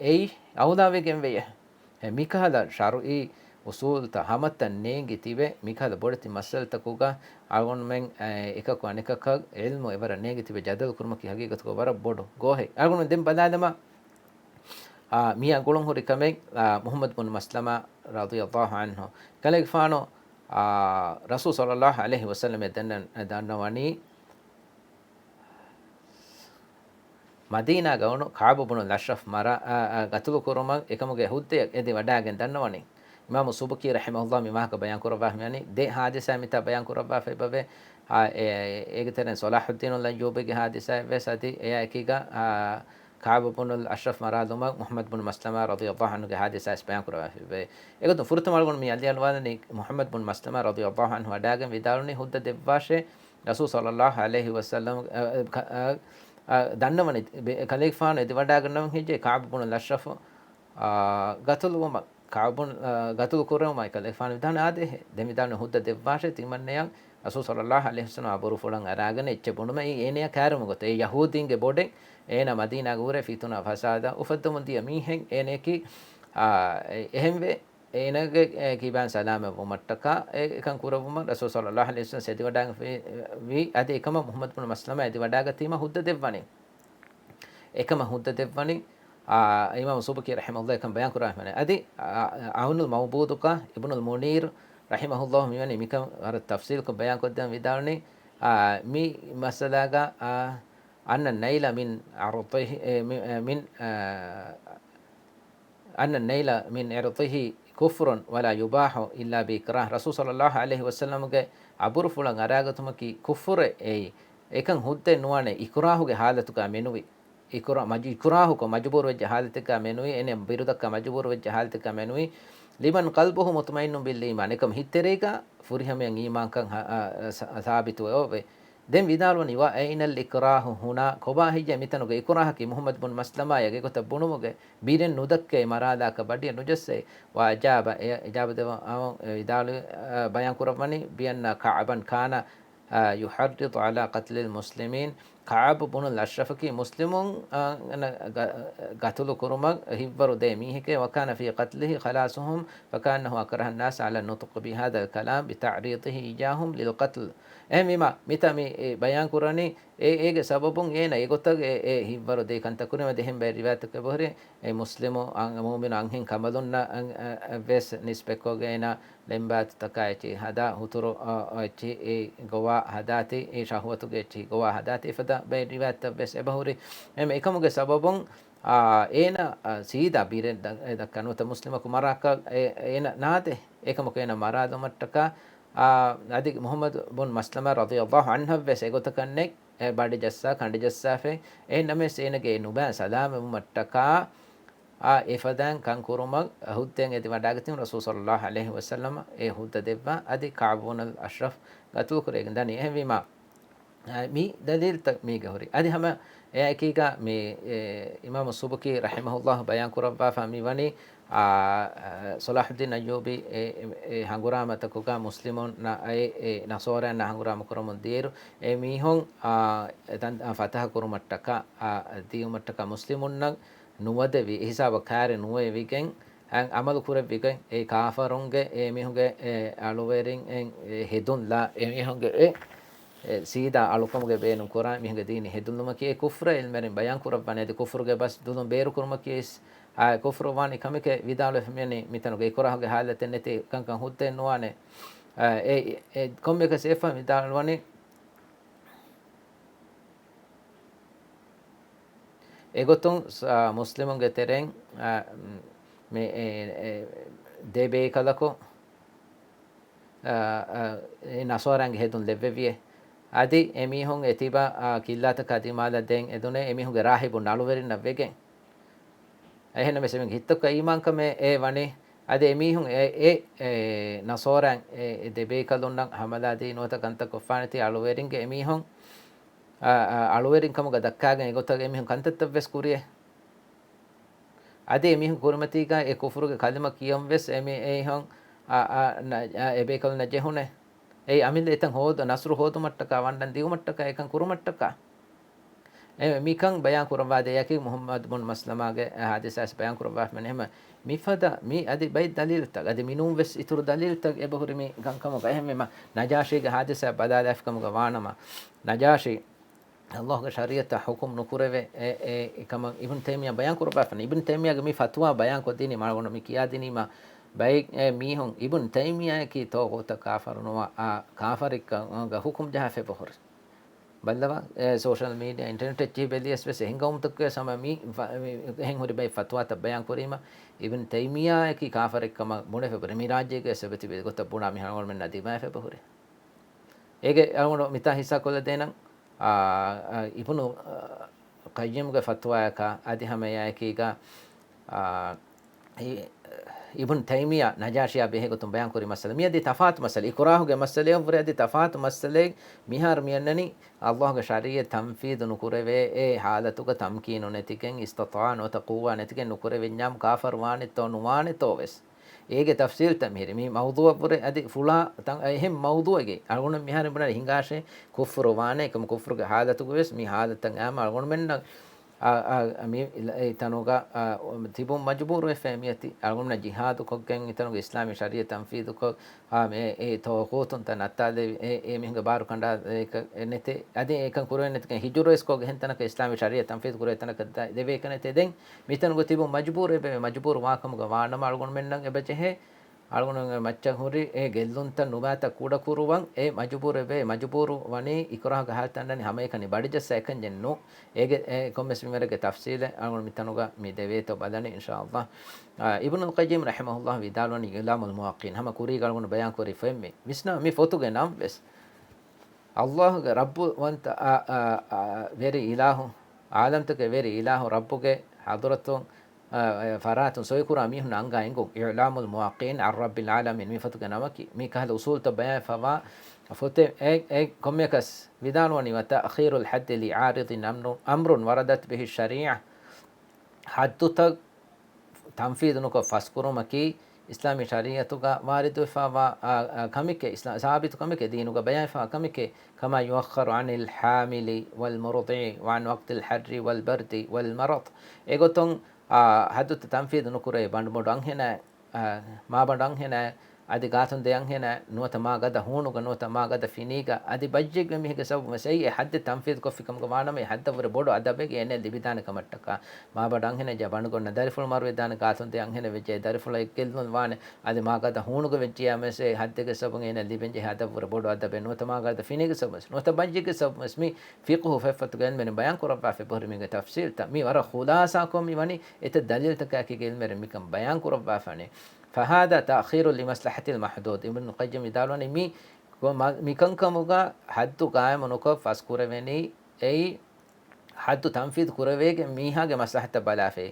އެއީ އައުލާވެގެން ވެޔޭ. އެ މިކަހަލަ ޝަރުޢީ އުޞޫލުތައް ހަމަތައް ނޭނގި ތިބެ، މިކަހަލަ ބޮޑެތި މައްސަލަތަކުގަ އަޅުގަނޑުމެން، އެ، އެކަކު އަނެކަކަށް ޢިލްމު އެވަރަށް ނޭނގި ތިބެ ޖަދަލު ކުރުމަކީ ހަގީގަތުގަ ވަރަށް ބޮޑު ގޯހެއް. އަޅުގަނޑުމެން ދެން ބަލާލަމާ، އާ، މިއާ ގުޅުން ހުރި ކަމެއް، އާ، މުޙައްމަދު ބުނު މަސްލަމާ ރަޟިޔަﷲ ޢަންހު ކަލޭގެފާނު، އާ، ރަސޫލު ޞައްލަﷲ ޢަލައިހި ވަސައްލަމަށް ދަންނަ-، ދަންނަވަނީ، މަދީނާގަ ވުނު ކަޢުބު ބުނުލް އަޝްރަފް މަރާ، އާ، އާ، ގަތުލު ކުރުމަށް އެކަމުގެ ހުއްދައަށް އެދި ވަޑާގެން ދަންނަވަނީ. އިމާމު ސުބުކީ ރަޙިމަހުﷲ މި ވާހަކަ ބަޔާން ކުރައްވާ މިވަނީ ދެ ޙާދިސާ މިތާ ބަޔާން ކުރައްވާފަ އެބަވޭ. އާ، އެ، އޭގެ ތެރެއިން ޞަލާޙުއްދީނުލް އައްޔޫބީގެ ޙާދިސާއެއް ވެސް އަދި އެއާ އެކީގަ، އާ، ކަޢުބު ބުނުލް އަޝްރަފް މަރާލުމަށް މުޙައްމަދު ބުނު މަސްލަމާ ރަޟިޔަﷲ ޢަންހުގެ ޙާދިސާ ވެސް ބަޔާން ކުރައްވާފަ އެބަވޭ. އެގޮތުން ފުރަތަމަ އަޅުގަނޑު މި އަލިއަޅުވާލަނީ މުޙައްމަދު ބުނު މަސްލަމާ ރަޟިޔަﷲ ޢަންހު ވަޑާގެން ވިދާޅުވަނީ ހުއްދަ ދެއްވާށޭ، ރަސޫލު ޞައްލަﷲ ޢަލައިހި ވަސައްލަމަ، އަ، އަ، ކަ-، އަ، އަ، ދަންނަވަނީ ބެ-، ކަލޭގެފާނު އެދިވަޑާގަންނަވަން ހެއްޔޭ ކަޢުބު ބުނުލް އަޝްރަފް، އާ، ގަތުލުވުމަށް، ކަޢުބު، އާ، ގަތުލު ކުރެވުމަށް ކަލޭގެފާނު ވިދާޅުވަނީ އާދޭހޭ. ދެން ވިދާޅުވަނީ ހުއްދަ ދެއްވާށޭ ތިމަންނަޔަށް ރަސޫލު ޞައްލަﷲ ޢަލައިހި ވަސައްލަމަ އަބުރުފުޅަށް އަރާގަނެ އެއްޗެއް ބުނުމަށް. އެއީ އޭނަޔާ ކައިރިވުމުގެ ގޮތުން. އެ ޔަހޫދީންގެ ބޮޑެއް އޭނަ މަދީނާގަ ހުރެ ފިތުނަ ފަސާދަ އުފައްދަމުން ދިޔަ މީހެއް އޭނަޔަކީ، އާ، އެ-، އެހެންވެ، އޭނަގެ، އެ، ކިބައިން ސަލާމަތްވުމަށްޓަކާ އެ، އެކަން ކުރެއްވުމަށް ރަސޫލު ޞައްލަﷲ ޢަލައިހި ވަސައްލަމަ އެދިވަޑާގަތީމަ ހުއްދަ ދެއްވަނީ. އެކަމަށް ހުއްދަ ދެއްވަނީ، އާ، އިމާމު ސުބުކީ ރަޙިމަހުﷲ އެކަން ބަޔާން ކުރާ މިވަނީ. އަދި، އާ، އަޢުނުލް މަޢުބޫދުގަ އިބްނުލް މުނީރު ރަޙިމަހުﷲ މިވަނީ މިކަން ވަރަށް ތަފްޞީލްކޮށް ބަޔާން ކޮށްދޭން ވިދާޅުވަނީ، އާ، މި މައްސަލާގަ، އާ، أن النيل من عرضه، އެ، މި، އެ، من، އާ، أن النيل من عرضه كفر ولا يباح إلا بإكراه. ރަސޫލު ޞައްލަﷲ ޢަލައިހި ވަސައްލަމަގެ އަބުރުފުޅަށް އަރާގަތުމަކީ ކުފުރެއް އެއީ. އެކަން ހުއްދައެއް ނުވާނެ، އިކުރާހުގެ ޙާލަތުގަ މެނުވި. އިކުރާ-، މަޖު-، އިކުރާހުކޮށް، މަޖުބޫރުވެއްޖެ ޙާލަތެއްގަ މެނުވި، އޭނަ ބިރުދައްކާ މަޖުބޫރުވެއްޖެ ޙާލަތެއްގަ މެނުވި، لمن قلبه مطمئن بالإيمان، އެކަމް ހިތްތެރޭގަ ފުރިހަމަޔަށް އީމާންކަން ހަ-، އަ، ސަ-، ސާބިތުވެ އޮވެ. ދެން ވިދާޅުވަނީ، وأين الإكراه هنا؟ ކޮބާ ހެއްޔޭ މިތަނުގަ އިކުރާހަކީ؟ މުޙައްމަދު ބުން މަސްލަމާޔަށް އެގޮތަށް ބުނުމުގެ ބިރެއް ނުދައްކޭ، މަރާލާކަށް ބަޑިއަށް ނުޖައްސޭ. وأجاب، އެ އިޖާބަ ދެއްވަ-، އަ، ވިދާޅުވި، އަ، ބަޔާން ކުރައްވަނީ، بأن كعبا كان، އަ، يحرض على قتل المسلمين، ކަޢަބު ބުނުލް އަޝްރަފަކީ މުސްލިމުން، އަ، ގަ-، ގަތުލު ކުރުމަށް ހިތްވަރު ދޭ މީހެކޭ، وكان في قتله خلاصهم، فكأنه أكره الناس على النطق بهذا الكلام بتعريضه إياهم للقتل. އެހެންވީމާ، މިތާ މި، އެ، ބަޔާން ކުރަނީ، އެ، އޭގެ ސަބަބުން އޭނަ އެގޮތަށް އެ، އެ ހިތްވަރު ދޭ ކަންތައް ކުރީމަ ދެހެން ބައެއް ރިވާޔަތްތަކުގަ އެބަހުރި، އެ މުސްލިމު އަން-، މުއުމިނު އަންހެން ކަނބަލުންނަށް އަން-، އަ-، އަށްވެސް ނިސްބަތްކޮށްގެން އޭނަ ޅެންބާތުތަކާ އެއްޗިހި ހަދާ، ހުތުރު، އަ، އަ، އެއްޗިހި ގޮވާ ހަދާތީ، އެ ޝަހުވަތުގެ އެއްޗިހި ގޮވާ ހަދާތީ ފަދަ ބައެއް ރިވާޔަތްތައްވެސް އެބަހުރި. އެހެން އެކަމުގެ ސަބަބުން، އާ، އޭނަ، އަ، ސީދާ ބިރެއް ދަ-، އެ ދައްކާ ނުވަތަ މުސްލިމަކު މަރާކަށް އެ-، އޭނަ ނާދޭ. އެކަމަކު އޭނަ މަރާލުމަށްޓަކާ، އާ، އަދި މުޙައްމަދު ބުން މަސްލަމާ ރަޟިޔަﷲ ޢަންހައަށްވެސް އެގޮތަކަށް ނެތް، އެ ބަޑި ޖައްސާ، ކަނޑި ޖައްސާފައި. އެހެން ނަމަވެސް އޭނަގެ އެ ނުބައި ސަލާމަތްވުމަށްޓަކާ، އާ، އެފަދައިން ކަން ކުރުމަށް ހުއްދައިން އެދި ވަޑާގަތީ ރަސޫލު ޞައްލަﷲ ޢަލައިހި ވަސައްލަމަ އެ ހުއްދަ ދެއްވާ، އަދި ކަޢުބު ބުނުލް އަޝްރަފް ގަތުލު ކުރެވިގެން ދަނީ. އެހެންވީމާ، އާ، މި ދަލީލްތައް މީގަ ހުރި. އަދި ހަމަ އެއާއެކީގަ މި، އެ، އިމާމު ސުބުކީ ރަޙިމަހުﷲ ބަޔާން ކުރައްވާފަ މި ވަނީ، އާ، އާ، ޞަލާޙުއްދީން އައްޔޫބީ އެ، އެ، އެ ހަނގުރާމަތަކުގަ މުސްލިމުންނާ އެ، އެ ނަޞާރާއިންނާ ހަނގުރާމަ ކުރަމުން ދިޔައިރު، އެ މީހުން، އާ، އެ ތަން، އާ، ފަތަޙަ ކުރުމަށްޓަކާ، އާ، ދިޔުމަށްޓަކާ މުސްލިމުންނަށް ނުވަދެވި، އެހިސާބަށް ކާރި ނުވެވިގެން، އަން އަމަލު ކުރެއްވިގެން، އެ ކާފަރުންގެ އެ މީހުންގެ އެ އަޅުވެރިން އެ ހެދުން ލާ، އެ މީހުންގެ އެ، އެ ސީދާ އަޅުކަމުގެ ބޭނުން ކުރާ، މީހުންގެ ދީނީ ހެދުންލުމަކީ އެ ކުފްރަށް ޢިލްމުވެރިން ބަޔާން ކުރައްވާނެ. އަދި ކުފްރުގެ ބަސް ދުލުން ބޭރުކުރުމަކީ އެސް، އާ، ކުފްރު ވާނެ ކަމެކޭ ވިދާޅުވެފަ މިވަނީ މިތަނުގަ އިކުރާހުގެ ޙާލަތެއް ނެތި ކަންކަން ހުއްދައެއް ނުވާނެ. އާ، އެ، އެ ކޮންމެއަކަސް އެފަ ވިދާޅުވަނީ، އެގޮތުން، ސ-، އާ، މުސްލިމުންގެ ތެރެއިން، އާ، މި، އެ، އެ، ދެ ބޭކަލަކު، އާ، އާ، އެ ނަޞާރާއިންގެ ހެދުން ލެއްވެވިއެ. އަދި އެމީހުން އެތިބާ، އާ، ކިއްލާތަކާ ދިމާލަށް ދޭން އެދުނޭ އެމީހުންގެ ރާހިބުން އަޅުވެރިންނަށް ވެގެން. އެހެންނަމަވެސް އެމީހުންގެ ހިތުގަ އީމާންކަމެއް އެ ވަނީ. އަދި އެމީހުން އެ، އެ، އެ ނަޞާރާއިން އެ، އެ ދެ ބޭކަލުންނަށް ހަމަލާ ދީ ނުވަތަ ކަންތައް ކޮށްފާނެތީ އަޅުވެރިންގެ އެމީހުން، އާ، އާ، އަޅުވެރިން ކަމުގަ ދައްކާގެން އެގޮތަށް އެމީހުން ކަންތައްތައްވެސް ކުރިއެ. އަދި އެމީހުން ކުރިމަތީގަ އެ ކުފުރުގެ ކަލިމަ ކިޔަން ވެސް އެމީ-، އެމީހުން، އާ، އާ، ނަ-، އާ، އެބޭކަލުންނަށް ޖެހުނެ. އެއީ އަމިއްލަ އެތަން ހޯދު-، ނަޞްރު ހޯދުމަށްޓަކާ، ވަންނަން ދިއުމަށްޓަކާ، އެކަން ކުރުމަށްޓަކާ. އެ، މިކަން ބަޔާން ކުރައްވާދޭ އެއާއެކީ މުޙައްމަދު ބުން މަސްލަމާގެ އެ ހާދިސާސް ބަޔާން ކުރައްވާފަ މިނެހެމަ މިފަދަ މި އަދި ބައެއް ދަލީލުތައް، އަދި މިނޫން ވެސް އިތުރު ދަލީލުތައް އެބަހުރި މި ކަންކަމުގަ. އެހެންވީމަ، ނަޖާޝީގެ ހާދިސާ ބަލާލާފިކަމުގަ ވާނަމަ، ނަޖާޝީ ﷲ ގެ ޝަރީޢަތަށް ޙުކުމް ނުކުރެވޭ، އެ، އެ، އެކަމަށް އިބްނު ތައިމިއްޔާ ބަޔާން ކުރައްވާފަން. އިބްނު ތައިމިއްޔާގެ މި ފަތުވާ ބަޔާން ކޮށްދިނީ މާގުނަ މި ކިޔާދިނީމަ ބައެއް، އެ، މީހުން އިބްނު ތައިމިއްޔާއަކީ ޠާޣޫތަށް ކާފަރު ނުވާ، އާ، ކާފަރެއްކަމުގަ ޙުކުމް ޖަހާފަ އެބަހުރި. ބައްލަވާ، އެ، ސޯޝަލް މީޑިއާ، އިންޓަރނެޓް އެއްޗެހި ބެލިޔަސް ވެސް އެހެން ގައުމުތަކުގެ ސަމަ މި ފަ-، މި އެހެން ހުރި ބައެއް ފަތުވާތައް ބަޔާން ކުރީމަ، އިބްނު ތައިމިއްޔާއަކީ ކާފަރެއްކަމަށް ބުނެފަ ބުރި މި ރާއްޖޭގަ ވެސް އެބަ ތިބި ގޮތަށް ބުނާ މި އަޅުގަނޑުމެންނާ ދިމާވެފަ އެބަހުރި. އޭގެ އަޅުގަނޑު މިތާ ހިއްސާ ކޮށްލަދޭނަން، އާ، އާ، އިބްނު، އާ، ޤައްޔިމްގެ ފަތުވާއަކާ އަދި ހަމަ އެއާއެކީގަ، އާ، އި-، އިބްނު ތައިމިއްޔާ ނަޖާޝީއާ ބެހޭގޮތުން ބަޔާންކުރި މައްސަލަ. މިއަދި ތަފާތު މައްސަލަ. އިކުރާހުގެ މައްސަލައަށްވުރެ އަދި ތަފާތު މައްސަލައެއް. މިހާރު މިއަންނަނީ ﷲ ގެ ޝަރީޢަތް ތަންފީޛު ނުކުރެވޭ އެ ޙާލަތުގަ ތަމްކީނު ނެތިގެން، އިސްތިޠާޢަ ނުވަތަ ޤުއްވާ ނެތިގެން ނުކުރެވެންޏާމު ކާފަރު ވާނެތޯ ނުވާނެތޯ ވެސް. އޭގެ ތަފްސީލްތައް މިހިރީ. މި މައުޟޫޢަށްވުރެ އަދި ފުޅާ ތަން-، އެހެން މައުޟޫޢެއްގެ އަޅުގަނޑު މިހާރު ބުނަނީ ހިނގާށޭ ކުފްރު ވާނެ، އެކަމަ ކުފްރުގެ ޙާލަތުގަ ވެސް މި ޙާލަތަށް އައިމަ އަޅުގަނޑުމެންނަށް އާ، އާ، މި އެ ތަނުގަ، އާ، ތިބުން މަޖުބޫރުވެފަ މިއޮތީ. އަޅުގަނޑުމެން ޖިހާދުކޮށްގެން އެތަނުގަ އިސްލާމީ ޝަރީޢަތް ތަންފީޛުކޮށް، އާ، މި އެ ޠާޣޫތުންތައް ނައްތާލެވި، އެ، އެ މީހުންގެ ބާރު ކަނޑާލާ އެކަ-، އެ ނެތޭ. އަދި އެކަން ކުރެވޭނެތިކަން ހިޖުރަވެސްކޮށް އެހެން ތަނަކަށް އިސްލާމީ ޝަރީޢަތް ތަންފީޛު ކުރެވޭ ތަނަކަށް ދެވޭކަށް ނެތޭ. ދެން މިތަނުގަ ތިބުން މަޖުބޫރުވެ، މަޖުބޫރު ވާކަމުގަ ވާނަމަ އަޅުގަނޑުމެންނަށް އެބަޖެހޭ އަޅުގަނޑުމެންގެ މައްޗަށް ހުރި އެ ގެއްލުންތައް ނުބާތައް ކުޑަކުރުވަން އެ މަޖުބޫރުވޭ. މަޖުބޫރު ވަނީ އިކުރާހުގެ ޙާލަތަށް އަންނަނީ ހަމައެކަނި ބަޑިޖައްސާ އެކަންޏެއް ނޫން. އޭގެ އެ ކޮންމެސް މިންވަރެއްގެ ތަފްސީލެއް އަޅުގަނޑު މިތަނުގަ މި ދެވޭތޯ ބަލަނީ އިންޝާﷲ. އާ، އިބްނުލް ޤައްޔިމް ރަޙިމަހުﷲ ވިދާޅުވަނީ އިޢުލާމުލް މުވައްޤިޢީން ހަމަ ކުރީގަ އަޅުގަނޑު ބަޔާންކުރި ފޮތްމި ވިސްނާ މި ފޮތުގެ ނަން ވެސް. ﷲ ގެ ރައްބުވަންތަ، އާ، އާ، އާ، ވެރި އިލާހު، ޢާލަމްތަކެއް ވެރި އިލާހު ރައްބުގެ ޙަޟްރަތުން، އާ، އާ، ފަރާތުން ސޮއިކުރާ މީހުން އަންގާ އެނގުން. إعلام الموقعين عن رب العالمين މި ފޮތުގެ ނަމަކީ. މި ކަހަލަ އުސޫލުތައް ބަޔާންވެފަވާ ފޮތެއް. އެ، އެ ކޮންމެއަކަސް ވިދާޅުވަނީ، وتأخير الحد لعارض أمر، أمر وردت به الشريعة. ޙައްދުތައް ތަންފީޛު ނުކޮށް ފަސްކުރުމަކީ، އިސްލާމީ ޝަރީޢަތުގަ ވާރިދުވެފައިވާ، އާ، އާ، ކަމެކޭ، އިސްލާ-، ސާބިތު ކަމެކޭ، ދީނުގަ ބަޔާންވެފައިވާ ކަމެކޭ، كما يؤخر عن الحامل والمرضع وعن وقت الحر والبرد والمرض. އެގޮތުން، އާ، ޙައްދުތައް ތަންފީޛު ނުކުރޭ، ބަނޑު ބޮޑު އަންހެނާ، އާ، މާބަނޑު އަންހެނާ، އަދި ގާތުން ދޭ އަންހެނާ، ނުވަތަ މާ ގަދަ ހޫނުގަ، ނުވަތަ މާ ގަދަ ފިނީގަ، އަދި ބައްޖެއްގެ މީހެއްގެ ސަބަބުން ވެސް އެއީ އެ ޙައްދެއް ތަންފީޛު ކޮށްފި ކަމުގަ ވާނަމަ، އެ ޙައްދަށްވުރެ ބޮޑު އަދަބެއް އޭނައަށް ލިބިދާނެ ކަމަށްޓަކާ. މާބަނޑު އަންހެނެއްޖެ ބަނޑުގަ އޮންނަ ދަރިފުޅު މަރުވެދާނެ، ގާތުން ދޭ އަންހެނެއް ވެއްޖެ ދަރިފުޅަށް ގެއްލުން ވާނެ، އަދި މާ ގަދަ ހޫނުގަ ވެއްޖިޔާމެސް އެ ޙައްދެއްގެ ސަބަބުން އޭނައަށް ލިބެންޖެހޭ އަދަބުވުރެ ބޮޑު އަދަބެއް، ނުވަތަ މާ ގަދަ ފިނީގެ ސަބަބުން ވެސް، ނުވަތަ ބައްޖެއްގެ ސަބަބުން ވެސް. މި ފިޤުހު ފޮތްފޮތުގެ ޢިލްމުވެރިން ބަޔާން ކުރައްވާފައި އެބަހުރި މީގެ ތަފްޞީލްތައް. މި ވަރަށް ޚުލާޞާކޮށް މި ވަނީ އެތައް ދަލީލްތަކާއެކީގަ ޢިލްމުވެރިން މިކަން ބަޔާން ކުރައްވާފަވަނީ. فهذا تأخير لمصلحة المحدود. އިބްނު ޤައްޔިމް ވިދާޅުވަނީ މި މިކަންކަމުގަ ޙައްދު ޤާއިމު ނުކޮށް ފަސްކުރެވެނީ އެއީ ޙައްދު ތަންފީޛު ކުރެވޭގެން މީހާގެ މަސްލަހަތަށް ބަލާފައި.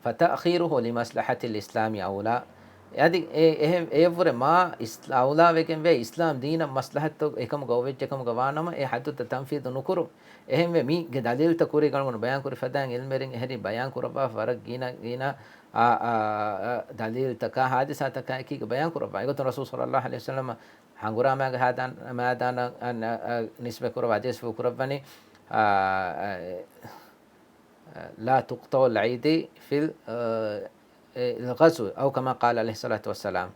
فتأخيره لمصلحة الإسلام أولى. އަދި އެ، އެހެން، އެއަށްވުރެ މާ އިސް-، އައުލާވެގެންވޭ އިސްލާމް ދީނަށް މަސްލަހަތު އެކަމުގަ އޮވެއްޖެ ކަމުގަ ވާނަމަ، އެ ޙައްދުތައް ތަންފީޛު ނުކުރުން. އެހެންވެ، މީގެ ދަލީލްތައް ކުރީގަ އަޅުގަނޑު ބަޔާން ކުރި ފަދައިން ޢިލްމުވެރިން އެހެރީ ބަޔާން ކުރައްވާފަ ވަރަށް ގިނަ، ގިނަ، އާ، އާ، އާ، ދަލީލްތަކާ ޙާދިސާތަކާ އެކީގަ ބަޔާން ކުރައްވާ. އެގޮތުން ރަސޫލު ޞައްލައްލާހު ޢަލައިހި ވަސައްލަމަ ހަނގުރާމައިގެ ހާދާން، މައިދާނަށް، އަން، އަ، އަ، ނިސްބަތް ކުރައްވާ ޙަދީޘްފުޅު ކުރައްވަނީ، އާ، އާ، لا تقطع الأيدي في ال-، އާ، އެ، الغزو، أو كما قال عليه الصلاة والسلام.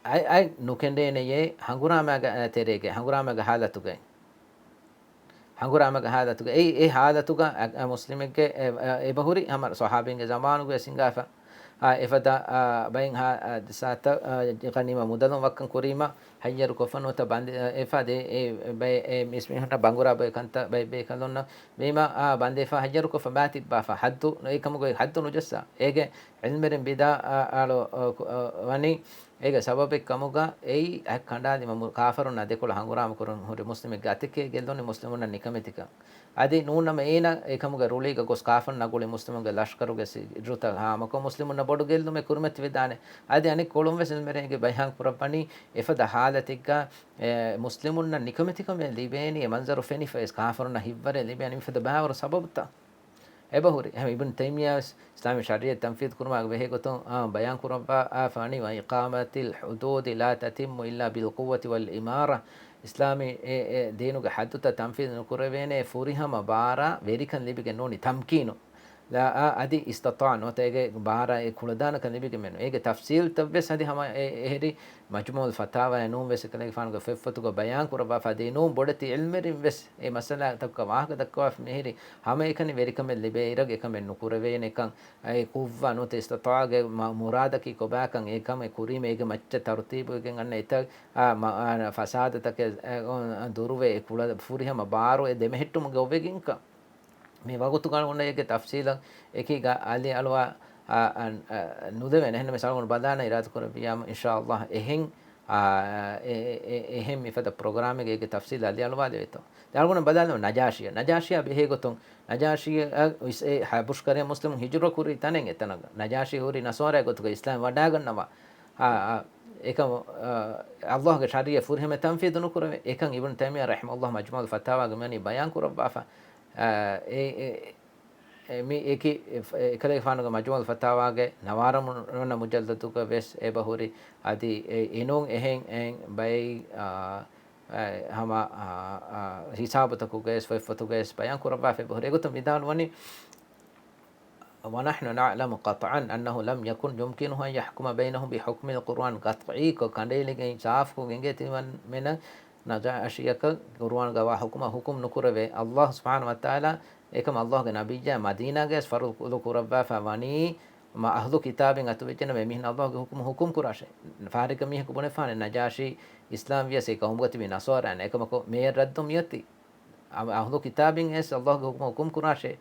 އަތް، އަތް ނުކެނޑޭނެޔޭ ހަނގުރާމައިގެ، އަ، ތެރޭގައި، ހަނގުރާމައިގެ ޙާލަތުގައި. ހަނގުރާމައިގެ ޙާލަތުގައި. އެ، އެ ޙާލަތުގަ، އަ، އަ، މުސްލިމެއްގެ، އެ، އަ، އެބަހުރި ހަމަ ޞަޙާބީންގެ ޒަމާނުގައި ވެސް ހިނގާފަ. އާ، އެފަދަ، އާ، ބައެއް ހާ-، އާ، ދިސާތައް، އާ، ޣަނީމާ މުދަލުން ވައްކަން ކުރީމަ، ހައްޔަރު ކޮށްފަ ނުވަތަ ބަނދެ-، އެފަދަ އެ، އެ، ބައެއް އެ މީސްމީހުންނަށް ބަނގުރާ ބޮއެ ކަންތައް ބައެއް ބޭކަލުންނަށް ވީމަ، އާ، ބަނދެފަ ހައްޔަރު ކޮށްފަ ބާތިއްބާފަ ހައްދު، އެކަމުގައި ހައްދު ނުޖައްސާ. އޭގެ ޢިލްމުވެރިން ވިދާ-، އާ، އާޅު، އާ، ކު-، އާ، ވަނީ، އޭގެ ސަބަބެއް ކަމުގަ އެއީ އަތް ކަނޑާލީމަ މު-، ކާފަރުންނާ ދެކޮޅަށް ހަނގުރާމަ ކުރަން ހުރި މުސްލިމެއްގެ އަތެކޭ ގެއްލުނީ މުސްލިމުންނަށް ނިކަމެތިކަން. އަދި ނޫންނަމަ އޭނަ އެކަމުގެ ރުޅީގަ ގޮސް ކާފަރުންނާ ގުޅި މުސްލިމުންގެ ލަޝްކަރުގެ ސިއްރުތައް ހާމަކޮށް، މުސްލިމުންނަށް ބޮޑު ގެއްލުމެއް ކުރިމަތިވެދާނެ. އަދި އަނެއްކޮޅުން ވެސް ޢިލްމުވެރިންގެ ބަޔާން ކުރައްވަނީ، އެފަދަ ޙާލަތެއްގަ، އެ، މުސްލިމުންނަށް ނިކަމެތިކަމެއް ލިބޭނީ، އެ މަންޒަރު ފެނިފަ ވެސް ކާފަރުންނަށް ހިތްވަރެއް ލިބޭނީ މިފަދަ ބައިވަރު ސަބަބުތައް. އެބަހުރި. އެހެން އިބްނު ތައިމިއްޔާ ވެސް އިސްލާމީ ޝަރީޢަތް ތަންފީޛު ކުރުމާ ބެހޭ ގޮތުން، އާ، ބަޔާން ކުރައްވާފަ ވަނީ، وإقامة الحدود لا تتم إلا بالقوة والإمارة. އިސްލާމީ އެ، އެ ދީނުގެ ޙައްދުތައް ތަންފީޛު ނުކުރެވޭނެ ފުރިހަމަ ބާރާ ވެރިކަން ލިބިގެން ނޫނީ، ތަމްކީނު. ލާ، އާ، އަދި އިސްތިޠާޢަ ނުވަތަ އޭގެ ބާރާ އެ ކުޅަދާނަކަން ލިބިގެން ނޫން. އޭގެ ތަފްޞީލްތައް ވެސް އަދި ހަމަ އެ، އެހެރީ މަޖްމޫޢުލް ފަތާވާއިން ނޫން ވެސް އެކަލޭގެފާނުގެ ފޮތްފޮތުގަ ބަޔާން ކުރައްވާފަ ދޭ ނޫން ބޮޑެތި ޢިލްމުވެރިން ވެސް އެ މައްސަލާތަކަށް ވާހަކަ ދައްކަވާފަ މިހިރީ ހަމައެކަނި ވެރިކަމެއް ލިބޭ އިރަށް އެކަމެއް ނުކުރެވޭނެކަން، އެ ޤުއްވާ ނުވަތަ އިސްތިޠާޢަގެ މަ-، މުރާދަކީ ކޮބާކަން އެކަމެއް ކުރީމަ އޭގެ މައްޗަށް ތަރުތީބުވެގެން އަންނަ އެތައް، އާ، މަ-، އާ، ފަސާދަތަކެއް، އެ، އޮ-، ދުރުވެ އެ ކުޅަ ފުރިހަމަ ބާރު އެ ދެމެހެއްޓުމުގެ އޮވެގެންކަން. މި ވަގުތުގަ އަޅުގަނޑަށް އޭގެ ތަފްޞީލަށް އެކީގަ އަލި އަޅުވާ، އާ، އަން، އާ، ނުދެވޭނެ. އެހެންނަމަވެސް އަޅުގަނޑު ބަލާނަން އިރާދަކުރެއްވިއްޔާމު، އިންޝާﷲ، އެހެން، އާ، އެ، އެ، އެ، އެހެން މިފަދަ ޕްރޮގްރާމެއްގަ އޭގެ ތަފްޞީލް އަލި އަޅުވާލެވޭތޯ. ދެން އަޅުގަނޑު ބަލާލަމު ނަޖާޝީއަށް. ނަޖާޝީއާ ބެހޭ ގޮތުން، ނަޖާޝީއަށް އިސް-، އެ ޙަބަޝް ކަރައިން މުސްލިމުން ހިޖުރަ ކުރި ތަނެއް އެތަނަށް. ނަޖާޝީ ހުރީ ނަޞާރާގެ ގޮތުގަ އިސްލާމް ވަޑާގަންނަވާ. އާ، އާ، އެކަމު، އާ، ﷲ ގެ ޝަރީޢަތް ފުރިހަމަ ތަންފީޛު ނުކުރެވޭ. އެކަން އިބްނު ތައިމިއްޔާ ރަޙިމަހުﷲ މަޖްމޫޢުލް ފަތާވާގަ މިވަނީ ބަޔާން ކުރައްވާފަ. އާ، އެ، އެ، އެ، މި އެކި، އެ، އެކަލޭގެފާނުގެ މަޖްމޫޢުލް ފަތާވާގެ ނަވާރަމުން ވަނަ މުޖައްލަދުގަ ވެސް އެބަހުރި. އަދި އެ، އެނޫން އެހެން، އެހެން ބައެއް، އާ، އާ، ހަމަ، އާ، އާ، ހިސާބުތަކުގައި ވެސް ފޮތްފޮތުގައި ވެސް ބަޔާން ކުރައްވާފަ އެބަހުރި. އެގޮތުން ވިދާޅުވަނީ، ونحن نعلم قطعا أنه لم يكن يمكنه أن يحكم بينهم بحكم القرآن. ޤަޠްޢީކޮށް، ކަނޑައެޅިގެން ސާފުކޮށް އެނގޭ ތިމަންމެނަށް ނަޖާޝީއަކަށް ޤުރުއާނުގަ ވާ ޙުކުމަށް ޙުކުމް ނުކުރެވޭ. ﷲ ސުބްޙާނަހޫ ވަތަޢާލާ އެކަމަށް ﷲ ގެ ނަބިއްޔާ މަދީނާގައި ވެސް ފަރުޟު ކުރައްވާފަ ވަނީ، މަ އަހްލު ކިތާބިން އަތުވެއްޖެނަމަ އެމީހުން ﷲ ގެ ޙުކުމަށް ޙުކުމް ކުރާށޭ. ފާރިގަ މީހަކު ބުނެފާނެ ނަޖާޝީ އިސްލާމް ވިޔަސް އެ ޤައުމުގަ ތިބީ ނަޞާރާއިން. އެކަމަކު މިއަށް ރައްދު މިއޮތީ. އަ-، އަހްލު ކިތާބިން ވެސް ﷲ ގެ ޙުކުމަށް ޙުކުމް ކުރާށޭ.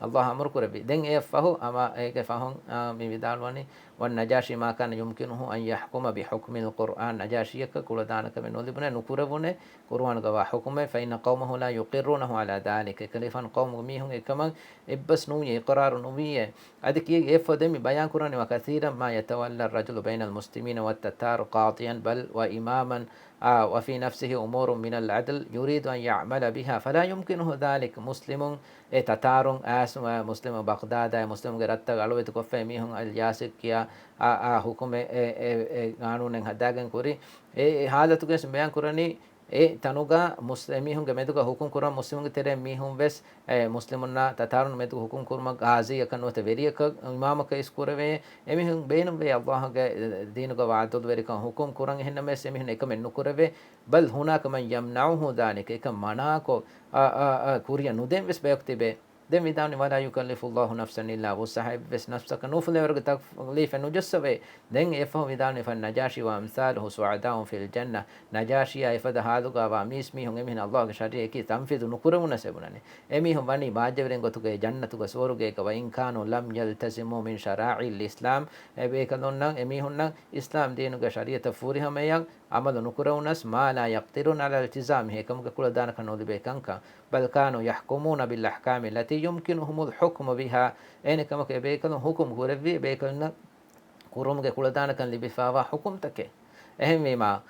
ﷲ އަމުރު ކުރެއްވި. ދެން އެއަށް ފަހު ހަމަ އޭގެ ފަހުން، އާ، މި ވިދާޅުވަނީ، "والنجاشي ما كان يمكنه أن يحكم بحكم القرآن." ނަޖާޝީއަކަށް ކުޅަދާނަކަމެއް ނުލިބުނޭ، ނުކުރެވުނޭ، ޤުރުއާނުގަވާ ޙުކުމެއް، "فإن قومه لا يقرونه على ذلك." އެކަލޭގެފާނު ޤައުމުގެ މީހުން އެކަމަށް އެއްބަސް ނޫން، އިޤްރާރު ނުވިއޭ. އަދި ކިޔެއް އެއަށްފަހު ދެން މި ބަޔާން ކުރަނީ، "وكثيرا ما يتولى الرجل بين المسلمين والتتار قاضيا بل وإماما، آ، وفي نفسه أمور من العدل يريد أن يعمل بها فلا يمكنه ذلك." މުސްލިމުން އެ ތަތާރުން އައިސް، އަ، މުސްލިމު ބަޣްދާދާއި މުސްލިމުގެ ރަށްތައް އަޅުވެތި ކޮށްފައި މީހުން އަލްޔާސިކް ކިޔާ އާ، އާ، ޙުކުމެއް އެ، އެ، އެ ގާނޫނެއް ހަދާގެން ކުރި. އެ، އެ ޙާލަތުގައި ބަޔާން ކުރަނީ، އެ ތަނުގަ މުސް-، އެމީހުންގެ މެދުގަ ޙުކުމް ކުރަން މުސްލިމުންގެ ތެރެއިން މީހުން ވެސް، އެ، މުސްލިމުންނާ ތަތާރުން މެދުގަ ޙުކުމް ކުރުމަށް ޤާޟީއަކަށް ނުވަތަ ވެރިޔަކަށް އިމާމަކަށް އިސް ކުރެވޭ. އެމީހުން ބޭނުންވޭ ﷲގެ ދީނުގަ ޢަދުލުވެރިކަން ޙުކުމް ކުރަން. އެހެންނަމަވެސް އެމީހުން އެކަމެއް ނުކުރެވޭ. بل هناك من يمنعه ذلك. އެކަން މަނާކޮށް، އާ، އާ، އާ، ކުރިޔަށް ނުދޭން ވެސް ބަޔަކު ތިބޭ. ދެން ވިދާޅުވި، "ولا يكلف الله نفسا إلا وسعها." އެއްވެސް ނަފްސަކަށް ނޫފުލޭވަރުގެ ތަކްލީފެއް ނުޖައްސަވޭ. ދެން އެއަށްފަހު ވިދާޅުވި، "فالنجاشي وأمثاله سعداء في الجنة." ނަޖާޝީއާ އެފަދަ ޙާލުގަވާ މީސްމީހުން އެމީހުން ﷲގެ ޝަރީޢަތަކީ ތަންފީޛު ނުކުރެވުނަސް އެބުނަނީ. އެމީހުން ވަނީ ބާއްޖަވެރިން ގޮތުގައި ޖަންނަތުގަ ސުވަރުގޭގަ، "وإن كانوا لم يلتزموا من شرائع الإسلام." އެބޭކަލުންނަށް އެމީހުންނަށް އިސްލާމް ދީނުގެ ޝަރީޢަތަށް ފުރިހަމަޔަށް ޢަމަލު ނުކުރެވުނަސް، "ما لا يقدرون على التزامه." އެކަމުގެ ކުޅަދާނަކަން ނުލިބޭ ކަންކަން. بل كانوا يحكمون بالأحكام التي يمكنهم الحكم بها. އެހެނިކަމަކު އެބޭކަލުން ޙުކުމް ކުރެއްވި އެބޭކަލުންނަށް ކުރުމުގެ ކުޅަދާނަކަން ލިބިފާވާ ޙުކުމްތަކެއް. އެހެންވީމާ،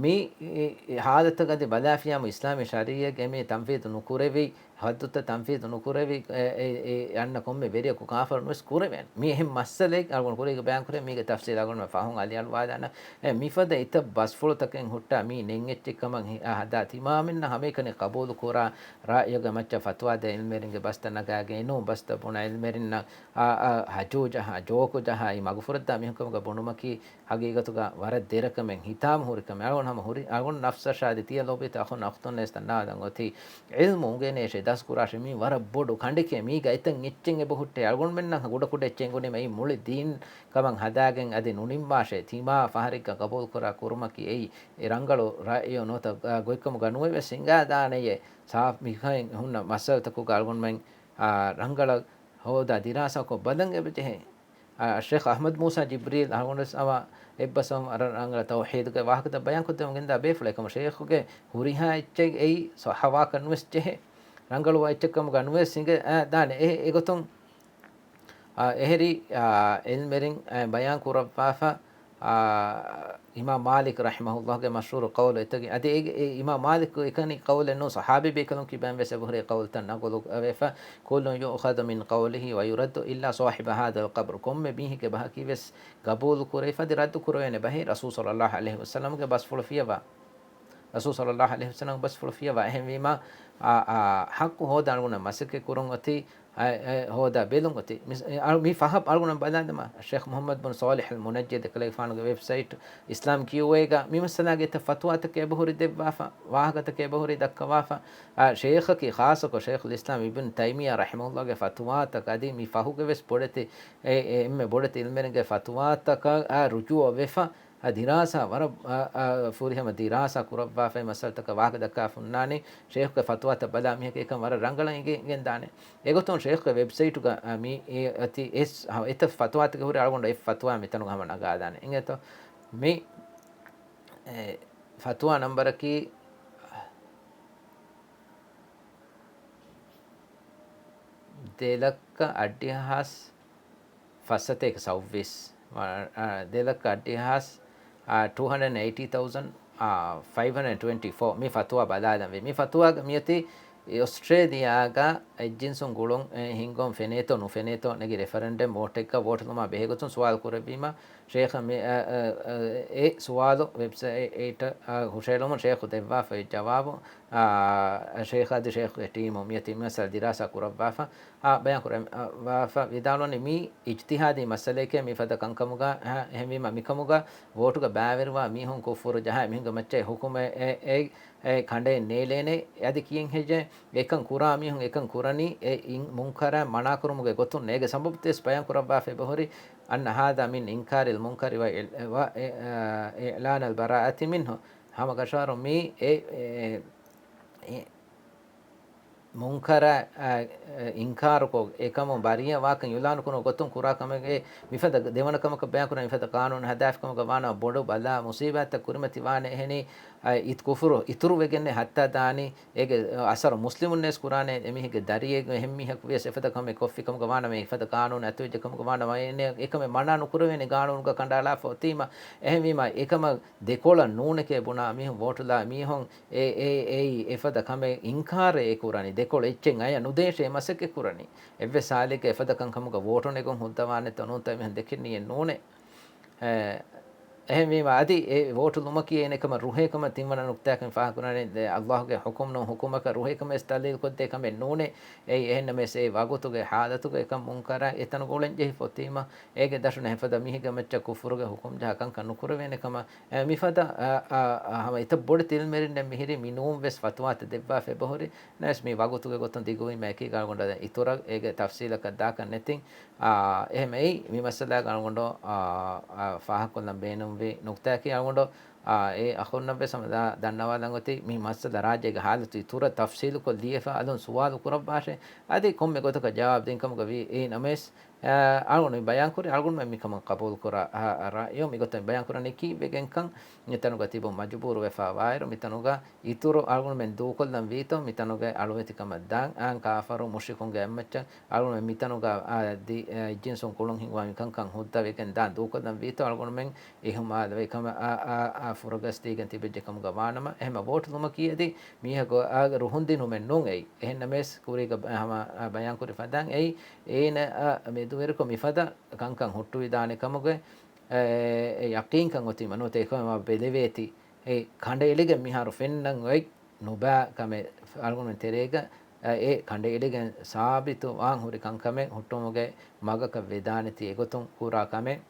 މި، އި، އި، ޙާލަތަށް އަދި ބަލާފިޔާމު އިސްލާމީ ޝަރީޢަތްގެ މި ތަންފީޛު ނުކުރެވި، ޙައްދުތައް ތަންފީޛު ނުކުރެވި، އެ، އެ، އެ، އަންނަ ކޮންމެ ވެރިޔަކު ކާފަރުން ވެސް ކުރެވޭނެ. މި އެހެން މައްސަލައެއް އަޅުގަނޑު ކުރީގަ ބަޔާން ކުރޭ، މީގެ ތަފްސީލް އަޅުގަނޑު ފަހުން އަލިއަޅުވާލާނަން. އެ، މިފަދަ އެތައް ބަސްފުޅުތަކެއް ހުއްޓާ މީ ނެތް އެއްޗެއް ކަމަށް ހި-، އާ، ހަދާ ތިމާމެންނަށް ހަމައެކަނި ޤަބޫލު ކުރާ ރާއިޔުގެ މައްޗަށް ފަތުވާ ދޭ ޢިލްމުވެރިންގެ ބަސްތައް ނަގާގެން އެނޫން ބަސްތައް ބުނާ ޢިލްމުވެރިންނަށް، އާ، އާ، ހަޖޫ ޖަހާ، ޖޯކު ޖަހާ، އެ މަގުފުރައްދާ މީހުން ކަމުގަ ބުނުމަކީ ހަގީގަތުގަ ވަރަށް ދެރަކަމެއް ހިތާމަ ހުރި ކަމެއް. އަޅުގަނޑު ހަމަ ހުރި، އަޅުގަނޑު ނަފްސަށާ އަދި ތިޔަ ލޯބިތަ އަޚުން އަޚްތުންނަށް ވެސް ދަންނަވާލަން އޮތީ، ޢިލްމު އުނގެނޭށޭ، ދަސްކުރާށޭ، މީ ވަރަށް ބޮޑު ކަނޑެކޭ. މީގަ އެތައް އެއްޗެއް އެބަހުއްޓޭ. އަޅުގަނޑުމެންނަށް ކުޑަކުޑަ އެއްޗެއް އެނގުނީމަ އެއީ މުޅި ދީން ކަމަށް ހަދާގެން އަދި ނުނިންމާށޭ. ތިމާ ފަހަރެއްގަ ޤަބޫލުކުރާ ކުރުމަކީ އެއީ އެ ރަނގަޅު ރައެއް ނުވަތަ، އާ، ގޮތްކަމުގަ ނުވެވެސް ހިނގާދާނެޔޭ. ސާފް މިކަހެން ހުންނަ މައްސަލަތަކުގަ އަޅުގަނޑުމެން، އާ، ރަނގަޅަށް ހޯދާ ދިރާސާކޮށް ބަލަން އެބަޖެހޭ. އާ، ޝޭޚް އަޙްމަދު މޫސާ ޖިބްރީލް އަޅުގަނޑުވެސް އަވަ އެއްބަސްވަމުން ރަ-، ރަނގަޅަށް ތައުޙީދުގެ ވާހަކަތައް ބަޔާންކޮށްދެމުން ގެންދާ ބޭފުޅެއް ކަމަށް ޝޭޚުގެ ހުރިހާ އެއްޗެއް އެއީ ޞައްޙަވާކަށް ނުވެސް ޖެހޭ. ރަނގަޅުވާ އެއްޗެއް ކަމުގަ ނުވެސް ހިނގަ، އާ، ދާނެ. އެ، އެގޮތުން، އާ، އެހެރީ، އާ، ޢިލްމުވެރިން، އާ، ބަޔާން ކުރައްވާފަ، އާ، އިމާމް މާލިކް ރަޙިމަހުﷲގެ މަޝްހޫރު ޤައުލު އެތަކެއް. އަދި އެ، އެ އިމާމް މާލިކް އެކަނި ޤައުލެއް ނޫން، ޞަޙާބީ ބޭކަލުން ކިބައިން ވެސް އެބަހުރި ޤައުލުތައް ނަގުލު ވެފަ، "كل يؤخذ من قوله ويرد إلا صاحب هذا القبر." ކޮންމެ މީހެއްގެ ބަހަކީ ވެސް ގަބޫލު ކުރެވިފަ އަދި ރައްދު ކުރެވޭނެ ބަހެއް ރަސޫލު ޞައްލައްލާހު ޢަލައިހި ވަސައްލަމްގެ ބަސްފުޅު ފިޔަވާ. ރަސޫލު ޞައްލައްލާހު ޢަލައިހި ވަސައްލަމްގެ ބަސްފުޅު ފިޔަވާ. އެހެންވީމާ، އާ، އާ، ޙައްޤު ހޯދާ އަޅުގަނޑަށް މަސައްކަތް ކުރުން އޮތީ، އަ، އެ، ހޯދާ ބެލުން އޮތީ. މިސް-، އެ، އަޅު-، މި ފަހަށް އަޅުގަނޑަށް ބަލާލަމާ، ޝޭޚް މުޙައްމަދު ބުން ޞާލިޙް އަލް މުނައްޖައްދީ ދެކެލެގެފާނުގެ ވެބްސައިޓް އިސްލާމް ކިޔޫއޭގަ މި މައްސަލާގެ އެތައް ފަތުވާތަކެއް އެބަހުރި ދެއްވާފަ، ވާހަކަތަކެއް އެބަހުރި ދައްކަވާފަ. އަ، ޝޭޚަކީ ޚާއްޞަކޮށް ޝޭޚުލް އިސްލާމް އިބްނު ތައިމިއްޔާ ރަޙިމަހުﷲގެ ފަތުވާތަކަށް އަދި މި ފަހުގެ ވެސް ބޮޑެތި، އެ، އެ، އެންމެ ބޮޑެތި ޢިލްމުވެރިންގެ ފަތުވާތަކަށް، އަ، ރުޖޫޢަ ވެފަ، އަ، ދިރާސާ ވަރަށް، އަ، އަ، ފުރިހަމަ ދިރާސާ ކުރައްވާފައި މައްސަލަތަކަށް ވާހަކަ ދައްކާފަ ހުންނާނީ، ޝޭޚުގެ ފަތުވާތައް ބަލާ މީހަކަށް އެކަން ވަރަށް ރަނގަޅަށް އެނގި-، އެނގެންދާނެ. އެގޮތުން ޝޭޚުގެ ވެބްސައިޓުގަ، އަ، މި އެ އޮތީ އެ ސް-، އެތައް ފަތުވާތަކެއް ހުރި އަޅުގަނޑު އެ ފަތުވާ މިތަނުގަ ހަމަ ނަގާލާނެ. އިނގޭތޯ؟ މި، އެ، ފަތުވާ ނަންބަރަކީ ދެލައްކަ އައްޑިހަ ހާސް ފަސްސަތޭކަ ސައުވީސް، އަ، އަ، ދެލައްކަ އައްޑިހަ ހާސް، އަ، ޓޫ ހަންޑްރެޑް އެއިޓީ ތައުޒަންޑް، އަ، ފައިވް ހަންޑްރެޑް ޓްވެންޓީ ފޯ މި ފަތުވާ ބަލާލަންވީ. މި ފަތުވާގަ މިއޮތީ އޮސްޓްރޭލިޔާގަ އެއްޖިންސުން ގުޅުން، އެ، ހިންގުން ފެނޭތޯ ނުފެނޭތޯ ނެގި ރެފަރެންޑަމް ވޯޓެއްގަ ވޯޓުލުމާ ބެހޭގޮތުން ސުވާލު ކުރެއްވީމަ، ޝޭޚަށް މި، އަ، އަ، އަ، އެ ސުވާލު ވެބްސައިޓަށް، އަ، ހުށައެޅުމުން ޝޭޚު ދެއްވާފައި ޖަވާބު، އާ، ޝޭޚާ އަދި ޝޭޚުގެ ޓީމު މިއޮތީ މި މައްސަލަ ދިރާސާ ކުރައްވާފަ، އާ، ބަޔާން ކުރައްވާފަ ވިދާޅުވަނީ މީ އިޖްތިހާދީ މައްސަލައެކޭ މިފަދަ ކަންކަމުގަ، އާ، އެހެންވީމަ މިކަމުގަ ވޯޓުގަ ބައިވެރިވާ މީހުން ކުށްފުރު ޖަހާ އެމީހުންގެ މައްޗަށް ހުކުމެއް އެ، އެ، އެ ކަނޑައެއް ނޭޅޭނެ. އަދި ކިޔެން ހެއްޔޭ؟ އެކަން ކުރާ މީހުން އެކަން ކުރަނީ އެ އިން-، މުންކަރާ މަނާކުރުމުގެ ގޮތުން. އޭގެ ސަބަބުތައް ވެސް ބަޔާން ކުރައްވާފަ އެބަހުރި، أن هذا من إنكار المنكر وإعل-، و، އެ، އާ، إعلان البراءة منه. ހަމަ ކަށަވަރުން މީ އެ، އެ، އެ، މުންކަރާ، އާ، އިންކާރުކޮށް، އެކަމުން ބަރީއަ ވާކަން އިޢުލާނު ކުރުމަށް ގޮތުން ކުރާ ކަމެއް. މިފަދަ ދެވަނަ ކަމަކަށް ބަޔާން ކުރަނީ، މިފަދަ ޤާނޫނު ހަދާފި ކަމުގަ ވާނަމަ ބޮޑު ބަލާ މުސީބާތްތައް ކުރިމަތި ވާނެ. އެހެނީ، އާ، އިތު ކުފުރު އިތުރު ވެގެންނެއް ހައްތާ ދާނީ. އޭގެ އަސަރު މުސްލިމުންނެސް ކުރާނެ. އެމީހެއްގެ ދަރިއެއް އެހެން މީހަކު ވިޔަސް އެފަދަ ކަމެއް ކޮށްފި ކަމުގަ ވާނަމަ، އެފަދަ ޤާނޫނު އަތުވެއްޖެ ކަމުގަ ވާނަމަ، އެ، އެކަމެއް މަނާ ނުކުރެވޭނެ ޤާނޫނުގަ ކަނޑައަޅާފަ އޮތީމަ. އެހެންވީމަ، އެކަމަށް ދެކޮޅަށް ނޫނެކޭ ބުނާ މީހުން ވޯޓުލާ މީހުން އެ، އެ، އެއީ އެފަދަ ކަމެއް އިންކާރެއް އެ ކުރަނީ. ދެކޮޅު އެއްޗެއް އަޔަށް ނުދޭށޭ މަސައްކަތް ކުރަނީ. އެއްވެސް ހާލެއްގަ އެފަދަ ކަންކަމުގަ ވޯޓު ނެގުން ހުއްދަވާނެތޯ ނޫންތޯ އެމީހުން ދެކެން ނިޔެއް ނޫނޭ. އެ، އެހެންވީމަ، އަދި އެ ވޯޓު ލުމަކީ އޭނަ ކަމަށް ރުހޭ ކަމަށް ތިންވަނަ ނުކްތާއަކުން ފާހަގަކުރާނެ. ދެ، ﷲ ގެ ޙުކުމް ނޫން ޙުކުމަކަށް ރުހޭ ކަމެއް ދަލީލުކޮށްދޭ ކަމެއް ނޫނޭ. އެއީ އެހެންނަމަވެސް އެ ވަގުތުގެ ޙާލަތުގަ އެކަން މުންކަރާ އެތަނުގަ އުޅެން ޖެހިފަ އޮތީމަ، އޭގެ ދަށުން އެފަދަ މީހެއްގެ މައްޗަށް ކުފުރުގެ ޙުކުމް ޖަހާ ކަންކަން ނުކުރެވޭނެ ކަމަށް، އެ، މިފަދަ، އަ، އަ، އަ، ހަމަ އެތައް ބޮޑެތި ޢިލްމުވެރިންނެއް މިހިރީ މި ނޫން ވެސް ފަތުވާތައް ދެއްވާފަ އެބަހުރި. ނަވެސް މި ވަގުތުގެ ގޮތުން ދިގުވީމަ އެކީގަ އަޅުގަނޑު އިތުރަށް އޭގެ ތަފްސީލަކަށް ދާކަށް ނެތިން. އާ، އެހެން އެއީ މި މައްސަލާގަ އަޅުގަނޑު، އާ، އާ، ފާހަގަކޮށްލަން ބޭނުންވި ނުކްތާއަކީ އަޅުގަނޑު، އާ، އެ އަޚުންނަށްވެސް ހަމަ ދާ، ދަންނަވާލަން އޮތީ މި މައްސަލަ ރާއްޖޭގެ ޙާލަތު އިތުރަށް ތަފްސީލުކޮށް ލިޔެފަ އަލުން ސުވާލު ކުރައްވާށޭ. އަދި ކޮންމެ ގޮތަކަށް ޖަވާބު ދިން ކަމުގަ ވީ. އެއީ ނަމަވެސް، އާ، އަޅުގަނޑު މި ބަޔާންކުރި އަޅުގަނޑުމެން މިކަމަށް ޤަބޫލުކުރާ، އާ، ރައްޔު މިގޮތަށް ބަޔާންކުރަނީ ކީއްވެގެންކަން. މިތަނުގަ ތިބުން މަޖުބޫރުވެފަ ވާއިރު، މިތަނުގަ އިތުރު އަޅުގަނޑުމެން ދޫކޮށްލަން ވީތޯ، މިތަނުގަ އަޅުވެތިކަމަށް ދާން، އާން ކާފަރު މުޝްރިކުންގެ އެއްމައްޗަށް އަޅުގަނޑުމެން މިތަނުގަ، އާ، ދި-، އާ، ޖިންސުން ކުޅުން ހިންގުވާ މިކަންކަން ހުއްދަވެގެން ދާން ދޫކޮށްލަން ވީތޯ، އަޅުގަނޑުމެން އިހުމާލުވެ ކަމަށް، އާ، އާ، އާ، ފުރަގަސްދީގެން ތިބެއްޖެ ކަމުގަ ވާނަމަ، އެހެމަ ވޯޓު ލުމަކީ އަދި މީހަކު އާގެ ރުހުންދިނުމެއް ނޫން އެއީ. އެހެންނަމަވެސް ކުރީގަ ބަ-، ހަމަ، އާ، ބަޔާންކުރި ފަދައިން އެއީ، އޭނަ، އާ، މެދުވެރިކޮށް މިފަދަ ކަންކަން ހުއްޓުވިދާނެ ކަމުގެ، އެ، އެ ޔަޤީންކަން އޮތީމަ ނުވަތަ އެކަމަށް ބެލެވޭތީ. އެ ކަނޑައެޅިގެން މިހާރު ފެންނަން އޮތް ނުބާ ކަމެއް އަޅުގަނޑުމެން ތެރޭގަ، އެ، އެ ކަނޑައެޅިގެން ސާބިތު ވާން ހުރި ކަންކަމެއް ހުއްޓުމުގެ މަގަކަށް ވެދާނެތީ އެގޮތުން ކުރާ ކަމެއް.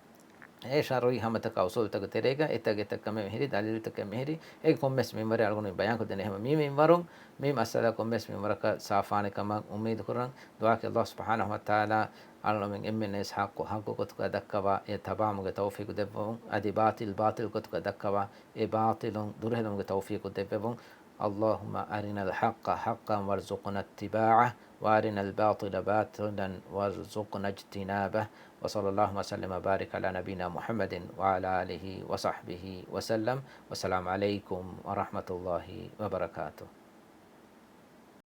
އެ ޝަރުޢީ ހަމަތަކާ އުޞޫލުތަކުގެ ތެރޭގަ އެތައް އެތައް ކަމެއް މިހިރީ، ދަލީލުތަކެއް މިހިރީ، އޭގެ ކޮންމެސް މިންވަރެއް އަޅުގަނޑު ބަޔާންކޮށްދޭނެ. އެހެމަ މި މިންވަރުން މި މައްސަލަ ކޮންމެސް މިންވަރަކަށް ސާފާނެ ކަމަށް އުއްމީދު ކުރަން. ދުޢާކީ ﷲ ސުބްޙާނަހޫ ވަތަޢާލާ އަޅުގަނޑުމެން އެންމެންނަށް ޙައްޤު ޙައްޤު ގޮތުގަ ދައްކަވާ، އެ ތަބާމުގެ ތައުފީޤު ދެއްވަވުން، އަދި ބާޠިލް ބާޠިލް ގޮތުގަ ދައްކަވާ، އެ ބާޠިލުން ދުރުހެލުމުގެ ތައުފީޤު ދެއްވެވުން. اللهم أرنا الحق حقا وارزقنا اتباعه، وأرنا الباطل باطلا وارزقنا اجتنابه. وصلى الله وسلم وبارك على نبينا محمد وعلى آله وصحبه وسلم. والسلام عليكم ورحمة الله وبركاته.